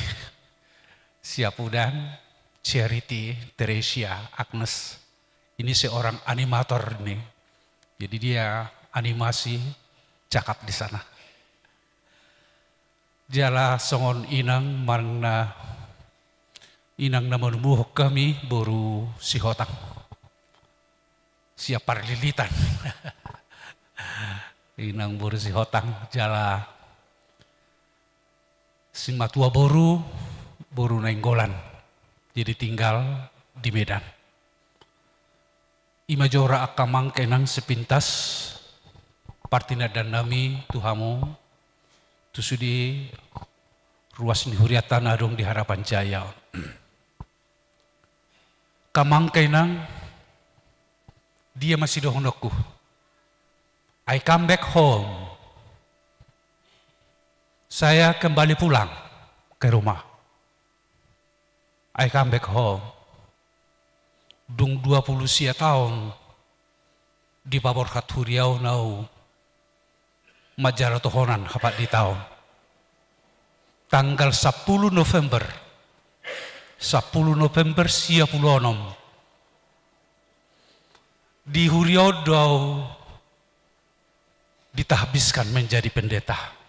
siapudan, Charity, Teresia, Agnes. Ini seorang animator ini. Jadi dia animasi, cakap di sana. Jala songon inang manang na, inang na manumuhon hami, boru Sihotang. Sian Parlilitan. Inang boru Sihotang, jala simatua boru, boru Nainggolan. Jadi tinggal di Medan. I ma jora angka amang inang sepintas partinandannami tu hamu, tu sude ruas ni hurianta na adong di Harapan Jaya on. Angka amang inang, dia ma sidohononku? I come back home. Saya kembali pulang ke rumah. I come back home. Dung dua pulu sia taon dipaborhat huria on au manjalo tohonan hapandita on. Tanggal sampulu November, sampulu November sia pulu onom, di huria on do au ditahbiskan menjadi pendeta.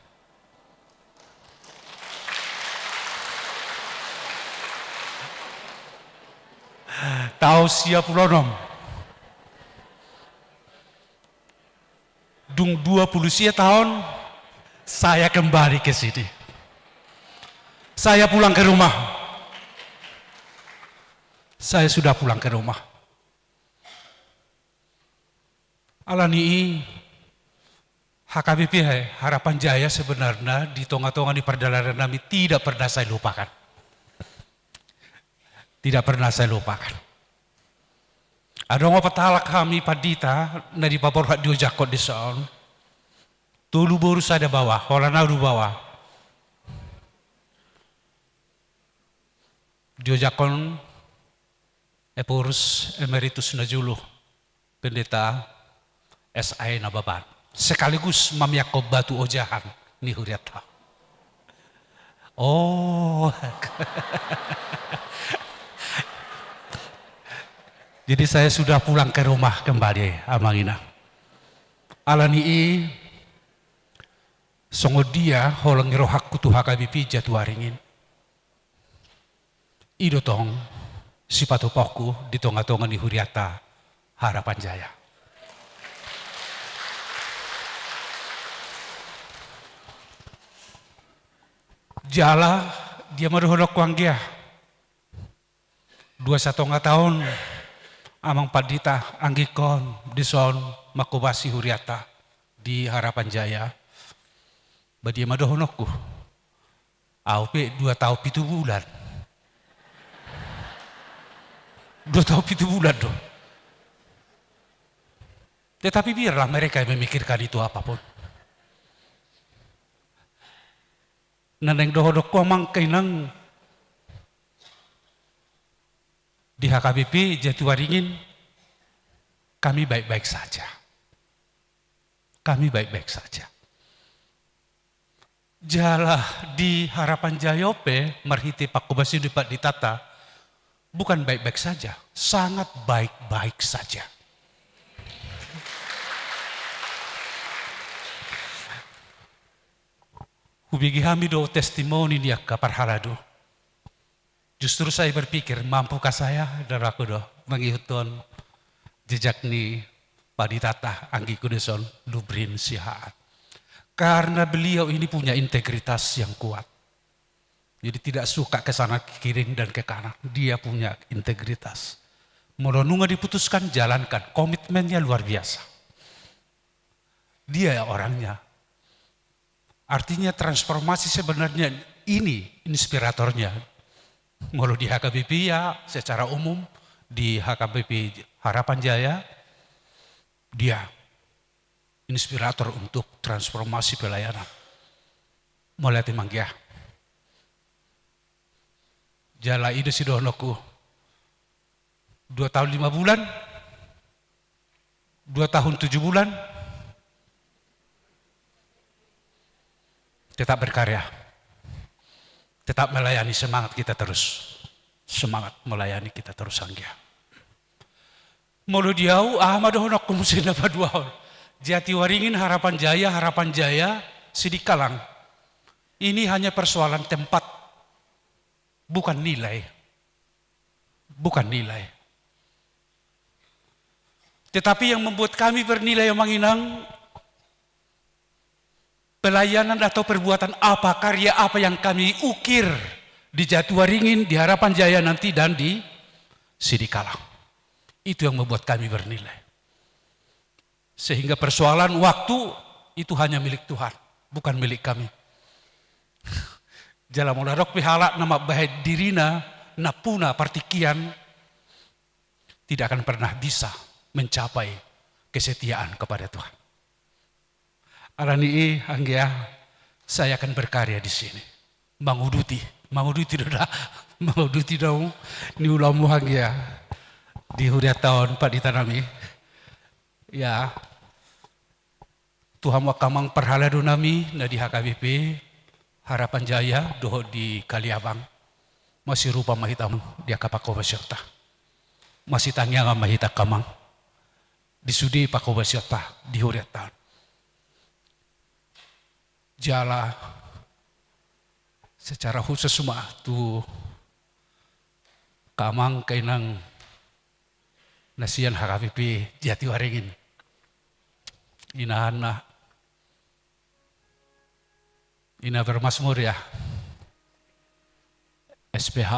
Taon sia pulu onom. Dung dua pulu sia taon, saya kembali ke sini. Saya pulang ke rumah. Saya sudah pulang ke rumah. Alani i, H K B P, Harapan Jaya sebenarnya di tonga-tonga ni pardalanannami tidak pernah saya lupakan. Tidak pernah saya lupakan. Adong opat halak hami pandita na dipaborhat diojakhon dison. Tolu boru sada baoa, holan au do baoa. Diojakhon Ephorus Emeritus na jolo, Pendeta S I Nababan, sekaligus mamiakhon batu ojahan ni hurianta. Oh. Jadi saya sudah pulang ke rumah kembali, amang inang. Alani i, songon dia holan ni rohangku tu H K B P Jatiwaringin. I do tong sipatupaonku di tonga-tonga ni hurianta Harapan Jaya. Jala dia ma dohononku anggia? Dua satonga taon amang pandita anggingkon dison manghobasi hurianta di Harapan Jaya. Ba dia ma dohononku? Au pe dua taon pitu bulan. Dua taon pitu bulan do. Tetapi biarlah mereka yang memikirkan itu apapun. Na naeng dohononku, amang inang, di H K B P Jatiwaringin kami baik-baik saja. Kami baik-baik saja. Jala di Harapan Jaya on pe marhite panghobasion ni panditanta, Bukan baik-baik saja, sangat baik-baik saja. Hubege hami do testimoni ni angka parhalado. Justru saya berpikir, mampukah saya, daro ahu do, mangihuthon jejak ni panditata anggingku dison, Lubrin Siahaan. Karena beliau ini punya integritas yang kuat. Jadi tidak suka ke sana, ke kiri dan ke kanan. Dia punya integritas. Molo nunga diputuskan, jalankan. Komitmennya luar biasa. Dia ya orangnya. Artinya transformasi sebenarnya ini inspiratornya. Molo di H K B P ya secara umum, di H K B P Harapan Jaya, dia inspirator untuk transformasi pelayanan. Mauliate ma, anggia. Jala i do sidohononku. Dua tahun lima bulan, dua tahun tujuh bulan, tetap berkarya, tetap melayani, semangat kita terus, semangat melayani kita terus, anggia. Molo di ahu, aha ma dohononku muse na paduahon? Jatiwaringin, Harapan Jaya, Harapan Jaya, Sidikalang. Ini hanya persoalan tempat, bukan nilai. Bukan nilai. Tetapi yang membuat kami bernilai, Amang Inang, pelayanan atau perbuatan apa, karya apa yang kami ukir di Jatiwaringin, di Harapan Jaya nanti, dan di Sidikalang. Itu yang membuat kami bernilai. Sehingga persoalan waktu itu hanya milik Tuhan, bukan milik kami. Jala molo adong pe halak na mambahen dirina nampuna partingkian, tidak akan pernah bisa mencapai kesetiaan kepada Tuhan. Alani i, anggia, saya akan berkarya di sini. Manguduti, manguduti do da, manguduti do niulaonmu, anggia, di hurianta on, pandita nami. Ya, tu hamu angka amang parhalado nami na di H K B P Harapan Jaya dohot di Kaliabang, masirupa ma hita di angka pangkobasionta. Masitangiangan ma hita, angka amang, di sude pangkobasionta di hurianta on. Jala secara khusus ma tu angka amang, angka inang na sian H K B P Jatiwaringin, inanna, ina bermasmur ya, S P H,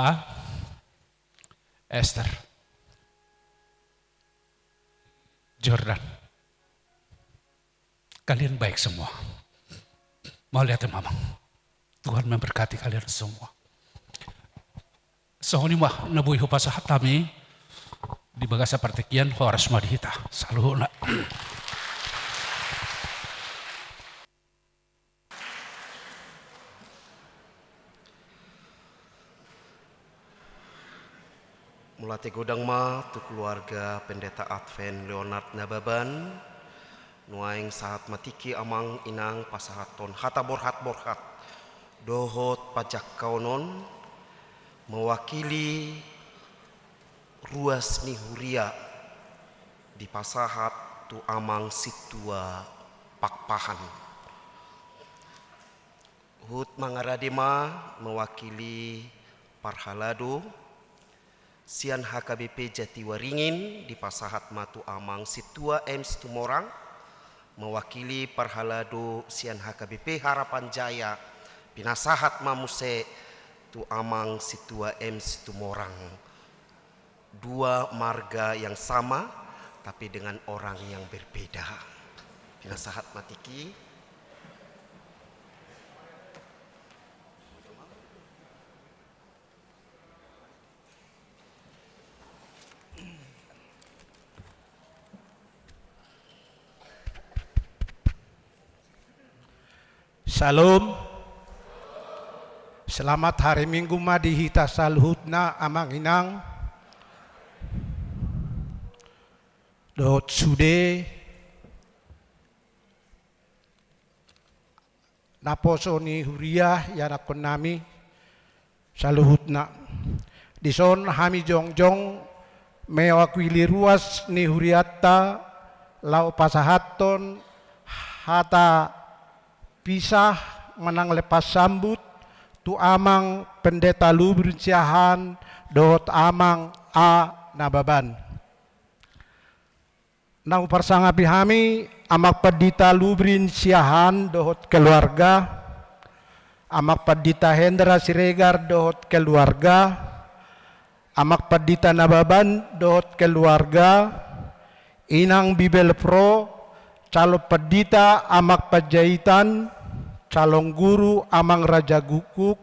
Esther, Jordan. Kalian baik semua. Mauliate ma, amang. Tuhan memberkati kalian semua. Songon i ma na boi hupasahat hami di bagasan partingkian, horas ma di hita saluhutna. Mauliate godang ma tu keluarga Pendeta Advent Leonard Nababan. Nuaeng sahat ma tingki, amang inang, pasahathon hata borhat-borhat dohot pajangkaonon mewakili ruas ni huria, dipasahat tu amang sintua Pakpahan. Huhut mangarade ma mewakili parhalado sian H K B P Jatiwaringin, dipasahat ma tu amang sintua M Situmorang. Mewakili parhalado sian H K B P Harapan Jaya, pinasahat ma muse tu amang sintua M Situmorang. Dua marga yang sama, tapi dengan orang yang berbeda. Pinasahat ma tingki. Shalom. Selamat hari Minggu ma di hita saluhutna, amang inang dohot sude naposo ni huria, ianakhon nami saluhutna. Dison hami jongjong mewakili ruas ni hurianta laho pasahathon hata pisah manang lepas sambut tu Amang Pendeta Lubrin Siahaan dohot Amang A. Nababan. Na huparsangapi hami, Amang Pandita Lubrin Siahaan dohot keluarga, Amang Pandita Hendra Siregar dohot keluarga, Amang Pandita Nababan dohot keluarga, Inang Bibelvrouw, calon pandita Amang Panjaitan, calon guru Amang Raja Gukguk,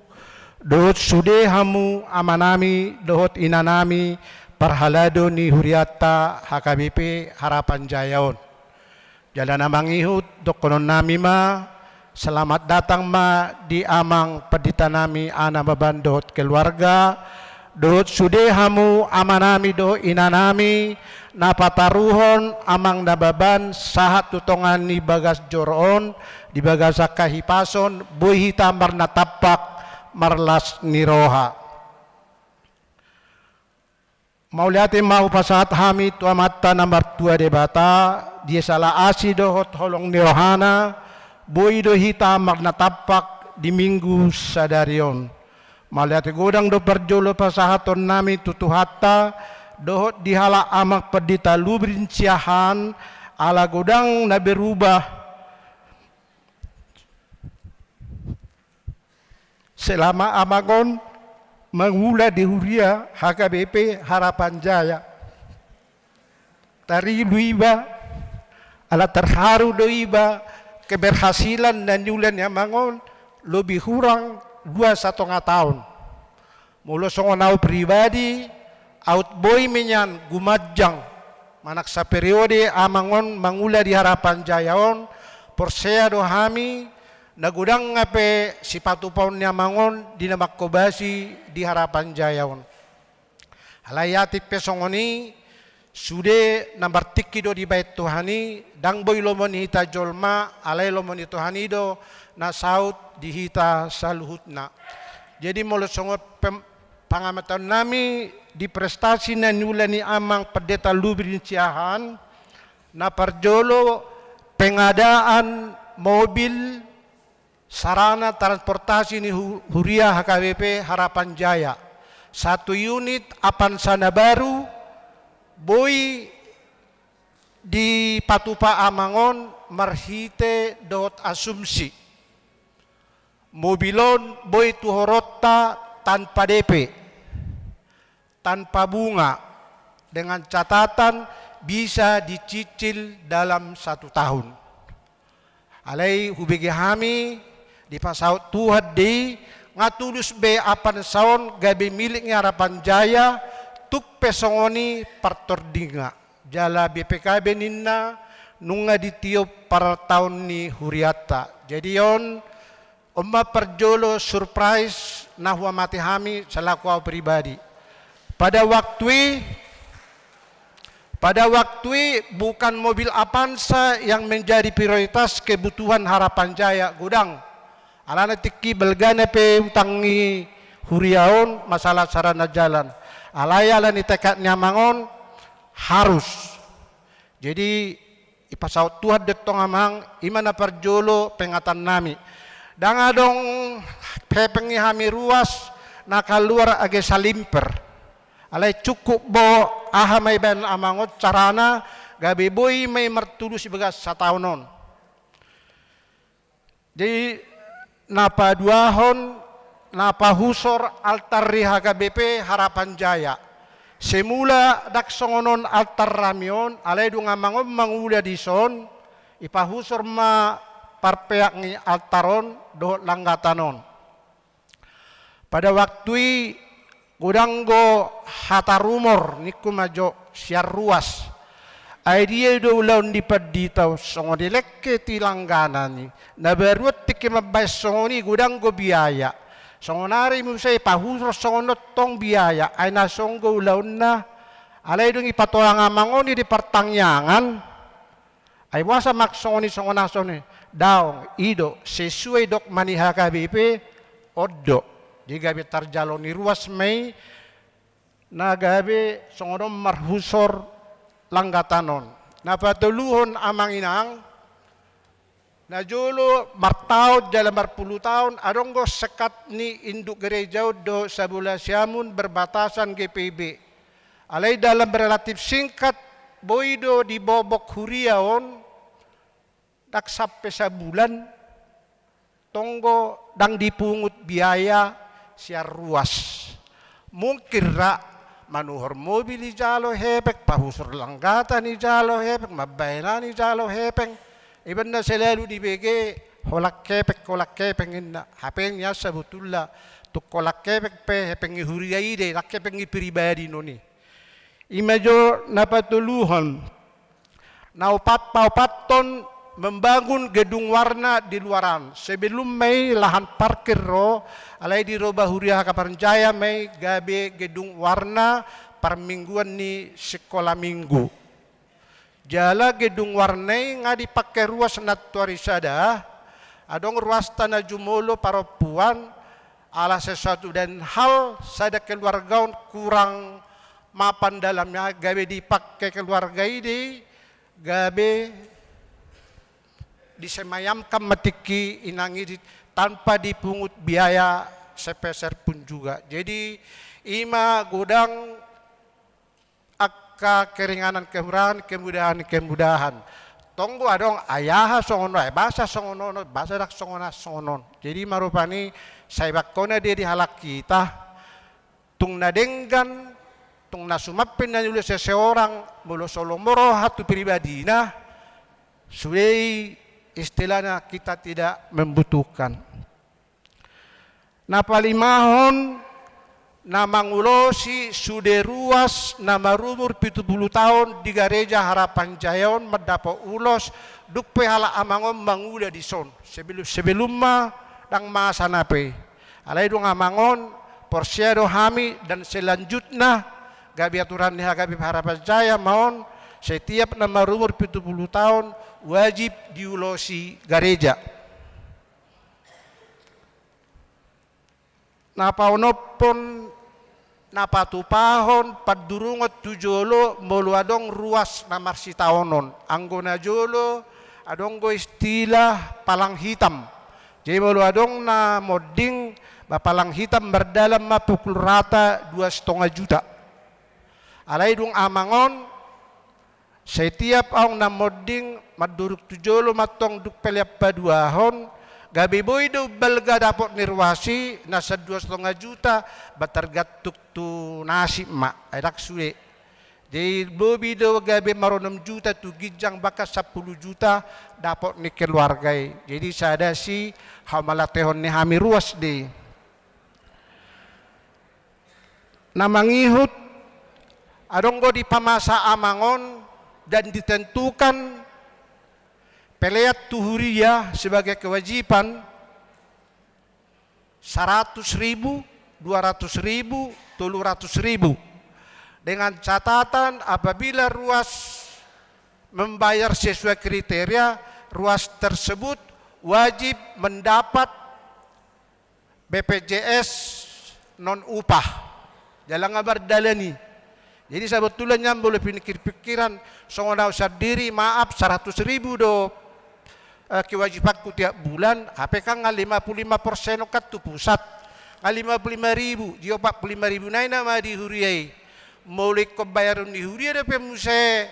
dohot sude hamu amanami dohot inanami parhalado ni hurianta H K B P Harapan Jaya on. Jala na mangihut dohononnami ma, selamat datang ma di Amang Panditanami A. Nababan dohot keluarga, dohot sude hamu amanami dohot inanami na pataruhon Amang Nababan sahat tu tonga ni bagas joro on, di bagasan hahipason, boi hita marnatampak marlas ni roha. Mauliate ma hupasahat hami tu Amanta na martua Debata, di sala asi dohot holong ni rohana, boi do hita marnatampak di Minggu sadari on. Mauliate godang do parjolo pasahatonnami tu Tuhanta, dohot di halak Amang Pandita Lubrin Siahaan, ala godang na berubah. Selama amang on mangula di huria H K B P Harapan Jaya. Tarlumobi iba, ala terharu do iba, keberhasilan na niula ni amang on, lobi hurang dua satonga taon. Molo songon au pribadi, aut boi ma nian gumanjang, manang saperiode amang on mangula di Harapan Jaya on, porsea do hami, na godang hape sipatupaon ni amang on, di na mangkobasi di Harapan Jaya on. Alai atik pe songon i, sude na martingki do dibaen Tuhan i, ndang boi lomo ni hita jolma, alai lomo ni Tuhan i do na saut di hita saluhutna. Jadi molo songon pem-, pangamatan nami di prestasi na niula ni Amang Pendeta Lubrin Siahaan, na parjolo pengadaan mobil sarana transportasi ni hu-, huria H K B P Harapan Jaya. Satu unit Avanza na baru boi dipatupa amang on marhite dohot asumsi. Mobil on boi tuhoronta tanpa D P, tanpa bunga, dengan catatan bisa dicicil dalam satu tahun. Alai hubege hami, dipasaut Tuhan do i, nga tulus be Avanza on gabe milik ni Harapan Jaya, tung pe songon i partordingna. Jala B P K B ninna, nunga ditiop partaon ni hurianta. Jadi on, on ma parjolo surprise na huamati hami selaku au pribadi. Pada waktu i, pada waktu i bukan mobil Avanza yang menjadi prioritas kebutuhan Harapan Jaya, godang. Alana tingki balgana pe utang ni huria on masalah sarana jalan. Alai ala ni tekad ni amang on harus. Jadi, dipasaut Tuhan do tong amang, i ma na parjolo pengatannami. Ndang adong hepeng ni hami ruas na kaluar age salimper. Alai cukup do aha ma ibaen amang on carana, gabe boi ma i martudu sibagas sataon on. Jadi, na paduahon, na pahusor altar di H K B P Harapan Jaya. Semula ndang songon on altar nami on, alai dung amang on mangula dison, dipahusor ma parpeak ni altar on dohot langgatan on. Pada waktu i godang do hata rumor, ningku ma jo sian ruas. Ai dia do ulaon ni pandita on, songon i lengket i langganan i. Na baru on tingki mambaen songon i godang do biaya. Songon ari muse dipahusor songon on tong biaya, ai na songon do ulaonna. Alai dung dipatolang amang on i di partangiangan. Ai boasa ma songon i, songon aha songon i? Daong, i do sesuai dogma ni H K B P, on do. Jadi gabe tarjalo ni ruas ma i, Na gabe songon on marhusor langgatan on. Na patoluhon amang inang, na jolo martaon jala marpulu taon, adong do sekat ni induk gereja on dohot Sabula Siamun berbatasan G P B. Alai dalam relatif singkat, boi do dibobok huria on, ndang sampe sabulan, tong do ndang dipungut biaya sian ruas. Mungkin ra manuhor mobil ijalo hepeng, pahusor langgatan ijalo hepeng, mambahen an ijalo hepeng. Iba na selalu dibege holan hepeng, holan hepeng inna. Hape nian sabotulna tung holan hepeng pe hepeng ni huria i do, ndang hepeng ni pribadi non i. I ma jo na patoluhon. Na opat, paopathon, membangun gedung warna di luaran. Sebelum ma i lahan parkir ro, alai diroba huria Harapan Jaya ma i gabe gedung warna parmingguan ni sikola minggu. Jala gedung warna i nga dipangke ruas nantoari sada, adong ruasta na jumolo parompuan, ala sesuatu dan hal sada keluarga on kurang mapan dalamnya, gabe dipangke keluarga i do i, gabe disemayamkan ma tingki inang i di, tanpa dipungut biaya sepeser pun juga. Jadi, i ma godang angka keringanan, kemurahan, kemudahan, kemudahan. Tong do adong, ai aha songon on, ai boasa songon on, boasa ndang songon on, songon on. Jadi, ma rupani sai bangkona do i di halak hita, tung na denggan, tung na sumamping na niula seseorang, molo so lomo roha tu pribadina, sude i istilahna kita tidak membutuhkan. Na palimahon, na mangulosi sude ruas na marumur pitu pulu taon di gareja Harapan Jaya on mandapot ulos, dung pe halak amang on mangula dison. Sebelum, sebelum ma ndang masa na pe. Alai dung amang on, porsea do hami dan selanjutna, gabe aturan ni H K B P Harapan Jaya ma on, setiap na marumur pitu pulu taon wajib diulosi gareja. Na paonomhon, na patupahon pandurungon tu jolo molo adong ruas na marsitaonon. Anggo na jolo, adong do istilah palang hitam. Jadi molo adong na monding, ba palang hitam mardalan ma pukul rata dua setengah juta. Alai dung amang on, setiap aung na monding, mandurung tu jolo ma tong dung pe lean paduahon, gabe boi do umbalga dapot ni ruas i, na sian dua setengah juta, ba tergantung tu nasib ma, ai ndang sude. Jadi lobi do gabe maronom juta tu ginjang bahkan sampulu juta dapot ni keluarga i. Jadi sada sihamallatehon ni hami ruas do i. Na mangihut, adong do dipamasa amang on dan ditentukan pelean tu huria sebagai kewajiban seratus ribu, dua ratus ribu, tolu ratus ribu. Dengan catatan apabila ruas membayar sesuai kriteria, ruas tersebut wajib mendapat B P J S non upah. Jala nga mardalan i. Jadi sabotulna nian molo pingkir-pingkiran, songon au sandiri, maaf, saratus ribu do, eh, kewajibanku tiap bulan, hape kan nga lima pulu lima persen on kan tu pusat. Nga lima pulu lima ribu, di opat pulu lima ribu nai nama di huria i. Molo ingkon bayaron ni huria dope muse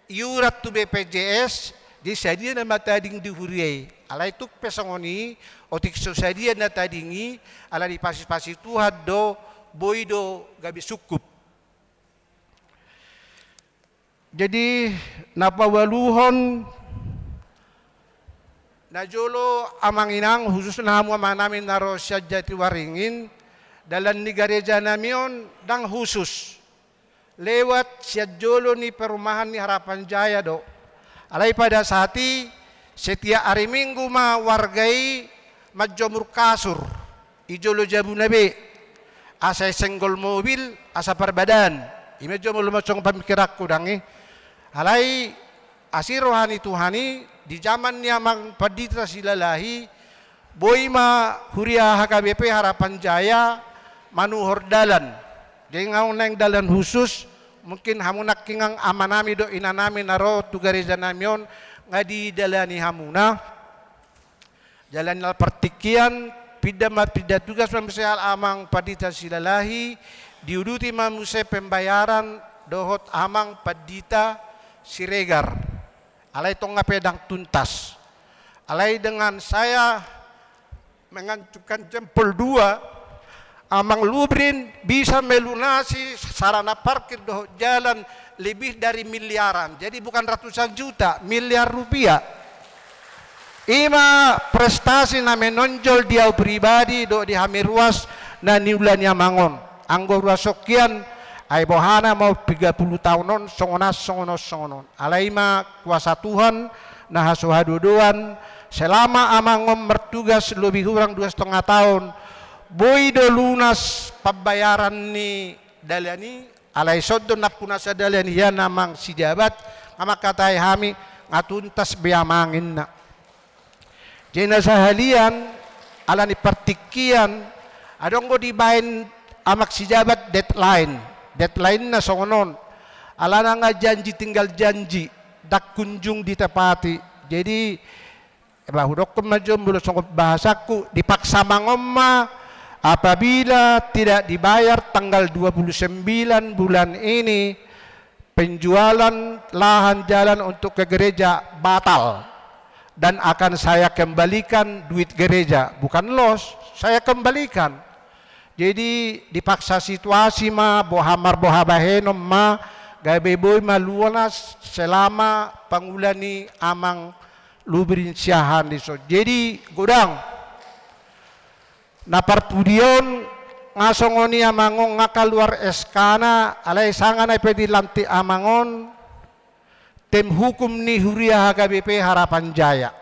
iurat tu B P J S, jadi sadia nama tading di huria i. Alai tung pe songon i, otik so sadia na tading i, ala dipasi-pasi Tuhan do, boi do gabe sungkup. Jadi, na paonomhon, na jolo amang inang, khususna hamu amang nami na ro sian Jatiwaringin, dalan ni gareja nami on ndang khusus. Lewat sian jolo ni perumahan ni Harapan Jaya do. Alai pada saat i, setiap ari Minggu ma warga i manjomur kasur i jolo jabuna be. Asa senggol mobil, asa parbadaan. I ma jo molo ma songon pamingkiranku dang i. Alai asi roha ni Tuhan i, di jaman ni amang pandita Silalahi, boi ma huria H K B P Harapan Jaya manuhor dalan. Jadi nga naeng dalan khusus, mungkin hamu nangkiningan amanami dohot inanami na ro tu gareja nami on, nga didalani hamuna. Jala na partingkian, pinda ma, pinda tugas ma muse amang pandita Silalahi, diuduti ma muse pembayaran dohot amang pandita Siregar. Alai tong nga pe ndang tuntas. Alai dengan saya mengancungkan jempol dua, amang Lubrin bisa melunasi sarana parkir dohot jalan lebih dari miliaran. Jadi bukan ratusan juta, miliar rupiah. I ma prestasi na menonjol di au pribadi dohot di hami ruas na niula ni amang on. Anggo ruas on hian, ai boha nama piga pulu taon on, songon on, songon on, songon on. Alai ma kuasa Tuhan, na hasuhadodoan, selama amang on martugas lobi hurang dua setengah taon, boi do lunas pambayaran ni dalan i, alai songon nampuna sadalan hian amang sijabat, nga mangkatai hami, nga tuntas be amang inna. Jadi na sahalian, ala ni partingkian, adong do dibaen amang sijabat deadline. Deadline na songon on. Alana nga janji tinggal janji, ndang kunjung ditepati. Jadi, eba hudokkon ma jo molo songon bahasangku, dipaksa amang on ma, apabila tidak dibayar tanggal dua puluh sembilan bulan ini, penjualan lahan jalan untuk ke gereja batal dan akan saya kembalikan duit gereja. Bukan loss, saya kembalikan. Jadi dipaksa situasi ma, boha marboha bahenon ma, gabe boi ma lunas selama pangula ni amang Lubrin Siahaan dison. Jadi godang. Na parpudi on, nga songon i amang on nga kaluar S K-na, alai sanga na pe dilantik amang on, tim hukum ni huria H K B P Harapan Jaya.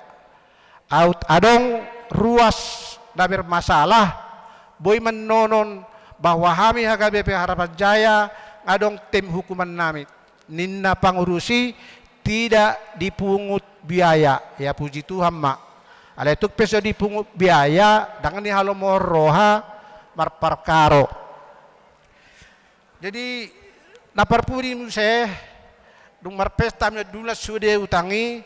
Aut adong ruas na bermasalah, boi mannonon bahwa hami H K B P Harapan Jaya, nga adong tim hukuman nami. Ninna pangurus i, tidak dipungut biaya. Ya puji Tuhan ma. Alai tung pe so dipungut biaya, ndang nihalomohon roha marparkaro. Jadi, na parpudi muse, dung marpesta miondula sude utang i,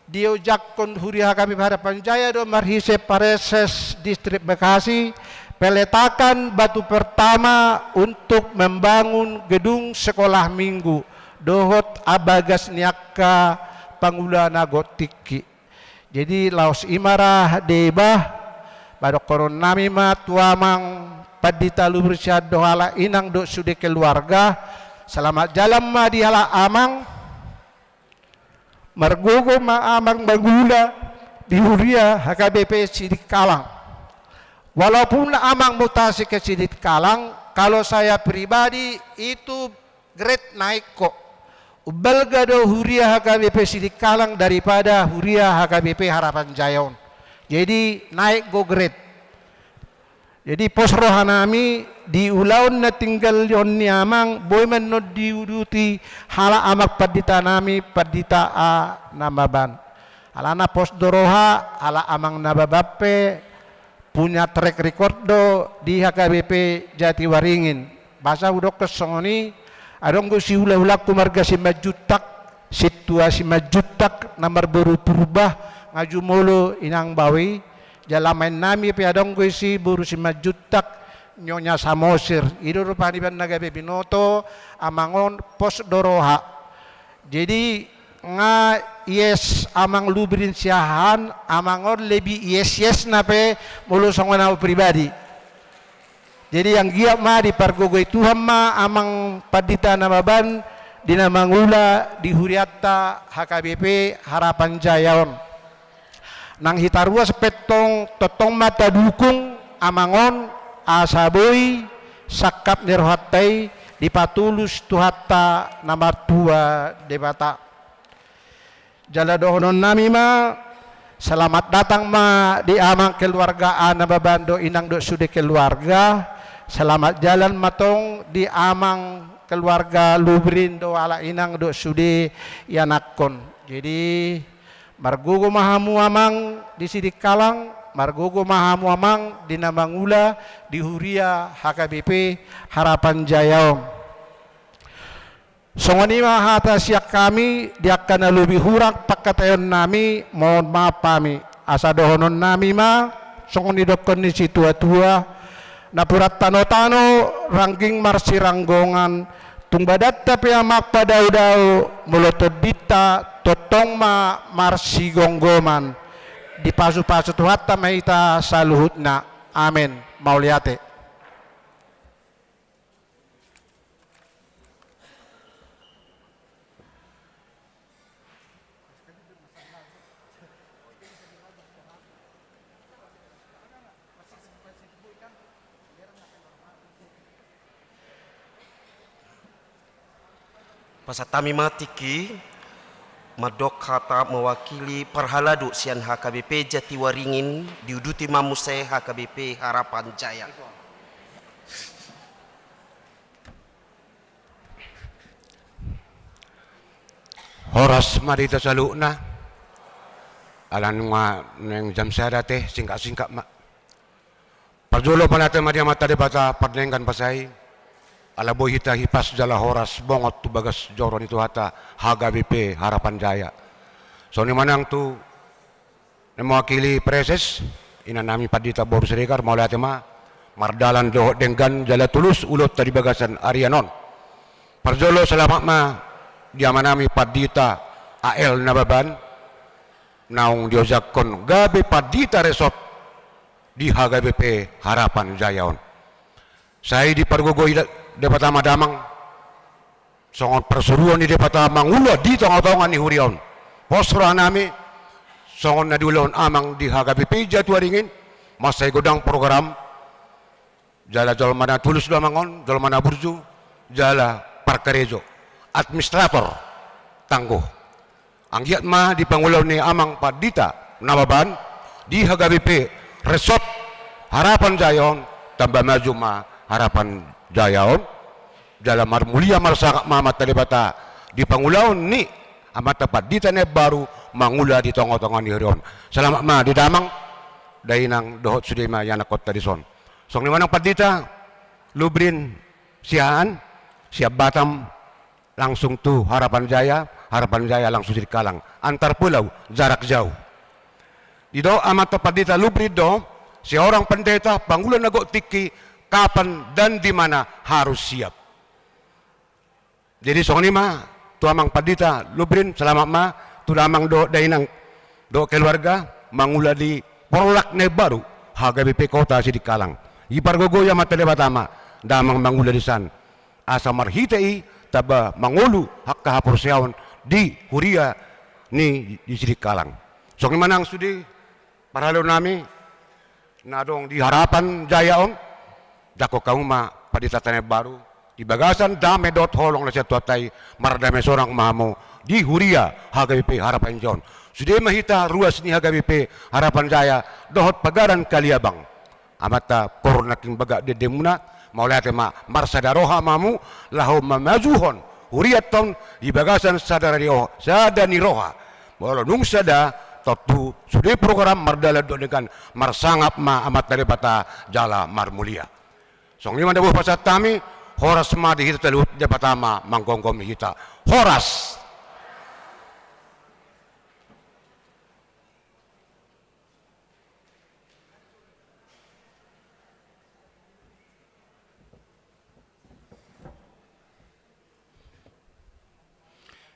diojakhon huria H K B P Harapan Jaya do marhise Pareses Distrik Bekasi, peletakan batu pertama untuk membangun gedung sekolah minggu dohot abagas ni angka pangula na gok tingki. Jadi laos i ma ra deba, padokkonnami ma tu amang pandita Lubrin Siahaan dohot halak inang dohot sude keluarga, selamat jalan ma di halak amang. Margogo ma amang mangula di huria H K B P Sidikalang. Walaupun amang mutasi ke Sidikalang, kalau saya pribadi itu grade naik kok. Umbalga do huria H K B P Sidikalang daripada huria H K B P Harapan Jaya on. Jadi naik go grade. Jadi pos rohanami di ulaon na tinggal on ni amang, boi ma annon diuduti halak amang panditanami, Pandita A. Nababan. Alana pos do roha, halak amang Nababan pe punya track record do di H K B P Jatiwaringin. Boasa hudokkon songon i, adong do siulahulangku marga Simanjuntak, sintua Simanjuntak na marboru Purba, nga jumolo inang bao i. Jala amannami pe adong do isi boru Simanjuntak, Nyonya Samosir. I do rupani umbahen na gabe binoto amang on, pos do roha. Jadi nga yes amang Lubrin Siahaan, amang on lebih yes-yesna pe molo songon au pribadi. Jadi anggiat ma dipargogoi Tuhan ma amang Pandita Nababan di na mangula di hurianta H K B P Harapan Jaya on. Nang hita ruas pe tong, tongtong ma tadukung amang on, asa boi sangkap ni rohanta i dipatulus Tuhanta na martua Debata. Jala dohononnami ma, selamat datang ma di amang keluarga A. Nababan dohot inang dohot sude keluarga. Selamat jalan ma tong di amang keluarga Lubrin dohot halak inang dohot sude ianakhon. Jadi margogo ma hamu amang di Sidikalang, Margogo ma hamu amang di na mangula di huria H K B P Harapan Jaya on. Songon i ma hata sian hami, di angka na lobi hurang pangkataionnami, mohon maaf hami. Asa dohononnami ma songon nidokkon ni situatua: Napuran tanotano, rangging marsiranggongan, tung badanta pe amang padaodao, molo tondinta tongtong ma marsigomgoman. Dipasupasu Tuhanta ma hita saluhutna. Amen. Mauliate. Pasahat hami ma tingki, mandok hata mewakili parhalado sian H K B P Jatiwaringin, diuduti ma muse H K B P Harapan Jaya. Horas ma di hita saluhutna. Ala nunga naeng jam sada te, singkat-singkat ma. Parjolo mauliate ma di Amanta Debata pardenggan basa i, ala boi hita hipas jala horas bongot tu bagas joro ni Tuhanta H K B P Harapan Jaya. Songon i ma nang tu na mewakili Praeses, inanami Pandita boru Siregar, mauliate ma, mardalan dohot denggan jala tulus ulaonta di bagasan arian on. Parjolo selamat ma di amanami Pandita A L Nababan, naung diojakhon gabe pandita resort di H K B P Harapan Jaya on. Sai dipargogoi da-, Debata ma damang, songon parsuruon ni Debata mangula di tonga-tonga ni huria on. Pos rohanami, songon na diulahon amang di H K B P Jatiwaringin, mansai godang program, jala jolma na tulus do amang on, jolma na burju, jala parkarejo, administrator tangguh. Anggiat ma di pangulaon ni amang Pandita Nababan di H K B P Resort Harapan Jaya on, tamba maju ma Harapan Jaya on. Jala marmulia marsangap ma Amanta Debata di pangulaon ni amanta Pandita na imbaru mangula di tonga-tonga ni huria on. Selamat ma di damang, dainang dohot sude ma ianakhonta dison. Songon i ma nang Pandita Lubrin Siahaan, sian Batam langsung tu Harapan Jaya, Harapan Jaya langsung Sidikalang. Antar pulau, jarak jauh. Didok amanta Pandita Lubrin do, seorang pendeta, pangula na gok tingki, kapan dan di mana harus siap. Jadi songon i ma tu amang Pandita Lubrin, selamat ma tu damang dohot dainang dohot keluarga mangula di porlak na imbaru H K B P Kota Sidikalang. Dipargogoi Amanta Debata ma damang mangula disan, asa marhite i tamba mangolu angka haporseaon di huria ni di Sidikalang. Songon i ma nang sude parhalado nami na adong di Harapan Jaya on, jangkon hamu ma pandita na imbaru, di bagasan dame dohot holong na sian Tuhanta i, mardame sorang ma hamu di huria H K B P Harapan Jaya on. Sude ma hita ruas ni H K B P Harapan Jaya dohot pagaran Kaliabang. Amanta Koru nangkin bagak di endemuna, mauliate ma, marsada roha ma hamu laho mamajuhon hurianta on di bagasan sada ro-, sada ni roha. Molo dung sada, tontu sude program mardalan dohot denggan, marsangap ma Amanta Debata jala marmulia. Songon i ma na boi pasahat hami, horas ma di hita saluhut, Debata ma manggomgomi hita. Horas.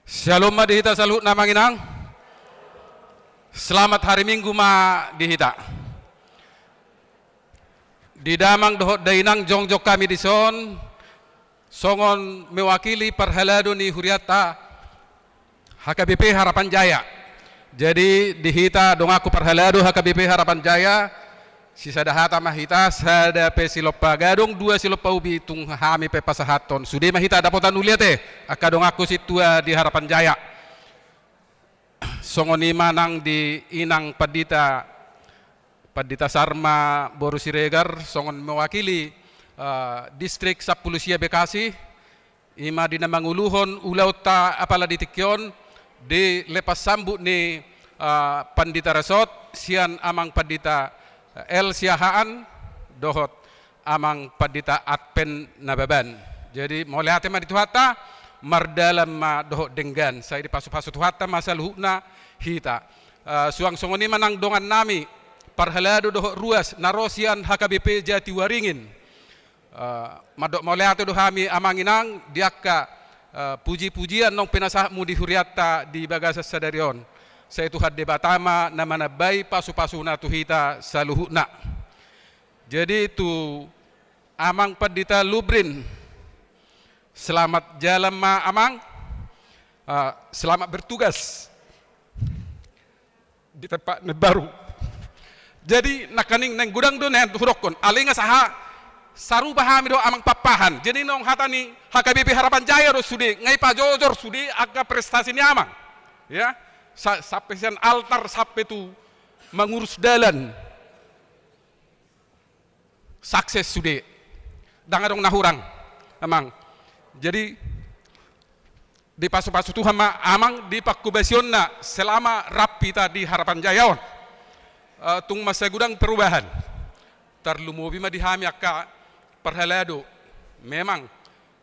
Syalom ma di hita saluhutna amang inang. Selamat hari Minggu ma di hita. Di damang dohot dainang jongjong hami dison, songon mewakili parhalado ni hurianta H K B P Harapan Jaya. Jadi di hita donganku parhalado H K B P Harapan Jaya, sisada hata ma hita, sada pe silompa gadong, dua silompa ubi, tung hami pe pasahathon. Sude ma hita dapotan uli ate, angka donganku sintua di Harapan Jaya. Songon i ma nang di inang pandita, Pandita Sarma boru Siregar, songon mewakili, eh, distrik sampulu sia Bekasi, i ma di na manguluhon ulaonta apala di tingki on, di lepas sambut ni, eh, pandita resort, sian amang pandita L Siahaan dohot Amang Pandita Advent Nababan. Jadi mauliate ma di Tuhanta, mardalan ma dohot denggan, sai dipasupasu Tuhanta ma saluhutna hita. Eh, suang songon i ma nang dongannami parhalado dohot ruas na ro sian H K B P Jatiwaringin. Eh, mandok mauliate do hami Amang Inang di angka, eh, puji-pujian naung pinasahatmu di hurianta di bagasan sadari on. Sai Tuhan Debata ma na manambai pasu-pasuna tu hita saluhutna. Jadi tu Amang Pandita Lubrin, selamat jalan ma Amang. Eh, selamat bertugas di tempat na baru. Jadi nangkaning naeng godang do nian hudokkon, alai nga saha, sarupa hami do Amang Pakpahan. Jadi naung hata ni H K B P Harapan Jaya do sude, nga ipajojor sude angka prestasi ni Amang. Ya, sa-, sampe sian altar sampe tu mangurus dalan. Sukses sude. Ndang adong na hurang, Amang. Jadi dipasu-pasu Tuhan ma Amang di pangkobasionna selama rap hita di Harapan Jaya on. Eh, tung mansai godang perubahan. Tarlumobi ma di hami angka parhalado. Memang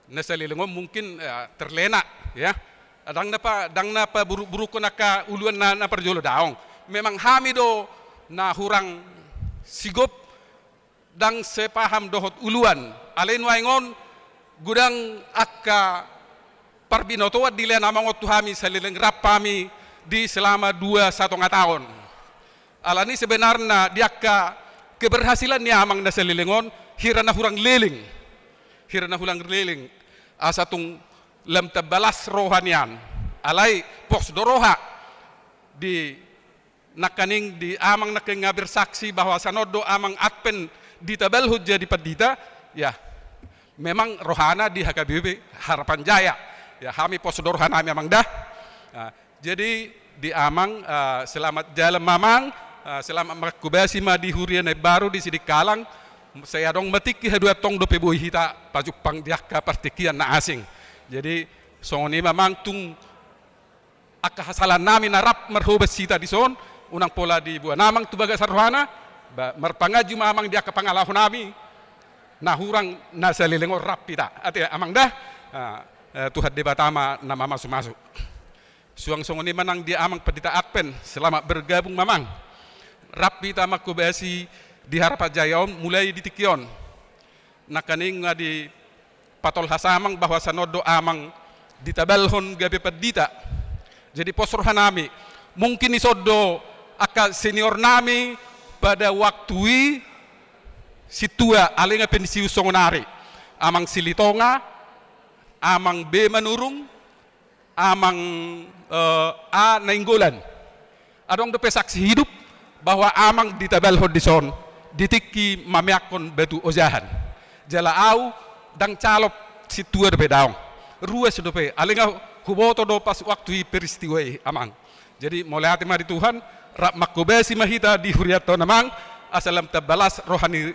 na saleleng on mungkin, eh, terlena, ya. Ndang na pa-, ndang na paburuk-burukkon angka uluan na, na parjolo, daong. Memang hami do na hurang sigop, ndang sepaham dohot uluan. Alai nuaeng on godang angka parbinotoan dilean Amang on tu hami saleleng rap hami di selama dua satonga taon. Alani sebenarna di angka keberhasilan ni Amang na saleleng on, hira na hurang leleng. Hira na hurang leleng. Asa tung lam tamba las roha nian. Alai pos do roha di nangkaning di Amang nangkaning nga bersaksi bahwa songon do Amang Advent ditabalhon jadi pandita, ya, memang rohana di H K B P Harapan Jaya. Ya, hami pos do rohanami Amang da. Nah, jadi di Amang, eh, selamat jalan ma Amang, eh, selamat mangkobasi ma di huria na imbaru di Sidikalang. Sai adong ma tingki haduan tong dope boi hita pajumpang di angka partingkian na asing. Jadi songon i ma Amang, tung angka hasalaannami na rap marhobas hita dison, unang pola diboan Amang tu bagasan rohana, ba, marpanganju ma Amang di angka pangalahonami na hurang na saleleng on rap hita. Ate Amang da. Ah, eh, Tuhan Debata ma na mamasu-masu. Suang songon i ma nang di Amang Pandita Advent, selamat bergabung ma Amang. Rap hita mangkobasi di Harapan Jaya on mulai di tingki on. Nangkaning nga dipatolhas Amang bahwa songon do Amang ditabalhon gabe pandita. Jadi pos rohanami, mungkin dison do angka seniornami pada waktu i sintua, alai nga pensiun songon ari. Amang Silitonga, Amang B Manurung, Amang, eh, A Nainggolan. Adong dope saksi hidup bahwa Amang ditabalhon dison di tingki mameakkon batu ojahan. Jala au ndang calon sintua dope, daong. Ruas dope, alai nga huboto do pas waktu i peristiwa i Amang. Jadi mauliate ma di Tuhan, rap mangkobasi ma hita di hurianta on Amang, asa lam tamba las roha ni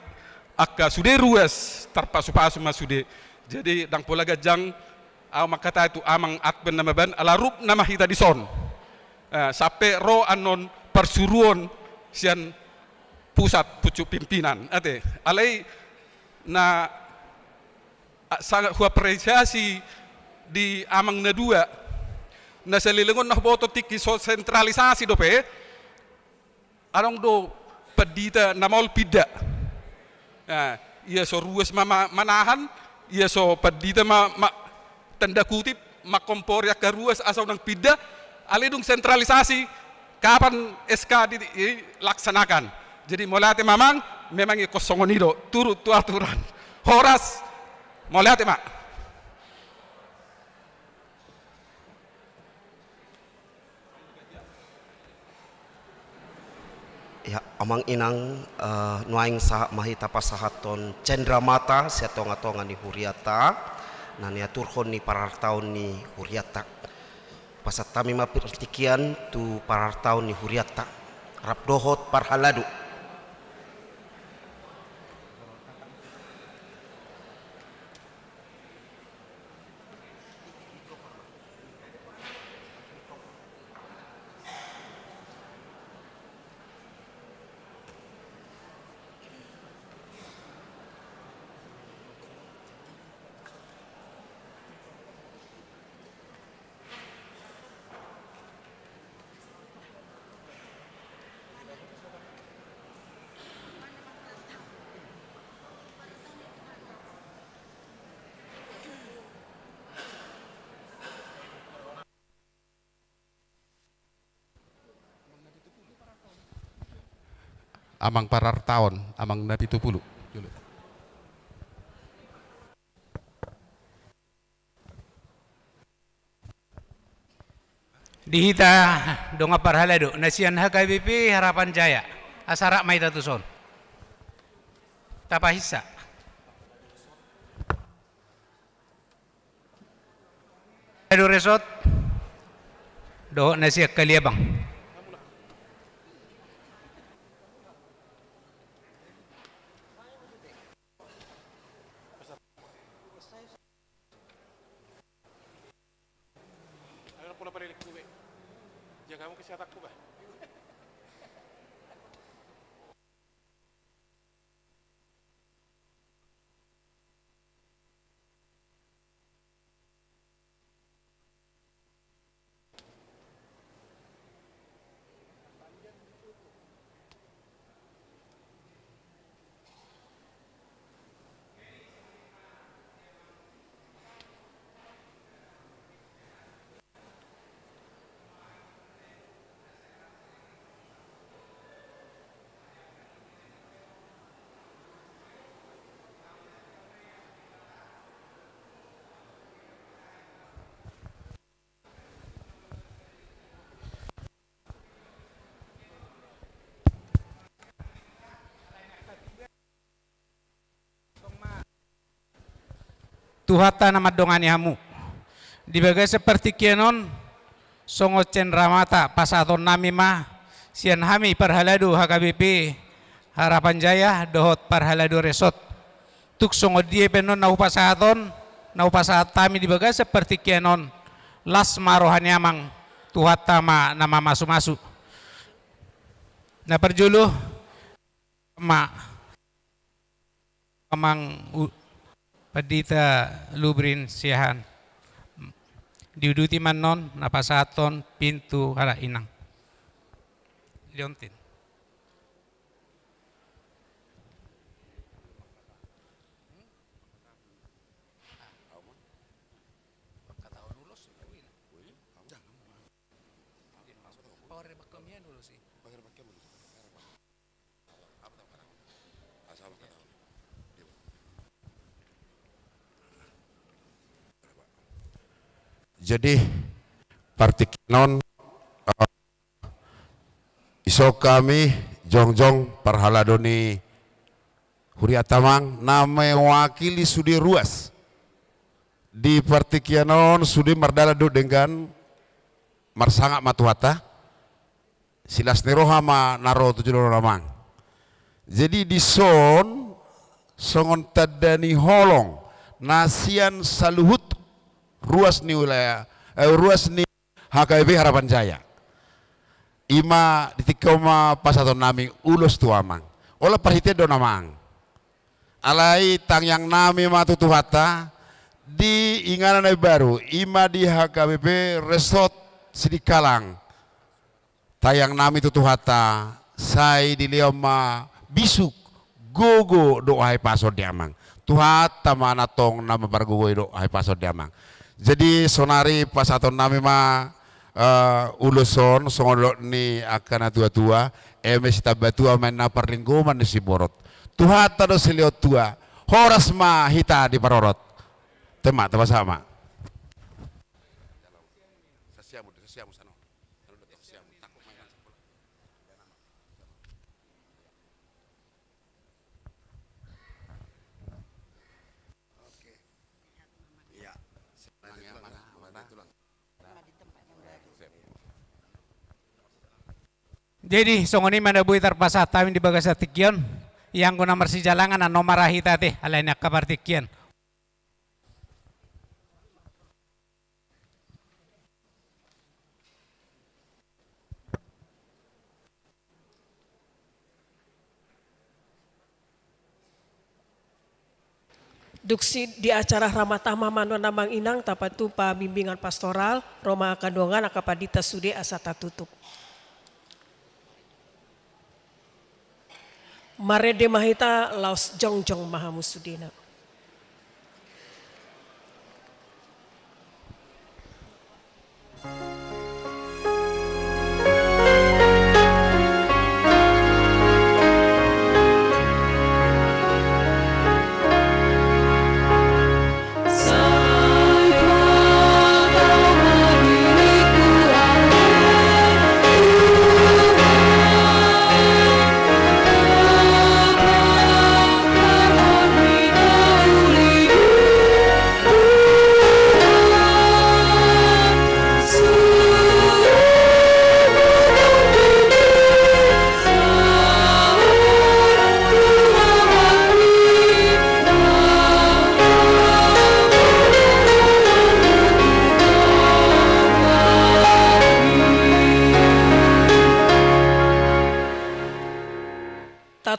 angka sude ruas, tarpasu-pasu ma sude. Jadi ndang pola ganjang au mangkatai tu Amang Advent Nababan, ala rup nama hita dison. Eh, sampe ro annon parsuruon sian pusat pucuk pimpinan, ate. Alai na, a, sangat huapresiasi di Amang na dua. Na saleleng on na huboto tingki so sentralisasi dope. Adong do pandita na maol pinda. Nah, ia so ruas ma, ma, manahan, ia so pandita ma, ma, tanda kutip, mangkompori angka ruas asa unang pinda, alai dung sentralisasi, kapan S K di, dilaksanakan. Jadi mauliate ma Amang, memang ingkon songon i do, turut tu aturan. Horas, mauliate ma. Ya, Amang Inang, eh, nuaeng sahat ma hita pasahathon cendramata sian tonga-tonga ni hurianta, na niaturhon ni parartaon ni hurianta. Pasahat hami ma partingkian tu parartaon ni hurianta, rap dohot parhalado. Amang Parartaon, Amang Napitupulu. Jolo. Di hita dongan parhalado na sian H K B P Harapan Jaya, asa rap ma hita tuson. Tapahinsa. Parhalado Resort dohot na sian Kaliabang. Ayo, pola paling ku be. Jaga mu kesehatanku, bah. Tuhanta na mandongani hamu di bagasan partingkian on. Songon cenramata pasahatonnami ma sian hami parhalado H K B P Harapan Jaya dohot parhalado Resort. Tung songon dia pe annon na hupasahat on, na hupasahat hami di bagasan partingkian on, las ma roha ni Amang, Tuhanta ma na mamasumasu. Na parjolo ma Amang u-, Pandita Lubrin Siahaan. Diuduti ma annon na pasahathon pintu halak inang. Liontin. Jadi, partingkian on, eh, dison hami jongjong parhalado ni hurianta, Amang, na mewakili sude ruas. Di partingkian on sude mardalan dohot denggan, marsangap ma Tuhanta. Silas ni roha ma na ro tu joloan on, Amang. Jadi dison songon tanda ni holong na sian saluhut ruas ni wilayah, eh, ruas ni H K B P Harapan Jaya. I ma di tingki on ma pasahatonnami ulos tu Amang. Holan parhitean do on, Amang. Alai tangiangnami ma tu Tuhanta di inganan na imbaru, i ma di H K B P Resort Sidikalang. Tangiangnami tu Tuhanta, sai dilehon ma bisuk, gogo dohot hahipason di Amang. Tuhanta ma na tong na mampargogoi dohot hahipason di Amang. Jadi sonari pasahatonnami ma, eh, ulos on songon didok ni angka na tuatua, eme sitambatua ma inna parlinggoman ni siborot. Tuhanta do silehon tua, horas ma hita diparorot. Tema, tema sama. Jadi songon i ma na boi tarpasahat hami di bagasan tingki on. Ianggo na marsijalangan annon ma ra hita ate, alai ni angka partingkian. Dung sip di acara ramata ma annon, Amang Inang, tapatupa bimbingan pastoral, ro ma angka dongan, angka pandita sude asa tatutup. Marende ma hita laos jongjong ma hamu sudena.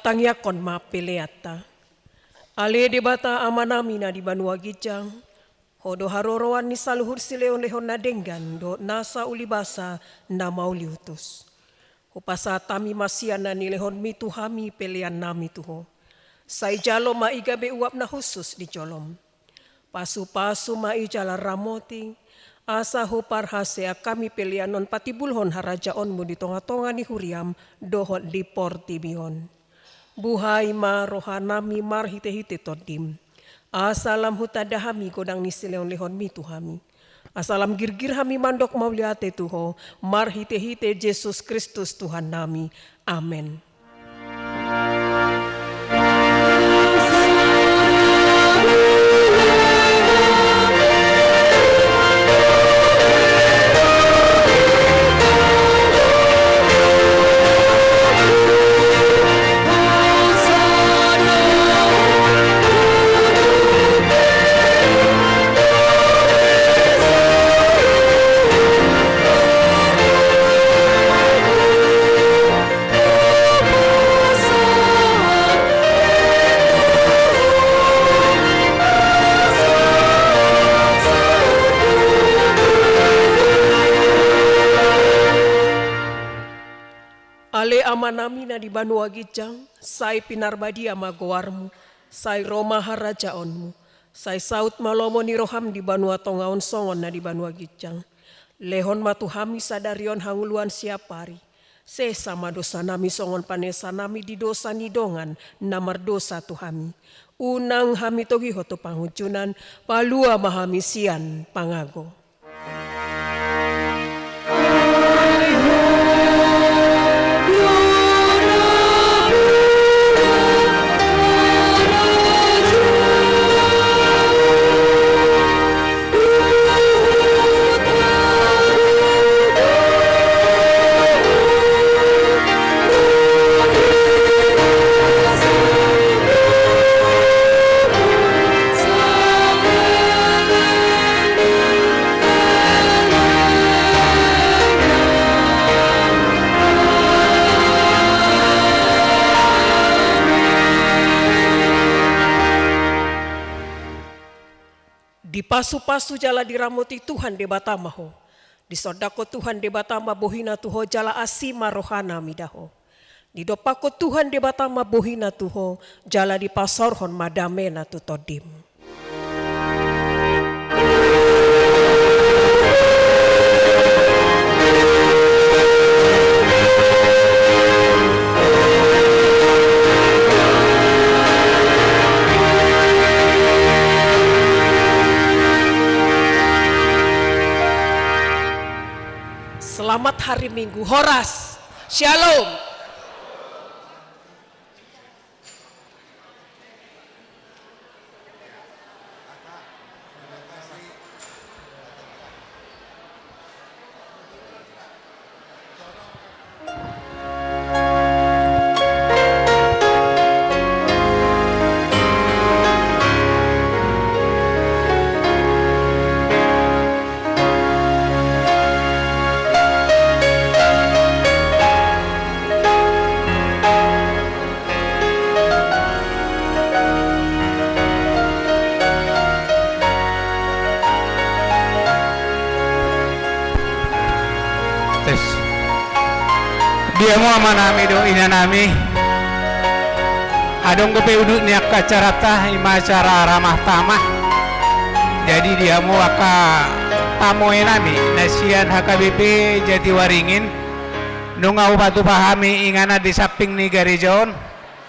Tangiangkon ma peleanta. Ale Debata Amanami na di banua ginjang, Ho do haroroan ni saluhut silehonlehon na denggan dohot nasa ulibasa na mauliutus. Hupasahat hami ma sian na nilehonMi tu hami peleannami tu Ho. Sai jalo ma i gabe uap na hushus di jolom. Pasupasu ma i jala ramoti, asa huparhaseang hami pelean on patimbulhon harajaonMu di tongatonga ni huriaM dohot di portibi on. Buhai ma rohanami marhitehite TondiM, asa lam hutanda hami godang ni silehonlehonMi tu hami. Asa lam girgir hami mandok mauliate tu Ho, marhitehite Jesus Kristus Tuhannami. Amen. Ale Amanami na di banua ginjang, sai pinarbadia ma goarMu, sai ro ma harajaonMu, sai saut ma lomo ni rohaM di banua tonga on songon na di banua ginjang. Lehon ma tu hami sadari on hangoluan siapari. Sesa ma dosanami songon panesanami di dosa ni dongan na mardosa tu hami. Unang hami togihon tu pangunjunan, palua ma hami sian pangago. Dipasupasu jala diramoti Tuhan Debata ma ho. Disondangkon Tuhan Debata ma bohina tu ho jala asi ma rohana mida ho. Didompakkon Tuhan Debata ma bohina tu ho jala dipasaorhon ma damena tu tondim. Selamat hari Minggu. Horas. Shalom. Tes. Di hamu amanami dohot inanami. Adong dope udut ni angka acaranta, i ma acara ramah tamah. Jadi di hamu angka tamuenami na sian H K B P Jatiwaringin, nunga hupatupa hami inganan di samping ni gareja on.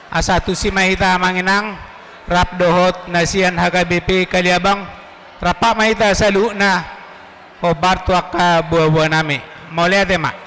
Asa tusi ma hita amang inang, rap dohot na sian H K B P Kaliabang, rap ma hita saluhutna, hombar tu angka boaboanami. Mauliate ma.